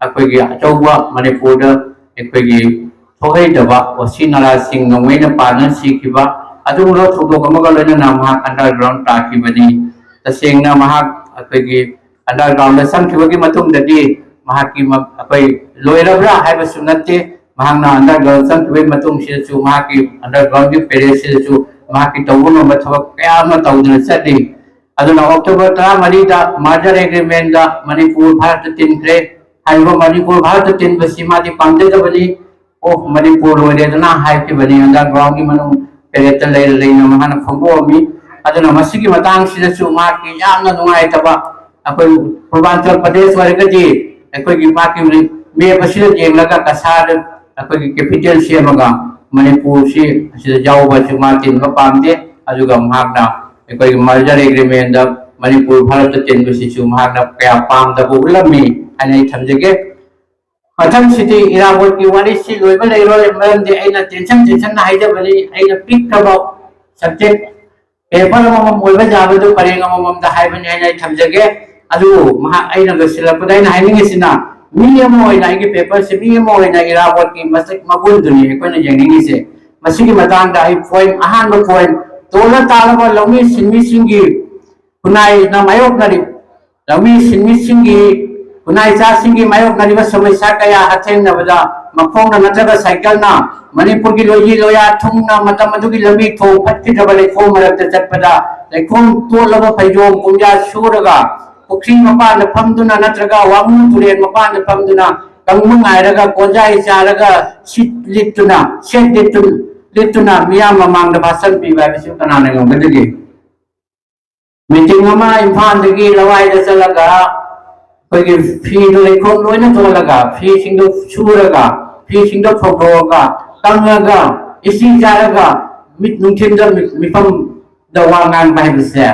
ꯑꯩꯈꯣꯏꯒꯤ ꯑꯆꯧꯕ ꯃꯅꯤꯄꯨꯔꯗ ꯑꯩꯈꯣꯏꯒꯤ ꯊꯣꯛꯍꯩꯗꯕ ꯋꯥꯁꯤ ꯅꯔꯥꯁꯤꯡ ꯅꯣꯡꯃꯩꯅ ꯄꯥꯟꯗꯨꯅ ꯁꯤꯈꯤꯕ, ꯑꯗꯨꯒꯨꯝꯂꯕ ꯊꯧꯗꯣꯛ ꯑꯃꯒ ꯂꯣꯏꯅꯅ ꯃꯍꯥꯛ ꯑꯟꯗꯔꯒ꯭ꯔꯥꯎꯟ ꯇꯥꯈꯤꯕꯅꯤ꯫ ꯇꯁꯦꯡꯅ ꯃꯍꯥꯛ ꯑꯩꯈꯣꯏꯒꯤ ꯑꯟꯗꯔꯒ꯭ꯔꯥꯎꯟꯗ ꯆꯪꯈꯤꯕꯒꯤ ꯃꯇꯨꯡꯗꯗꯤ ꯃꯍꯥꯛꯀꯤ ꯃ-, ꯑꯩꯈꯣꯏ ꯂꯣꯏꯔꯕ꯭ꯔꯥ ꯍꯥꯏꯕꯁꯨ ꯅꯠꯇꯦ꯫ ꯃꯍꯥꯛꯅ ꯑꯟꯗꯔꯒ꯭ꯔꯥꯎꯟ ꯆꯪꯈꯤꯕꯒꯤ ꯃꯇꯨꯡꯁꯤꯗꯁꯨ ꯃꯍꯥꯛꯀꯤ ꯑꯟꯗꯔꯒ꯭ꯔꯥꯎꯟꯒꯤ ꯄꯦꯔꯦꯠꯁꯤꯗꯁꯨ ꯃꯍꯥꯛꯀꯤ ꯇꯧꯕ ꯉꯝꯕ ꯊꯕꯛ ꯀꯌꯥ ꯑꯃ ꯇꯧꯗꯨꯅ ꯆꯠꯂꯤ꯫ ꯑꯗꯨꯅ ꯑꯣꯛꯇꯣꯕꯔ ꯇꯔꯥꯃꯔꯤꯗ ꯃꯔꯖꯔ ꯑꯦꯒ꯭ꯔꯤꯃꯦꯟꯗ ꯃꯅꯤꯄꯨꯔ ꯚꯥꯔꯠꯇ ꯇꯤꯟꯈ꯭ꯔꯦ꯫ ꯍꯥꯏꯔꯤꯕ ꯃꯅꯤꯄꯨꯔ ꯚꯥꯔꯠꯇ ꯇꯤꯟꯕꯁꯤ ꯃꯥꯗꯤ ꯄꯥꯝꯖꯗꯕꯅꯤ꯫ "ꯑꯣ, ꯃꯅꯤꯄꯨꯔ ꯂꯣꯏꯔꯦꯗꯅ" ꯍꯥꯏꯈꯤꯕꯅꯤ꯫ ꯑꯟꯗꯔꯒ꯭ꯔꯥꯎꯟꯒꯤ ꯃꯅꯨꯡ ꯄꯦꯔꯦꯠꯇ ꯂꯩꯔ ꯂꯩꯅ ꯃꯍꯥꯛꯅ ꯐꯣꯡꯗꯣꯛꯑꯝꯃꯤ꯫ ꯑꯗꯨꯅ ꯃꯁꯤꯒꯤ ꯃꯇꯥꯡꯁꯤꯗꯁꯨ ꯃꯍꯥꯛꯀꯤ ꯌꯥꯝꯅ ꯅꯨꯡꯉꯥꯏꯇꯕ, ꯑꯩꯈꯣꯏ ꯄꯨꯔꯕꯥꯟꯆꯜ ꯄ꯭ꯔꯗꯦꯁ ꯑꯣꯏꯔꯒꯗꯤ ꯑꯩꯈꯣꯏꯒꯤ ꯃꯥꯒꯤ ꯃꯦꯞ ꯑꯁꯤꯗ ꯌꯦꯡꯂꯒ ꯀꯁꯥꯔꯗ ꯑꯩꯈꯣꯏꯒꯤ ꯀꯦꯄꯤꯇꯦꯜ ꯁꯦꯝꯃꯒ ꯃꯅꯤꯄꯨꯔꯁꯤ ꯑꯁꯤꯗ ꯌꯥꯎꯕ ꯑꯁꯤ ꯃꯥ ꯇꯤꯟꯕ ꯄꯥꯝꯗꯦ꯫ ꯑꯗꯨꯒ ꯃꯍꯥꯛꯅ ꯑꯩꯈꯣꯏꯒꯤ ꯃꯔꯖꯔ ꯑꯦꯒ꯭ꯔꯤꯃꯦꯟꯗ ꯃꯅꯤꯄꯨꯔ ꯚꯥꯔꯠꯇ ꯇꯤꯟꯕꯁꯤꯁꯨ ꯃꯍꯥꯛꯅ ꯀꯌꯥ ꯄꯥꯝꯗꯕ ꯎꯠꯂꯝꯃꯤ ꯍꯥꯏꯅ ꯑꯩ ꯊꯝꯖꯒꯦ꯫ ꯃꯊꯪꯁꯤꯗꯤ ꯏꯔꯥꯕꯣꯠꯀꯤ ꯋꯥꯔꯤꯁꯤ ꯂꯣꯏꯕ ꯂꯩꯔꯣꯏ, ꯃꯔꯝꯗꯤ ꯑꯩꯅ ꯇꯦꯟꯁꯟ ꯇꯦꯟꯁꯟꯅ ꯍꯥꯏꯖꯕꯅꯤ꯫ ꯑꯩꯅ ꯄꯤꯛꯈ꯭ꯔꯕ ꯁꯕꯖꯦꯛ ꯄꯦꯄꯔ ꯑꯃꯃꯝ ꯑꯣꯏꯕ ꯌꯥꯕꯗꯨ ꯄꯔꯦꯡ ꯑꯃꯃꯝꯗ ꯍꯥꯏꯕꯅꯤ ꯍꯥꯏꯅ ꯑꯩ ꯊꯝꯖꯒꯦ꯫ ꯑꯗꯨꯕꯨ ꯃꯍꯥꯛ, ꯑꯩꯅ ꯂꯣꯏꯁꯤꯜꯂꯛꯄꯗ ꯑꯩꯅ ꯍꯥꯏꯅꯤꯡꯉꯤꯁꯤꯅ, ꯃꯤ ꯑꯃ ꯑꯣꯏꯅ, ꯑꯩꯒꯤ ꯄꯦꯄꯔꯁꯤ ꯃꯤ ꯑꯃ ꯑꯣꯏꯅ ꯏꯔꯥꯕꯣꯠꯀꯤ ꯃꯁꯛ ꯃꯒꯨꯟꯗꯨꯅꯤ ꯑꯩꯈꯣꯏꯅ ꯌꯦꯡꯅꯤꯡꯉꯤꯁꯦ꯫ ꯃꯁꯤꯒꯤ ꯃꯇꯥꯡꯗ ꯑꯩ ꯄꯣꯏꯟ, ꯑꯍꯥꯟꯕ ꯄꯣꯏꯟ, ꯇꯣꯜꯂ ꯇꯥꯜꯂꯕ ꯂꯧꯃꯤ ꯁꯤꯟꯃꯤꯁꯤꯡꯒꯤ ꯈꯨꯟꯅꯥꯏꯅ ꯃꯥꯌꯣꯛꯅꯔꯤ, ꯂꯧꯃꯤ ꯁꯤꯟꯃꯤꯁꯤꯡꯒꯤ, ꯈꯨꯟꯅꯥꯏ ꯆꯥꯁꯤꯡꯒꯤ ꯃꯥꯌꯣꯛꯅꯔꯤꯕ ꯁꯃꯁ꯭ꯌꯥ ꯀꯌꯥ ꯍꯛꯊꯦꯡꯅꯕꯗ ꯃꯈꯣꯡꯅ ꯅꯠꯇ꯭ꯔꯒ ꯁꯥꯏꯀꯜꯅ ꯃꯅꯤꯄꯨꯔꯒꯤ ꯂꯣꯏꯖꯤ ꯂꯣꯌꯥ ꯊꯨꯡꯅ ꯃꯇꯝ ꯑꯗꯨꯒꯤ ꯂꯝꯕꯤ ꯊꯣꯡ ꯐꯠꯈꯤꯗ꯭ꯔꯕ ꯂꯩꯈꯣꯝ ꯃꯔꯛꯇ ꯆꯠꯄꯗ ꯂꯩꯈꯣꯝ ꯇꯣꯠꯂꯕ ꯐꯩꯖꯣꯝ ꯄꯨꯝꯌꯥ ꯁꯨꯔꯒ ꯄꯨꯈ꯭ꯔꯤ ꯃꯄꯥꯟꯗ ꯐꯝꯗꯨꯅ ꯅꯠꯇ꯭ꯔꯒ ꯋꯥꯡꯉꯨ ꯇꯨꯔꯦꯜ ꯃꯄꯥꯟꯗ ꯐꯝꯗꯨꯅ ꯀꯪꯕ ꯉꯥꯏꯔꯒ ꯀꯣꯟꯖꯥꯏ ꯆꯥꯔꯒ ꯁꯤꯠ ꯂꯤꯠꯇꯨꯅ, ꯁꯦꯠ ꯂꯤꯠꯇꯨ-, ꯂꯤꯠꯇꯨꯅ ꯃꯤꯌꯥꯝ ꯃꯃꯥꯡꯗ ꯚꯥꯁꯟ ꯄꯤꯕ ꯍꯥꯏꯕꯁꯤ ꯀꯅꯥꯅ ꯉꯝꯒꯗꯒꯦ? ꯃꯤꯇꯤꯡ ꯑꯃ ꯏꯝꯐꯥꯜꯗꯒꯤ ꯂꯋꯥꯏꯗ ꯆꯠꯂꯒ ꯑꯩꯈꯣꯏꯒꯤ ꯐꯤꯗꯨ ꯂꯩꯈꯣꯝ ꯂꯣꯏꯅ ꯊꯣꯛꯍꯜꯂꯒ, ꯐꯤꯁꯤꯡꯗꯨ ꯁꯨꯔꯒ, ꯐꯤꯁꯤꯡꯗꯣ ꯐꯧꯗꯣꯛꯑꯒ, ꯀꯪꯉꯒ, ꯏꯁꯤꯡ ꯆꯥꯔꯒ, ꯃꯤꯠ ꯅꯨꯡꯊꯤꯜꯗ ꯃꯤ-, ꯃꯤꯐꯝꯗ ꯋꯥ ꯉꯥꯡꯕ ꯍꯥꯏꯕꯁꯦ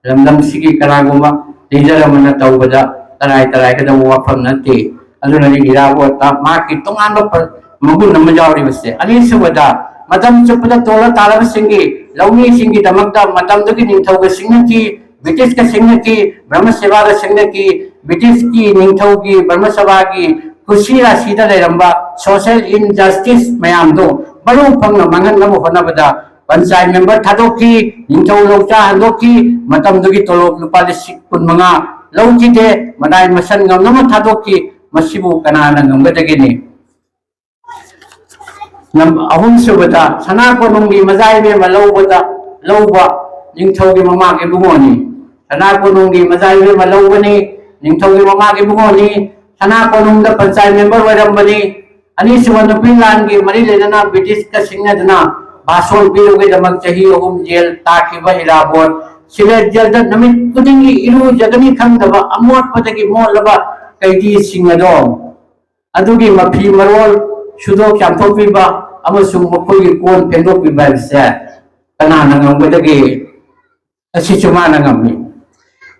ꯂꯝꯗꯝꯁꯤꯒꯤ ꯀꯅꯥꯒꯨꯝꯕ ꯂꯤꯗꯔ ꯑꯃꯅ ꯇꯧꯕꯗ ꯇꯔꯥꯏ ꯇꯔꯥꯏꯒꯗꯕ ꯋꯥꯐꯝ ꯅꯠꯇꯦ꯫ ꯑꯗꯨꯅꯅꯤ ꯏꯔꯥꯕꯣꯠꯇ ꯃꯍꯥꯛꯀꯤ ꯇꯣꯉꯥꯟꯕ ꯄ-, ꯃꯒꯨꯟ ꯑꯃ ꯌꯥꯎꯔꯤꯕꯁꯦ꯫ ꯑꯅꯤꯁꯨꯕꯗ, ꯃꯇꯝ ꯆꯨꯞꯄꯗ ꯇꯣꯜꯂ ꯇꯥꯜꯂꯕꯁꯤꯡꯒꯤ, ꯂꯧꯃꯤꯁꯤꯡꯒꯤꯗꯃꯛꯇ ꯃꯇꯝꯗꯨꯒꯤ ꯅꯤꯡꯊꯧꯒ ꯁꯤꯡꯅꯈꯤ, ꯕ꯭ꯔꯤꯇꯤꯁꯀ ꯁꯤꯡꯅꯈꯤ, ꯕ꯭ꯔꯍ꯭ꯃ ꯁꯦꯕꯥꯒ ꯁꯤꯡꯅꯈꯤ꯫ ꯕ꯭ꯔꯤꯇꯤꯁꯀꯤ ꯅꯤꯡꯊꯧꯒꯤ ꯕ꯭ꯔꯍ꯭ꯃ ꯁꯦꯕꯥꯒꯤ ꯀꯨꯁꯤ ꯔꯥꯁꯤꯗ ꯂꯩꯔꯝꯕ social injustice ꯃꯌꯥꯝꯗꯣ ꯃꯔꯨ ꯐꯪꯅ ꯃꯥꯡꯍꯟꯅꯕ ꯍꯣꯠꯅꯕꯗ ꯄꯟꯆꯥꯌꯠ ꯃꯦꯝꯕꯔ ꯊꯥꯗꯣꯛꯈꯤ, ꯅꯤꯡꯊꯧ ꯂꯧꯆꯥ ꯍꯟꯗꯣꯛꯈꯤ, ꯃꯇꯝꯗꯨꯒꯤ ꯇꯣꯂꯣꯞ ꯂꯨꯄꯥ ꯂꯤꯁꯤꯡ ꯀꯨꯟ ꯃꯉꯥ ꯂꯧꯈꯤꯗꯦ, ꯃꯗꯥꯏ ꯃꯁꯟ ꯉꯝꯅꯕ ꯊꯥꯗꯣꯛꯈꯤ꯫ ꯃꯁꯤꯕꯨ ꯀꯅꯥꯅ ꯉꯝꯒꯗꯒꯦꯅꯦ? ꯅꯝ-, ꯑꯍꯨꯝꯁꯨꯕꯗ, ꯁꯅꯥ ꯀꯣꯅꯨꯡꯒꯤ ꯃꯖꯥ ꯏꯕꯦꯝꯃ ꯂꯧꯕꯗ, ꯂꯧꯕ ꯅꯤꯡꯊꯧꯒꯤ ꯃꯃꯥꯒꯤ ꯏꯕꯨꯡꯉꯣꯅꯤ꯫ ꯁꯅꯥ ꯀꯣꯅꯨꯡꯒꯤ ꯃꯖꯥ ꯏꯕꯦꯝꯃ ꯂꯧꯕꯅꯤ, ꯅꯤꯡꯊꯧꯒꯤ ꯃꯃꯥꯒꯤ ꯏꯕꯨꯡꯉꯣꯅꯤ꯫ ꯁꯅꯥ ꯀꯣꯅꯨꯡꯗ ꯄꯟꯆꯥꯌꯠ ꯃꯦꯝꯕꯔ ꯑꯣꯏꯔꯝꯕꯅꯤ꯫ ꯑꯅꯤꯁꯨꯕ ꯅꯨꯄꯤ ꯂꯥꯟꯒꯤ ꯃꯔꯤ ꯂꯩꯅꯅ ꯕ꯭ꯔꯤꯇꯤꯁꯀ ꯁꯤꯡꯅꯗꯨꯅ ꯚꯥꯁꯣꯟ ꯄꯤꯔꯨꯕꯒꯤꯗꯃꯛ ꯆꯍꯤ ꯑꯍꯨꯝ ꯖꯦꯜ ꯇꯥꯈꯤꯕ ꯏꯔꯥꯕꯣꯠ, ꯁꯤꯂꯦꯠ ꯖꯦꯜꯗ ꯅꯨꯃꯤꯠ ꯈꯨꯗꯤꯡꯒꯤ ꯏꯔꯨꯖꯒꯅꯤ ꯈꯪꯗꯕ ꯑꯃꯣꯠꯄꯗꯒꯤ ꯃꯣꯠꯂꯕ ꯀꯩꯗꯤꯁꯤꯡ ꯑꯗꯣ, ꯑꯗꯨꯒꯤ ꯃꯐꯤ ꯃꯔꯣꯜ ꯁꯨꯗꯣꯛ ꯆꯥꯝꯊꯣꯛꯄꯤꯕ ꯑꯃꯁꯨꯡ ꯃꯈꯣꯏꯒꯤ ꯀꯣꯟ ꯐꯦꯡꯗꯣꯛꯄꯤꯕ ꯍꯥꯏꯕꯁꯦ ꯀꯅꯥꯅ ꯉꯝꯒꯗꯒꯦ? ꯑꯁꯤꯁꯨ ꯃꯥꯅ ꯉꯝꯃꯤ꯫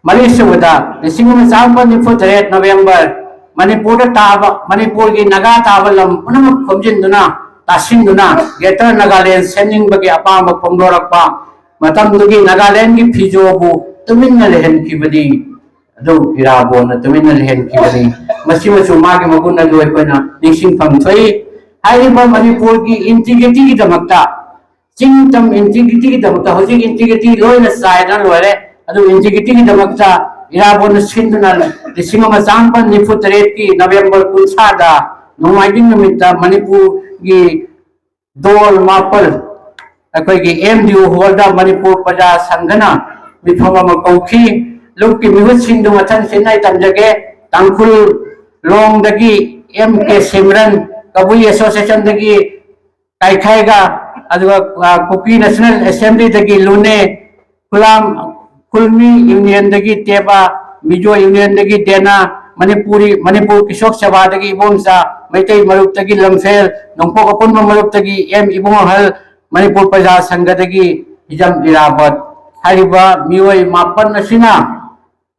ꯃꯔꯤꯁꯨꯕꯗ, ꯂꯤꯁꯤꯡ ꯑꯃ ꯆꯥꯃꯥꯄꯟ ꯅꯤꯐꯨ ꯇꯔꯦꯠ ꯅꯕꯦꯝꯕꯔ, ꯃꯅꯤꯄꯨꯔꯗ ꯇꯥꯕ, ꯃꯅꯤꯄꯨꯔꯒꯤ ꯅꯥꯒꯥ ꯇꯥꯕ ꯂꯝ ꯄꯨꯝꯅꯃꯛ ꯈꯣꯝꯖꯤꯟꯗꯨꯅ, ꯇꯥꯁꯤꯟꯗꯨꯅ, ꯒ꯭ꯔꯦꯇꯔ ꯅꯥꯒꯥꯂꯦꯟ ꯁꯦꯝꯅꯤꯡꯕꯒꯤ ꯑꯄꯥꯝꯕ ꯐꯣꯡꯗꯣꯔꯛꯄ ꯃꯇꯝꯗꯨꯒꯤ ꯅꯥꯒꯥꯂꯦꯟꯒꯤ ꯐꯤꯖꯣꯕꯨ ꯇꯨꯃꯤꯟꯅ ꯂꯩꯍꯟꯈꯤꯕꯅꯤ꯫ ꯑꯗꯨ ꯏꯔꯥꯕꯣꯠꯅ ꯇꯨꯃꯤꯟꯅ ꯂꯩꯍꯟꯈꯤꯕꯅꯤ꯫ ꯃꯁꯤꯃꯁꯨ ꯃꯥꯒꯤ ꯃꯒꯨꯟ ꯑꯗꯨ ꯑꯩꯈꯣꯏꯅ ꯅꯤꯡꯁꯤꯡꯐꯝ ꯊꯣꯛꯏ꯫ ꯍꯥꯏꯔꯤꯕ ꯃꯅꯤꯄꯨꯔꯒꯤ ꯏꯟꯇꯤꯒ꯭ꯔꯤꯇꯤꯒꯤꯗꯃꯛꯇ, ꯆꯤꯡ ꯇꯝ ꯏꯟꯇꯤꯒ꯭ꯔꯤꯇꯤꯒꯤꯗꯃꯛꯇ, ꯍꯧꯖꯤꯛ ꯏꯟꯇꯤꯒ꯭ꯔꯤꯇꯤ ꯂꯣꯏꯅ ꯆꯥꯏꯗꯅ ꯂꯣꯏꯔꯦ, ꯑꯗꯨ ꯏꯟꯇꯤꯒ꯭ꯔꯤꯇꯤꯒꯤꯗꯃꯛꯇ ꯏꯔꯥꯕꯣꯠꯅ ꯁꯤꯟꯗꯨꯅ ꯂꯤꯁꯤꯡ ꯑꯃ ꯆꯥꯃꯥꯄꯟ ꯅꯤꯐꯨ ꯇꯔꯦꯠꯀꯤ ꯅꯕꯦꯝꯕꯔ ꯀꯨꯟꯊ꯭ꯔꯥꯗ ꯅꯣꯡꯃꯥꯏꯖꯤꯡ ꯅꯨꯃꯤꯠꯇ ꯃꯅꯤꯄꯨꯔꯒꯤ ꯗꯣꯜ ꯃꯥꯄꯜ, ꯑꯩꯈꯣꯏꯒꯤ ꯑꯦꯝ ꯗꯤ ꯑꯣ ꯍꯣꯜꯗ ꯃꯅꯤꯄꯨꯔ ꯄ꯭ꯔꯖꯥ ꯁꯪꯘꯅ ꯃꯤꯐꯝ ꯑꯃ ꯀꯧꯈꯤ꯫ ꯂꯨꯞꯀꯤ ꯃꯤꯍꯨꯠꯁꯤꯡꯗꯨ ꯃꯊꯪꯁꯤꯠ ꯅꯥꯏ ꯇꯝꯖꯒꯦ꯫ ꯇꯥꯡꯈꯨꯜ ꯂꯣꯡꯗꯒꯤ ꯑꯦꯝ ꯀꯦ ꯁꯤꯝꯔꯟ, ꯀꯕꯨꯏ ꯑꯦꯁꯣꯁꯤꯌꯦꯁꯟꯗꯒꯤ ꯀꯥꯏꯈꯥꯏꯒ, ꯑꯗꯨꯒ, ꯑ, ꯀꯨꯀꯤ ꯅꯦꯁꯅꯦꯜ ꯑꯦꯁꯦꯝꯕ꯭ꯂꯤꯗꯒꯤ ꯂꯨꯅꯦ, ꯈꯨꯂꯥꯝ, ꯈꯨꯜꯃꯤ ꯌꯨꯅꯤꯌꯟꯗꯒꯤ ꯇꯦꯕꯥ, ꯃꯤꯖꯣ ꯌꯨꯅꯤꯌꯟꯗꯒꯤ ꯗꯦꯅꯥ, ꯃꯅꯤꯄꯨꯔꯤ, ꯃꯅꯤꯄꯨꯔ ꯀꯤꯁꯣꯛ ꯁꯦꯕꯥꯗꯒꯤ ꯏꯕꯣꯝꯆꯥ, ꯃꯩꯇꯩ ꯃꯔꯨꯞꯇꯒꯤ ꯂꯝꯐꯦꯜ, ꯅꯣꯡꯄꯣꯛ ꯑꯄꯨꯟꯕ ꯃꯔꯨꯞꯇꯒꯤ ꯑꯦꯝ ꯏꯕꯨꯡꯑꯍꯜ, ꯃꯅꯤꯄꯨꯔ ꯄ꯭ꯔꯖꯥ ꯁꯪꯘꯗꯒꯤ ꯍꯤꯖꯝ ꯏꯔꯥꯕꯣꯠ꯫ ꯍꯥꯏꯔꯤꯕ ꯃꯤꯑꯣꯏ ꯃꯥꯄꯟ ꯑꯁꯤꯅ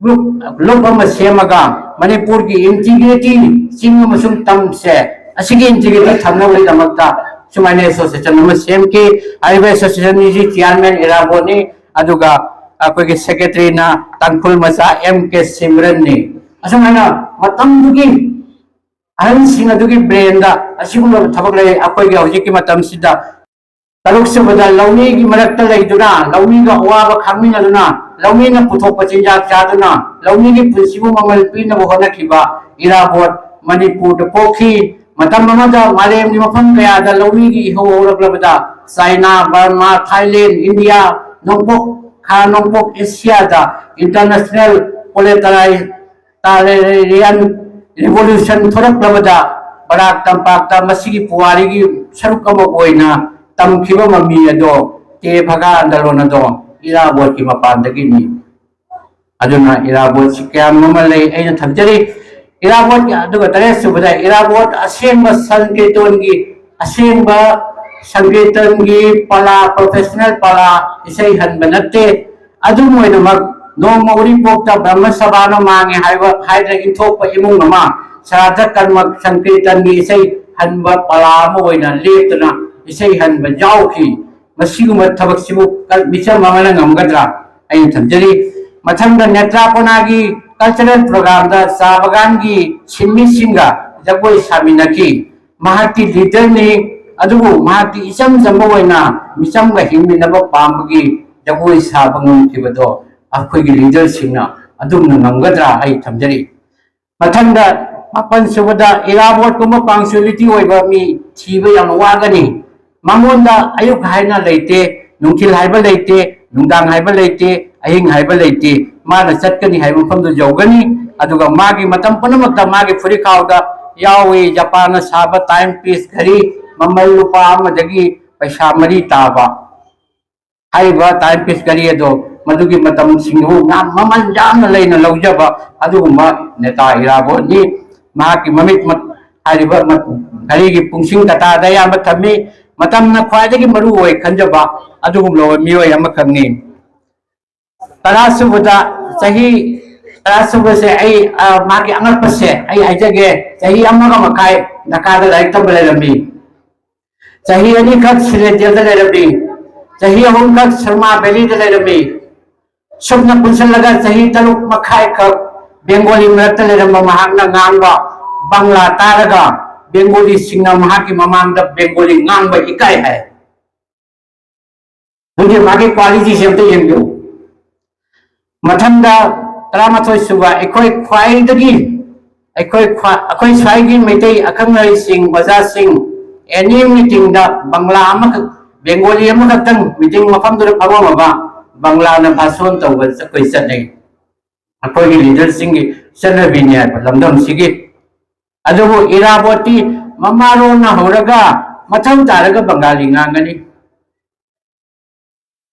ꯒ꯭ꯔꯨꯞ, ꯒ꯭ꯔꯨꯞ ꯑꯃ ꯁꯦꯝꯃꯒ ꯃꯅꯤꯄꯨꯔꯒꯤ ꯏꯟꯇꯤꯒ꯭ꯔꯤꯇꯤ, ꯆꯤꯡ ꯑꯃꯁꯨꯡ ꯇꯝꯁꯦ, ꯑꯁꯤꯒꯤ ꯏꯟꯇꯤꯒ꯭ꯔꯤꯇꯤ ꯊꯝꯅꯕꯒꯤꯗꯃꯛꯇ ꯁꯨꯃꯥꯏꯅ ꯑꯦꯁꯣꯁꯤꯌꯦꯁꯟ ꯑꯃ ꯁꯦꯝꯈꯤ꯫ ꯍꯥꯏꯔꯤꯕ ꯑꯦꯁꯣꯁꯤꯌꯦꯁꯟ ꯑꯁꯤ ꯆꯤꯌꯥꯔꯃꯦꯟ ꯏꯔꯥꯕꯣꯠꯅꯤ, ꯑꯗꯨꯒ ꯑꯩꯈꯣꯏꯒꯤ ꯁꯦꯀ꯭ꯔꯦꯇꯔꯤꯅ ꯇꯥꯡꯈꯨꯜ ꯃꯆꯥ ꯑꯦꯝ ꯀꯦ ꯁꯤꯝꯔꯟꯅꯤ꯫ ꯑꯁꯨꯃꯥꯏꯅ ꯃꯇꯝꯗꯨꯒꯤ ꯑꯍꯜꯁꯤꯡ ꯑꯗꯨꯒꯤ ꯕ꯭ꯔꯦꯟꯗ ꯑꯁꯤꯒꯨꯝꯂꯕ ꯊꯕꯛ ꯂꯩ꯫ ꯑꯩꯈꯣꯏꯒꯤ ꯍꯧꯖꯤꯛꯀꯤ ꯃꯇꯝꯁꯤꯗ ꯇꯔꯨꯛꯁꯨꯕꯗ, ꯂꯧꯃꯤꯒꯤ ꯃꯔꯛꯇ ꯂꯩꯗꯨꯅ, ꯂꯧꯃꯤꯒ ꯑꯋꯥꯕ ꯈꯪꯃꯤꯟꯅꯗꯨꯅ, ꯂꯧꯃꯤꯅ ꯄꯨꯊꯣꯛꯄ ꯆꯤꯟꯖꯥꯛ ꯆꯥꯗꯨꯅ, ꯂꯧꯃꯤꯒꯤ ꯄꯨꯟꯁꯤꯕꯨ ꯃꯃꯜ ꯄꯤꯅꯕ ꯍꯣꯠꯅꯈꯤꯕ ꯏꯔꯥꯕꯣꯠ, ꯃꯅꯤꯄꯨꯔꯗ ꯄꯣꯛꯈꯤ꯫ ꯃꯇꯝ ꯑꯃꯗ ꯃꯥꯂꯦꯝꯒꯤ ꯃꯐꯝ ꯀꯌꯥꯗ ꯂꯧꯃꯤꯒꯤ ꯏꯍꯧ ꯍꯧꯔꯛꯂꯕꯗ, ꯆꯥꯏꯅꯥ, ꯕꯔꯃꯥ, ꯊꯥꯏꯂꯦꯟ, ꯏꯟꯗꯤꯌꯥ, ꯅꯣꯡꯄꯣꯛ, ꯈꯥ ꯅꯣꯡꯄꯣꯛ ꯑꯦꯁꯤꯌꯥꯗ international proletariat ꯇꯥꯂꯦꯔꯤꯌꯥꯟ ꯔꯤꯚꯣꯂꯨꯁꯟ ꯊꯣꯔꯛꯂꯕꯗ, ꯕꯔꯥꯛ ꯇꯝꯄꯥꯛꯇ ꯃꯁꯤꯒꯤ ꯄꯨꯋꯥꯔꯤꯒꯤ ꯁꯔꯨꯛ ꯑꯃ ꯑꯣꯏꯅ ꯇꯝꯈꯤꯕ ꯃꯃꯤ ꯑꯗꯣ, ꯇꯦ ꯚꯒꯥ ꯑꯟꯗꯂꯣꯟ ꯑꯗꯣ ꯏꯔꯥꯕꯣꯠꯀꯤ ꯃꯄꯥꯟꯗꯒꯤꯅꯤ꯫ ꯑꯗꯨꯅ ꯏꯔꯥꯕꯣꯠꯁꯤ ꯀꯌꯥꯝ ꯑꯃ ꯂꯩ ꯑꯩꯅ ꯊꯝꯖꯔꯤ꯫ ꯏꯔꯥꯕꯣꯠꯀꯤ ꯑꯗꯨꯒ ꯇꯔꯦꯠ ꯁꯨꯕꯗ, ꯏꯔꯥꯕꯣꯠ ꯑꯁꯦꯡꯕ ꯁꯪꯀꯤꯔꯇꯣꯟꯒꯤ, ꯑꯁꯦꯡꯕ ꯁꯪꯀꯤꯔꯇꯟꯒꯤ ꯄꯂꯥ, professional ꯄꯂꯥ ꯏꯁꯩ ꯍꯟꯕ ꯅꯠꯇꯦ꯫ ꯑꯗꯨꯝ ꯑꯣꯏꯅꯃꯛ, ꯅꯣꯡꯃ ꯎꯔꯤꯄꯣꯛꯇ ꯕ꯭ꯔꯍ꯭ꯃ ꯁꯚꯥꯅ ꯃꯥꯡꯉꯦ ꯍꯥꯏꯕ ꯍꯥꯏꯗꯅ ꯏꯟꯊꯣꯛꯄ ꯏꯃꯨꯡ ꯑꯃ ꯁ꯭ꯔꯥꯗ ꯀꯔꯃ ꯁꯪꯀꯤꯔꯇꯟꯒꯤ ꯏꯁꯩ ꯍꯟꯕ ꯄꯂꯥ ꯑꯃ ꯑꯣꯏꯅ ꯂꯦꯞꯇꯨꯅ ꯏꯁꯩ ꯍꯟꯕ ꯌꯥꯎꯈꯤ꯫ ꯃꯁꯤꯒꯨꯝꯕ ꯊꯕꯛꯁꯤꯕꯨ ꯀ-, ꯃꯤꯆꯝ ꯑꯃꯅ ꯉꯝꯒꯗ꯭ꯔꯥ? ꯑꯩꯅ ꯊꯝꯖꯔꯤ꯫ ꯃꯊꯪꯗ ꯅꯦꯇ꯭ꯔꯥꯀꯣꯅꯥꯒꯤ cultural programꯗ ꯆꯥ ꯕꯒꯥꯟꯒꯤ ꯁꯤꯟꯃꯤꯁꯤꯡꯒ ꯖꯒꯣꯏ ꯁꯥꯃꯤꯟꯅꯈꯤ꯫ ꯃꯍꯥꯛꯀꯤ leaderꯅꯤ, ꯑꯗꯨꯕꯨ ꯃꯍꯥꯛꯀꯤ ꯏꯆꯝ ꯆꯝꯕ ꯑꯣꯏꯅ ꯃꯤꯆꯝꯒ ꯍꯤꯡꯃꯤꯟꯅꯕ ꯄꯥꯝꯕꯒꯤ ꯖꯒꯣꯏ ꯁꯥꯕ ꯉꯝꯈꯤꯕꯗꯣ ꯑꯩꯈꯣꯏꯒꯤ leaderꯁꯤꯡꯅ ꯑꯗꯨꯝꯅ ꯉꯝꯒꯗ꯭ꯔꯥ? ꯑꯩ ꯊꯝꯖꯔꯤ꯫ ꯃꯊꯪꯗ, ꯃꯥꯄꯟ ꯁꯨꯕꯗ, ꯏꯔꯥꯕꯣꯠꯀꯨꯝꯕ punctuality ꯑꯣꯏꯕ ꯃꯤ ꯊꯤꯕ ꯌꯥꯝꯅ ꯋꯥꯒꯅꯤ꯫ ꯃꯉꯣꯟꯗ ꯑꯌꯨꯛ ꯍꯥꯏꯅ ꯂꯩꯇꯦ, ꯅꯨꯡꯊꯤꯜ ꯍꯥꯏꯕ ꯂꯩꯇꯦ, ꯅꯨꯡꯗꯥꯡ ꯍꯥꯏꯕ ꯂꯩꯇꯦ, ꯑꯍꯤꯡ ꯍꯥꯏꯕ ꯂꯩꯇꯦ꯫ ꯃꯥꯅ ꯆꯠꯀꯅꯤ ꯍꯥꯏꯕ ꯃꯐꯝꯗꯨ ꯌꯧꯒꯅꯤ꯫ ꯑꯗꯨꯒ ꯃꯥꯒꯤ ꯃꯇꯝ ꯄꯨꯝꯅꯃꯛꯇ ꯃꯥꯒꯤ ꯐꯨꯔꯤꯠꯈꯥꯎꯗ ꯌꯥꯎꯏ ꯖꯄꯥꯟꯅ ꯁꯥꯕ time piece ꯘꯔꯤ, ꯃꯃꯜ ꯂꯨꯄꯥ ꯑꯃꯗꯒꯤ ꯄꯩꯁꯥ ꯃꯔꯤ ꯇꯥꯕ꯫ ꯍꯥꯏꯔꯤꯕ time piece ꯘꯔꯤ ꯑꯗꯣ ꯃꯗꯨꯒꯤ ꯃꯇꯝꯁꯤꯡꯗꯨ ꯌꯥꯝ ꯃꯃꯜ ꯌꯥꯝꯅ ꯂꯩꯅ ꯂꯧꯖꯕ ꯑꯗꯨꯒꯨꯝꯕ ꯅꯦꯇꯥ ꯏꯔꯥꯕꯣꯠꯅꯤ꯫ ꯃꯍꯥꯛꯀꯤ ꯃꯃꯤꯠ ꯃ-, ꯍꯥꯏꯔꯤꯕ ꯃ-, ꯘꯔꯤꯒꯤ ꯄꯨꯡꯁꯤꯡ ꯀꯇꯥꯗ ꯑꯌꯥꯝꯕ ꯊꯝꯃꯤ꯫ ꯃꯇꯝꯅ ꯈ꯭ꯋꯥꯏꯗꯒꯤ ꯃꯔꯨ ꯑꯣꯏ ꯈꯟꯖꯕ ꯑꯗꯨꯒꯨꯝꯂꯕ ꯃꯤꯑꯣꯏ ꯑꯃꯈꯛꯅꯤ꯫ ꯇꯔꯥꯁꯨꯕꯗ, ꯆꯍꯤ ꯇꯔꯥꯁꯨꯕꯁꯦ ꯑꯩ, ꯑ, ꯃꯥꯒꯤ ꯑꯉꯛꯄꯁꯦ ꯑꯩ ꯍꯥꯏꯖꯒꯦ, ꯆꯍꯤ ꯑꯃꯒ ꯃꯈꯥꯏ ꯅꯥꯒꯥꯗ ꯂꯥꯏꯔꯤꯛ ꯇꯝꯕ ꯂꯩꯔꯝꯃꯤ꯫ ꯆꯍꯤ ꯑꯅꯤꯈꯛ ꯁꯤꯂꯦꯇꯦꯜꯗ ꯂꯩꯔꯝꯃꯤ꯫ ꯆꯍꯤ ꯑꯍꯨꯝꯈꯛ ꯁꯔꯃꯥ ꯚꯦꯂꯤꯗ ꯂꯩꯔꯝꯃꯤ꯫ ꯁꯨꯞꯅ ꯄꯨꯟꯁꯤꯜꯂꯒ ꯆꯍꯤ ꯇꯔꯨꯛ ꯃꯈꯥꯏꯈꯛ ꯕꯦꯡꯒꯣꯂꯤ ꯃꯔꯛꯇ ꯂꯩꯔꯝꯕ ꯃꯍꯥꯛꯅ ꯉꯥꯡꯕ ꯕꯪꯂꯥ ꯇꯥꯔꯒ ꯕꯦꯡꯒꯣꯂꯤꯁꯤꯡꯅ ꯃꯍꯥꯛꯀꯤ ꯃꯃꯥꯡꯗ ꯕꯦꯡꯒꯣꯂꯤ ꯉꯥꯡꯕ ꯏꯀꯥꯏ ꯍꯥꯏ꯫ ꯑꯗꯨꯗꯤ ꯃꯥꯒꯤ ꯀ꯭ꯋꯥꯂꯤꯇꯤꯁꯦ ꯑꯝꯇ ꯌꯦꯡꯕꯤꯌꯨ꯫ ꯃꯊꯪꯗ ꯇꯔꯥꯃꯥꯊꯣꯏ ꯁꯨꯕ, ꯑꯩꯈꯣꯏ ꯈ꯭ꯋꯥꯏꯗꯒꯤ, ꯑꯩꯈꯣꯏ ꯈ꯭ꯋꯥ-, ꯑꯩꯈꯣꯏ ꯁ꯭ꯋꯥꯏꯒꯤ ꯃꯩꯇꯩ ꯑꯈꯪ ꯑꯍꯩꯁꯤꯡ, ꯑꯣꯖꯥꯁꯤꯡ, ꯑꯦꯅꯤ ꯃꯤꯇꯤꯡꯗ ꯕꯪꯒ꯭ꯂꯥ ꯑꯃꯈꯛ, ꯕꯦꯡꯒꯣꯂꯤ ꯑꯃꯈꯛꯇꯪ ꯃꯤꯇꯤꯡ ꯃꯐꯝꯗꯨꯗ ꯐꯝꯃꯝꯃꯕ, ꯕꯪꯒ꯭ꯂꯥꯅ ꯚꯥꯁꯣꯟ ꯇꯧꯕ ꯑꯩꯈꯣꯏ ꯆꯠꯅꯩ꯫ ꯑꯩꯈꯣꯏꯒꯤ ꯂꯤꯗꯔꯁꯤꯡꯒꯤ ꯆꯠꯅꯕꯤꯅꯤ ꯍꯥꯏꯕ ꯂꯝꯗꯝꯁꯤꯒꯤ꯫ ꯑꯗꯨꯕꯨ ꯏꯔꯥꯕꯣꯠꯇꯤ ꯃꯃꯥꯔꯣꯟꯅ ꯍꯧꯔꯒ ꯃꯊꯧ ꯇꯥꯔꯒ ꯕꯪꯒꯥꯂꯤ ꯉꯥꯡꯒꯅꯤ꯫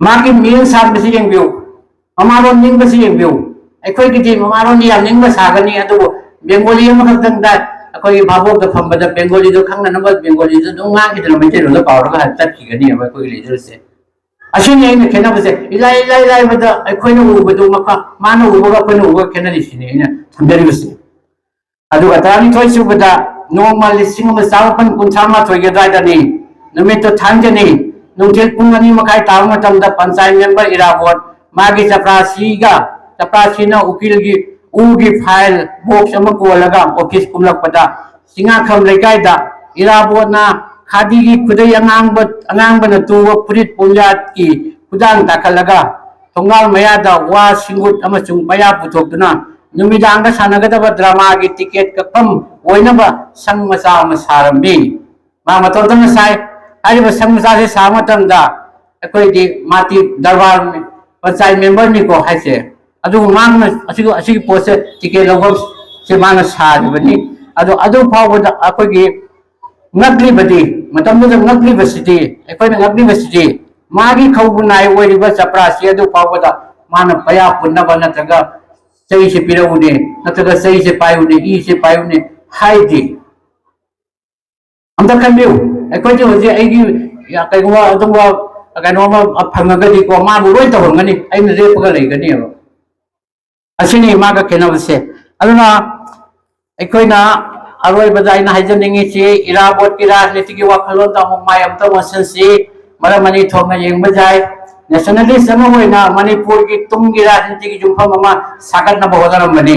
ꯃꯥꯒꯤ ꯃꯤꯡ ꯁꯥꯟꯕꯁꯤ ꯌꯦꯡꯕꯤꯌꯨ, ꯃꯃꯥꯔꯣꯟ ꯅꯤꯡꯕꯁꯤ ꯌꯦꯡꯕꯤꯌꯨ꯫ ꯑꯩꯈꯣꯏꯒꯤꯗꯤ ꯃꯃꯥꯔꯣꯟꯗꯤ ꯌꯥꯝ ꯅꯤꯡꯕ ꯁꯥꯒꯅꯤ, ꯑꯗꯨꯕꯨ ꯕꯦꯡꯒꯣꯂꯤ ꯑꯃꯈꯛꯇꯪꯗ ꯑꯩꯈꯣꯏꯒꯤ ꯚꯥꯕꯣꯛꯇ ꯐꯝꯕꯗ ꯕꯦꯡꯒꯣꯂꯤꯗꯣ ꯈꯪꯅꯅꯕ ꯕꯦꯡꯒꯣꯂꯤꯗꯣ ꯑꯗꯨꯝ ꯉꯥꯡꯈꯤꯗꯅ ꯃꯩꯇꯩꯂꯣꯟꯗ ꯀꯥꯎꯔꯒ ꯆꯠꯈꯤꯒꯅꯦꯕ ꯑꯩꯈꯣꯏꯒꯤ ꯂꯤꯗꯔꯁꯦ꯫ ꯑꯁꯤꯅꯤ ꯑꯩꯅ ꯈꯦꯠꯅꯕꯁꯦ꯫ ꯏꯂꯥꯏ ꯏꯂꯥꯏ ꯂꯥꯏꯕꯗ ꯑꯩꯈꯣꯏꯅ ꯎꯕꯗꯨ ꯃꯈꯥ ꯃꯥꯅ ꯎꯕꯒ ꯑꯩꯈꯣꯏꯅ ꯎꯕꯒ ꯈꯦꯠꯅꯔꯤꯁꯤꯅꯤ ꯑꯩꯅ ꯊꯝꯖꯔꯤꯕꯁꯦ꯫ ꯑꯗꯨꯒ ꯇꯔꯥꯅꯤꯊꯣꯏ ꯁꯨꯕꯗ ꯅꯣꯡꯃ ꯂꯤꯁꯤꯡ ꯑꯃ ꯆꯥꯃꯥꯄꯟ ꯀꯨꯟꯊ꯭ꯔꯥ ꯃꯥꯊꯣꯏꯒꯤ ꯑꯗꯨꯋꯥꯏꯗꯅꯤ, ꯅꯨꯃꯤꯠꯇꯨ ꯊꯥꯡꯖꯅꯤ, ꯅꯨꯡꯊꯤꯜ ꯄꯨꯡ ꯑꯅꯤ ꯃꯈꯥꯏ ꯇꯥꯕ ꯃꯇꯝꯗ ꯄꯟꯆꯥꯌꯠ ꯃꯦꯝꯕꯔ ꯏꯔꯥꯕꯣꯠ ꯃꯥꯒꯤ ꯆꯄ꯭ꯔꯥꯁꯤꯒ, ꯆꯄ꯭ꯔꯥꯁꯤꯅ ꯎꯀꯤꯜꯒꯤ ꯎꯒꯤ ꯐꯥꯏꯜ ꯕꯣꯛꯁ ꯑꯃ ꯀꯣꯜꯂꯒ ꯑꯣꯐꯤꯁ ꯀꯨꯝꯂꯛꯄꯗ ꯆꯤꯉꯥꯈꯝ ꯂꯩꯀꯥꯏꯗ ꯏꯔꯥꯕꯣꯠꯅ ꯈꯥꯗꯤꯒꯤ ꯈꯨꯗꯩ ꯑꯉꯥꯡꯕ, ꯑꯉꯥꯡꯕꯅ ꯇꯨꯕ ꯐꯨꯔꯤꯠ ꯄꯨꯝꯌꯥꯠꯀꯤ ꯈꯨꯗꯥꯡ ꯇꯥꯈꯠꯂꯒ ꯊꯣꯡꯒꯥꯜ ꯃꯌꯥꯗ ꯋꯥ, ꯁꯤꯡꯒꯨꯠ ꯑꯃꯁꯨꯡ ꯄꯩꯌꯥ ꯄꯨꯊꯣꯛꯇꯨꯅ ꯅꯨꯃꯤꯗꯥꯡꯗ ꯁꯥꯟꯅꯒꯗꯕ ꯗ꯭ꯔꯃꯥꯒꯤ ꯇꯤꯀꯦꯠ ꯀꯛꯐꯝ ꯑꯣꯏꯅꯕ ꯁꯪ ꯃꯆꯥ ꯑꯃ ꯁꯥꯔꯝꯃꯤ꯫ ꯃꯥ ꯃꯇꯣꯝꯇꯅ ꯁꯥꯏ꯫ ꯍꯥꯏꯔꯤꯕ ꯁꯪ ꯃꯆꯥꯁꯦ ꯁꯥꯕ ꯃꯇꯝꯗ ꯑꯩꯈꯣꯏꯗꯤ ꯃꯥꯇꯤ ꯗꯔꯕꯥꯔ ꯄꯟꯆꯥꯌꯠ ꯃꯦꯝꯕꯔꯅꯤꯀꯣ ꯍꯥꯏꯁꯦ꯫ ꯑꯗꯨꯕꯨ ꯃꯥꯅ ꯑꯁꯤꯒꯤ, ꯑꯁꯤꯒꯤ ꯄꯣꯠꯁꯦ ꯇꯤꯀꯦꯠ ꯂꯧꯐꯝꯁꯦ ꯃꯥꯅ ꯁꯥꯔꯤꯕꯅꯤ꯫ ꯑꯗꯣ ꯑꯗꯨ ꯐꯥꯎꯕꯗ ꯑꯩꯈꯣꯏꯒꯤ ꯉꯛꯂꯤꯕꯗꯤ, ꯃꯇꯝꯗꯨꯗ ꯉꯛꯂꯤꯕꯁꯤꯗꯤ, ꯑꯩꯈꯣꯏꯅ ꯉꯛꯂꯤꯕꯁꯤꯗꯤ ꯃꯥꯒꯤ ꯈꯧꯕꯨ ꯅꯥꯏ ꯑꯣꯏꯔꯤꯕ ꯆꯄ꯭ꯔꯥꯁꯤ ꯑꯗꯨ ꯐꯥꯎꯕꯗ ꯃꯥꯅ ꯄꯩꯌꯥ ꯄꯨꯟꯅꯕ ꯅꯠꯇ꯭ꯔꯒ ꯆꯩꯁꯦ ꯄꯤꯔꯛꯎꯅꯦ, ꯅꯠꯇ꯭ꯔꯒ ꯆꯩꯁꯦ ꯄꯥꯏꯌꯨꯅꯦ, ꯏꯁꯦ ꯄꯥꯏꯌꯨꯅꯦ ꯍꯥꯏꯗꯦ꯫ ꯑꯝꯇ ꯈꯟꯕꯤꯌꯨ, ꯑꯩꯈꯣꯏꯗꯤ ꯍꯧꯖꯤꯛ ꯑꯩꯒꯤ ꯀꯩꯒꯨꯝꯕ ꯑꯗꯨꯒꯨꯝꯕ ꯀꯩꯅꯣꯝꯃ ꯐꯪꯉꯒꯗꯤꯀꯣ ꯃꯥꯕꯨ ꯂꯣꯏ ꯇꯧꯍꯟꯒꯅꯤ, ꯑꯩꯅ ꯂꯦꯞꯄꯒ ꯂꯩꯒꯅꯦꯕ꯫ ꯑꯁꯤꯅꯤ ꯃꯥꯒ ꯈꯦꯠꯅꯕꯁꯦ꯫ ꯑꯗꯨꯅ ꯑꯩꯈꯣꯏꯅ ꯑꯔꯣꯏꯕꯗ ꯑꯩꯅ ꯍꯥꯏꯖꯅꯤꯡꯉꯤꯁꯤ, ꯏꯔꯥꯕꯣꯠꯀꯤ ꯔꯥꯖꯅꯤꯇꯤꯒꯤ ꯋꯥꯈꯜꯂꯣꯟꯗ ꯑꯃꯨꯛ ꯃꯥꯏ ꯑꯃꯨꯛꯇ ꯑꯣꯟꯁꯤꯟꯁꯤ꯫ ꯃꯔꯝ ꯑꯅꯤ ꯊꯣꯛꯅ ꯌꯦꯡꯕ ꯌꯥꯏ꯫ ꯅꯦꯁꯅꯦꯂꯤꯁ ꯑꯃ ꯑꯣꯏꯅ ꯃꯅꯤꯄꯨꯔꯒꯤ ꯇꯨꯡꯒꯤ ꯔꯥꯖꯅꯤꯇꯤꯒꯤ ꯌꯨꯝꯐꯝ ꯑꯃ ꯁꯥꯒꯠꯅꯕ ꯍꯣꯠꯅꯔꯝꯕꯅꯤ꯫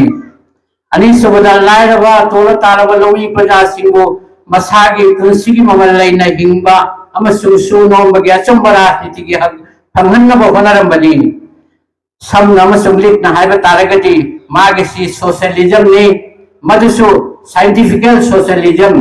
ꯑꯅꯤꯁꯨꯕꯗ, ꯂꯥꯏꯔꯕ, ꯇꯣꯜꯂ ꯇꯥꯔꯕ ꯂꯧꯃꯤ ꯄ꯭ꯔꯖꯥꯁꯤꯡꯕꯨ ꯃꯁꯥꯒꯤ ꯄꯨꯟꯁꯤꯒꯤ ꯃꯃꯜ ꯂꯩꯅ ꯍꯤꯡꯕ ꯑꯃꯁꯨꯡ ꯁꯨ ꯅꯣꯝꯕꯒꯤ ꯑꯆꯨꯝꯕ ꯔꯥꯖꯅꯤꯇꯤꯒꯤ ꯍꯛ ꯐꯪꯍꯟꯅꯕ ꯍꯣꯠꯅꯔꯝꯕꯅꯤ꯫ ꯁꯝꯅ ꯑꯃꯁꯨꯡ ꯂꯤꯛꯅ ꯍꯥꯏꯕ ꯇꯥꯔꯒꯗꯤ ꯃꯥꯒꯤꯁꯤ ꯁꯣꯁꯤꯌꯦꯂꯤꯖꯝꯅꯤ, ꯃꯗꯨꯁꯨ ꯁꯥꯏꯟꯇꯤꯐꯤꯀꯦꯜ ꯁꯣꯁꯤꯌꯦꯂꯤꯖꯝ꯫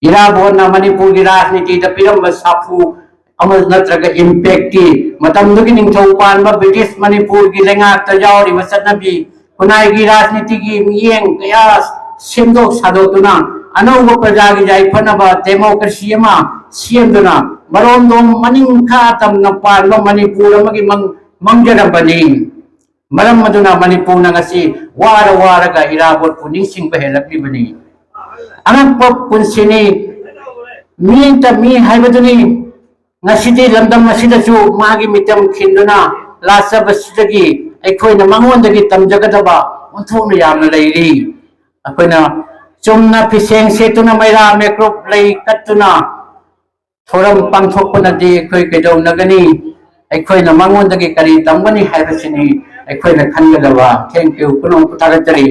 ꯏꯔꯥꯕꯣꯠꯅ ꯃꯅꯤꯄꯨꯔꯒꯤ ꯔꯥꯖꯅꯤꯇꯤꯗ ꯄꯤꯔꯝꯕ ꯁꯥꯐꯨ ꯑꯃ ꯅꯠꯇ꯭ꯔꯒ ꯏꯝꯄꯦꯛꯇꯤ ꯃꯇꯝꯗꯨꯒꯤ ꯅꯤꯡꯊꯧ ꯄꯥꯟꯕ ꯕ꯭ꯔꯤꯇꯤꯁ ꯃꯅꯤꯄꯨꯔꯒꯤ ꯂꯩꯉꯥꯛꯇ ꯌꯥꯎꯔꯤꯕ ꯆꯠꯅꯕꯤ ꯈꯨꯟꯅꯥꯏꯒꯤ ꯔꯥꯖꯅꯤꯇꯤꯒꯤ ꯃꯤꯠꯌꯦꯡ ꯀꯌꯥ ꯁꯦꯝꯗꯣꯛ ꯁꯥꯗꯣꯛꯇꯨꯅ ꯑꯅꯧꯕ ꯄ꯭ꯔꯖꯥꯒꯤ ꯌꯥꯏꯐꯅꯕ ꯗꯦꯃꯣꯀ꯭ꯔꯦꯁꯤ ꯑꯃ ꯁꯦꯝꯗꯨꯅ ꯃꯔꯣꯝꯗꯣꯝ ꯃꯅꯤꯡꯈꯥ ꯇꯝꯅ ꯄꯥꯟꯕ ꯃꯅꯤꯄꯨꯔ ꯑꯃꯒꯤ ꯃꯪ ꯃꯪꯖꯔꯝꯕꯅꯤ꯫ ꯃꯔꯝ ꯑꯗꯨꯅ ꯃꯅꯤꯄꯨꯔꯅ ꯉꯁꯤ ꯋꯥꯔ ꯋꯥꯔꯒ ꯏꯔꯥꯕꯣꯠꯄꯨ ꯅꯤꯡꯁꯤꯡꯕ ꯍꯦꯜꯂꯛꯂꯤꯕꯅꯤ꯫ ꯑꯉꯛꯄ ꯄꯨꯟꯁꯤꯅꯤ꯫ ꯃꯤꯠꯌꯦꯡ ꯇꯝꯃꯤ ꯍꯥꯏꯕꯗꯨꯅꯤ꯫ ꯉꯁꯤꯗꯤ ꯂꯝꯗꯝ ꯑꯁꯤꯗꯁꯨ ꯃꯥꯒꯤ ꯃꯤꯇꯝ ꯈꯤꯟꯗꯨꯅ ꯂꯥꯛꯆꯕꯁꯤꯗꯒꯤ ꯑꯩꯈꯣꯏꯅ ꯃꯉꯣꯟꯗꯒꯤ ꯇꯝꯖꯒꯗꯕ ꯑꯣꯟꯊꯣꯛꯅ ꯌꯥꯝꯅ ꯂꯩꯔꯤ꯫ ꯑꯩꯈꯣꯏꯅ ꯆꯨꯝꯅ ꯐꯤꯁꯦꯡ ꯁꯦꯠꯇꯨꯅ ꯃꯩꯔꯥ ꯃꯤꯀꯨꯞ ꯂꯩ ꯀꯠꯇꯨꯅ ꯊꯧꯔꯝ ꯄꯥꯡꯊꯣꯛꯄꯅꯗꯤ ꯑꯩꯈꯣꯏ ꯀꯩꯗꯧꯅꯒꯅꯤ? ꯑꯩꯈꯣꯏꯅ ꯃꯉꯣꯟꯗꯒꯤ ꯀꯔꯤ ꯇꯝꯒꯅꯤ ꯍꯥꯏꯕꯁꯤꯅꯤ ꯑꯩꯈꯣꯏꯅ ꯈꯟꯒꯗꯕ꯫ Thank you꯫ ꯄꯨꯝꯅꯃꯛꯄꯨ ꯊꯥꯒꯠꯆꯔꯤ꯫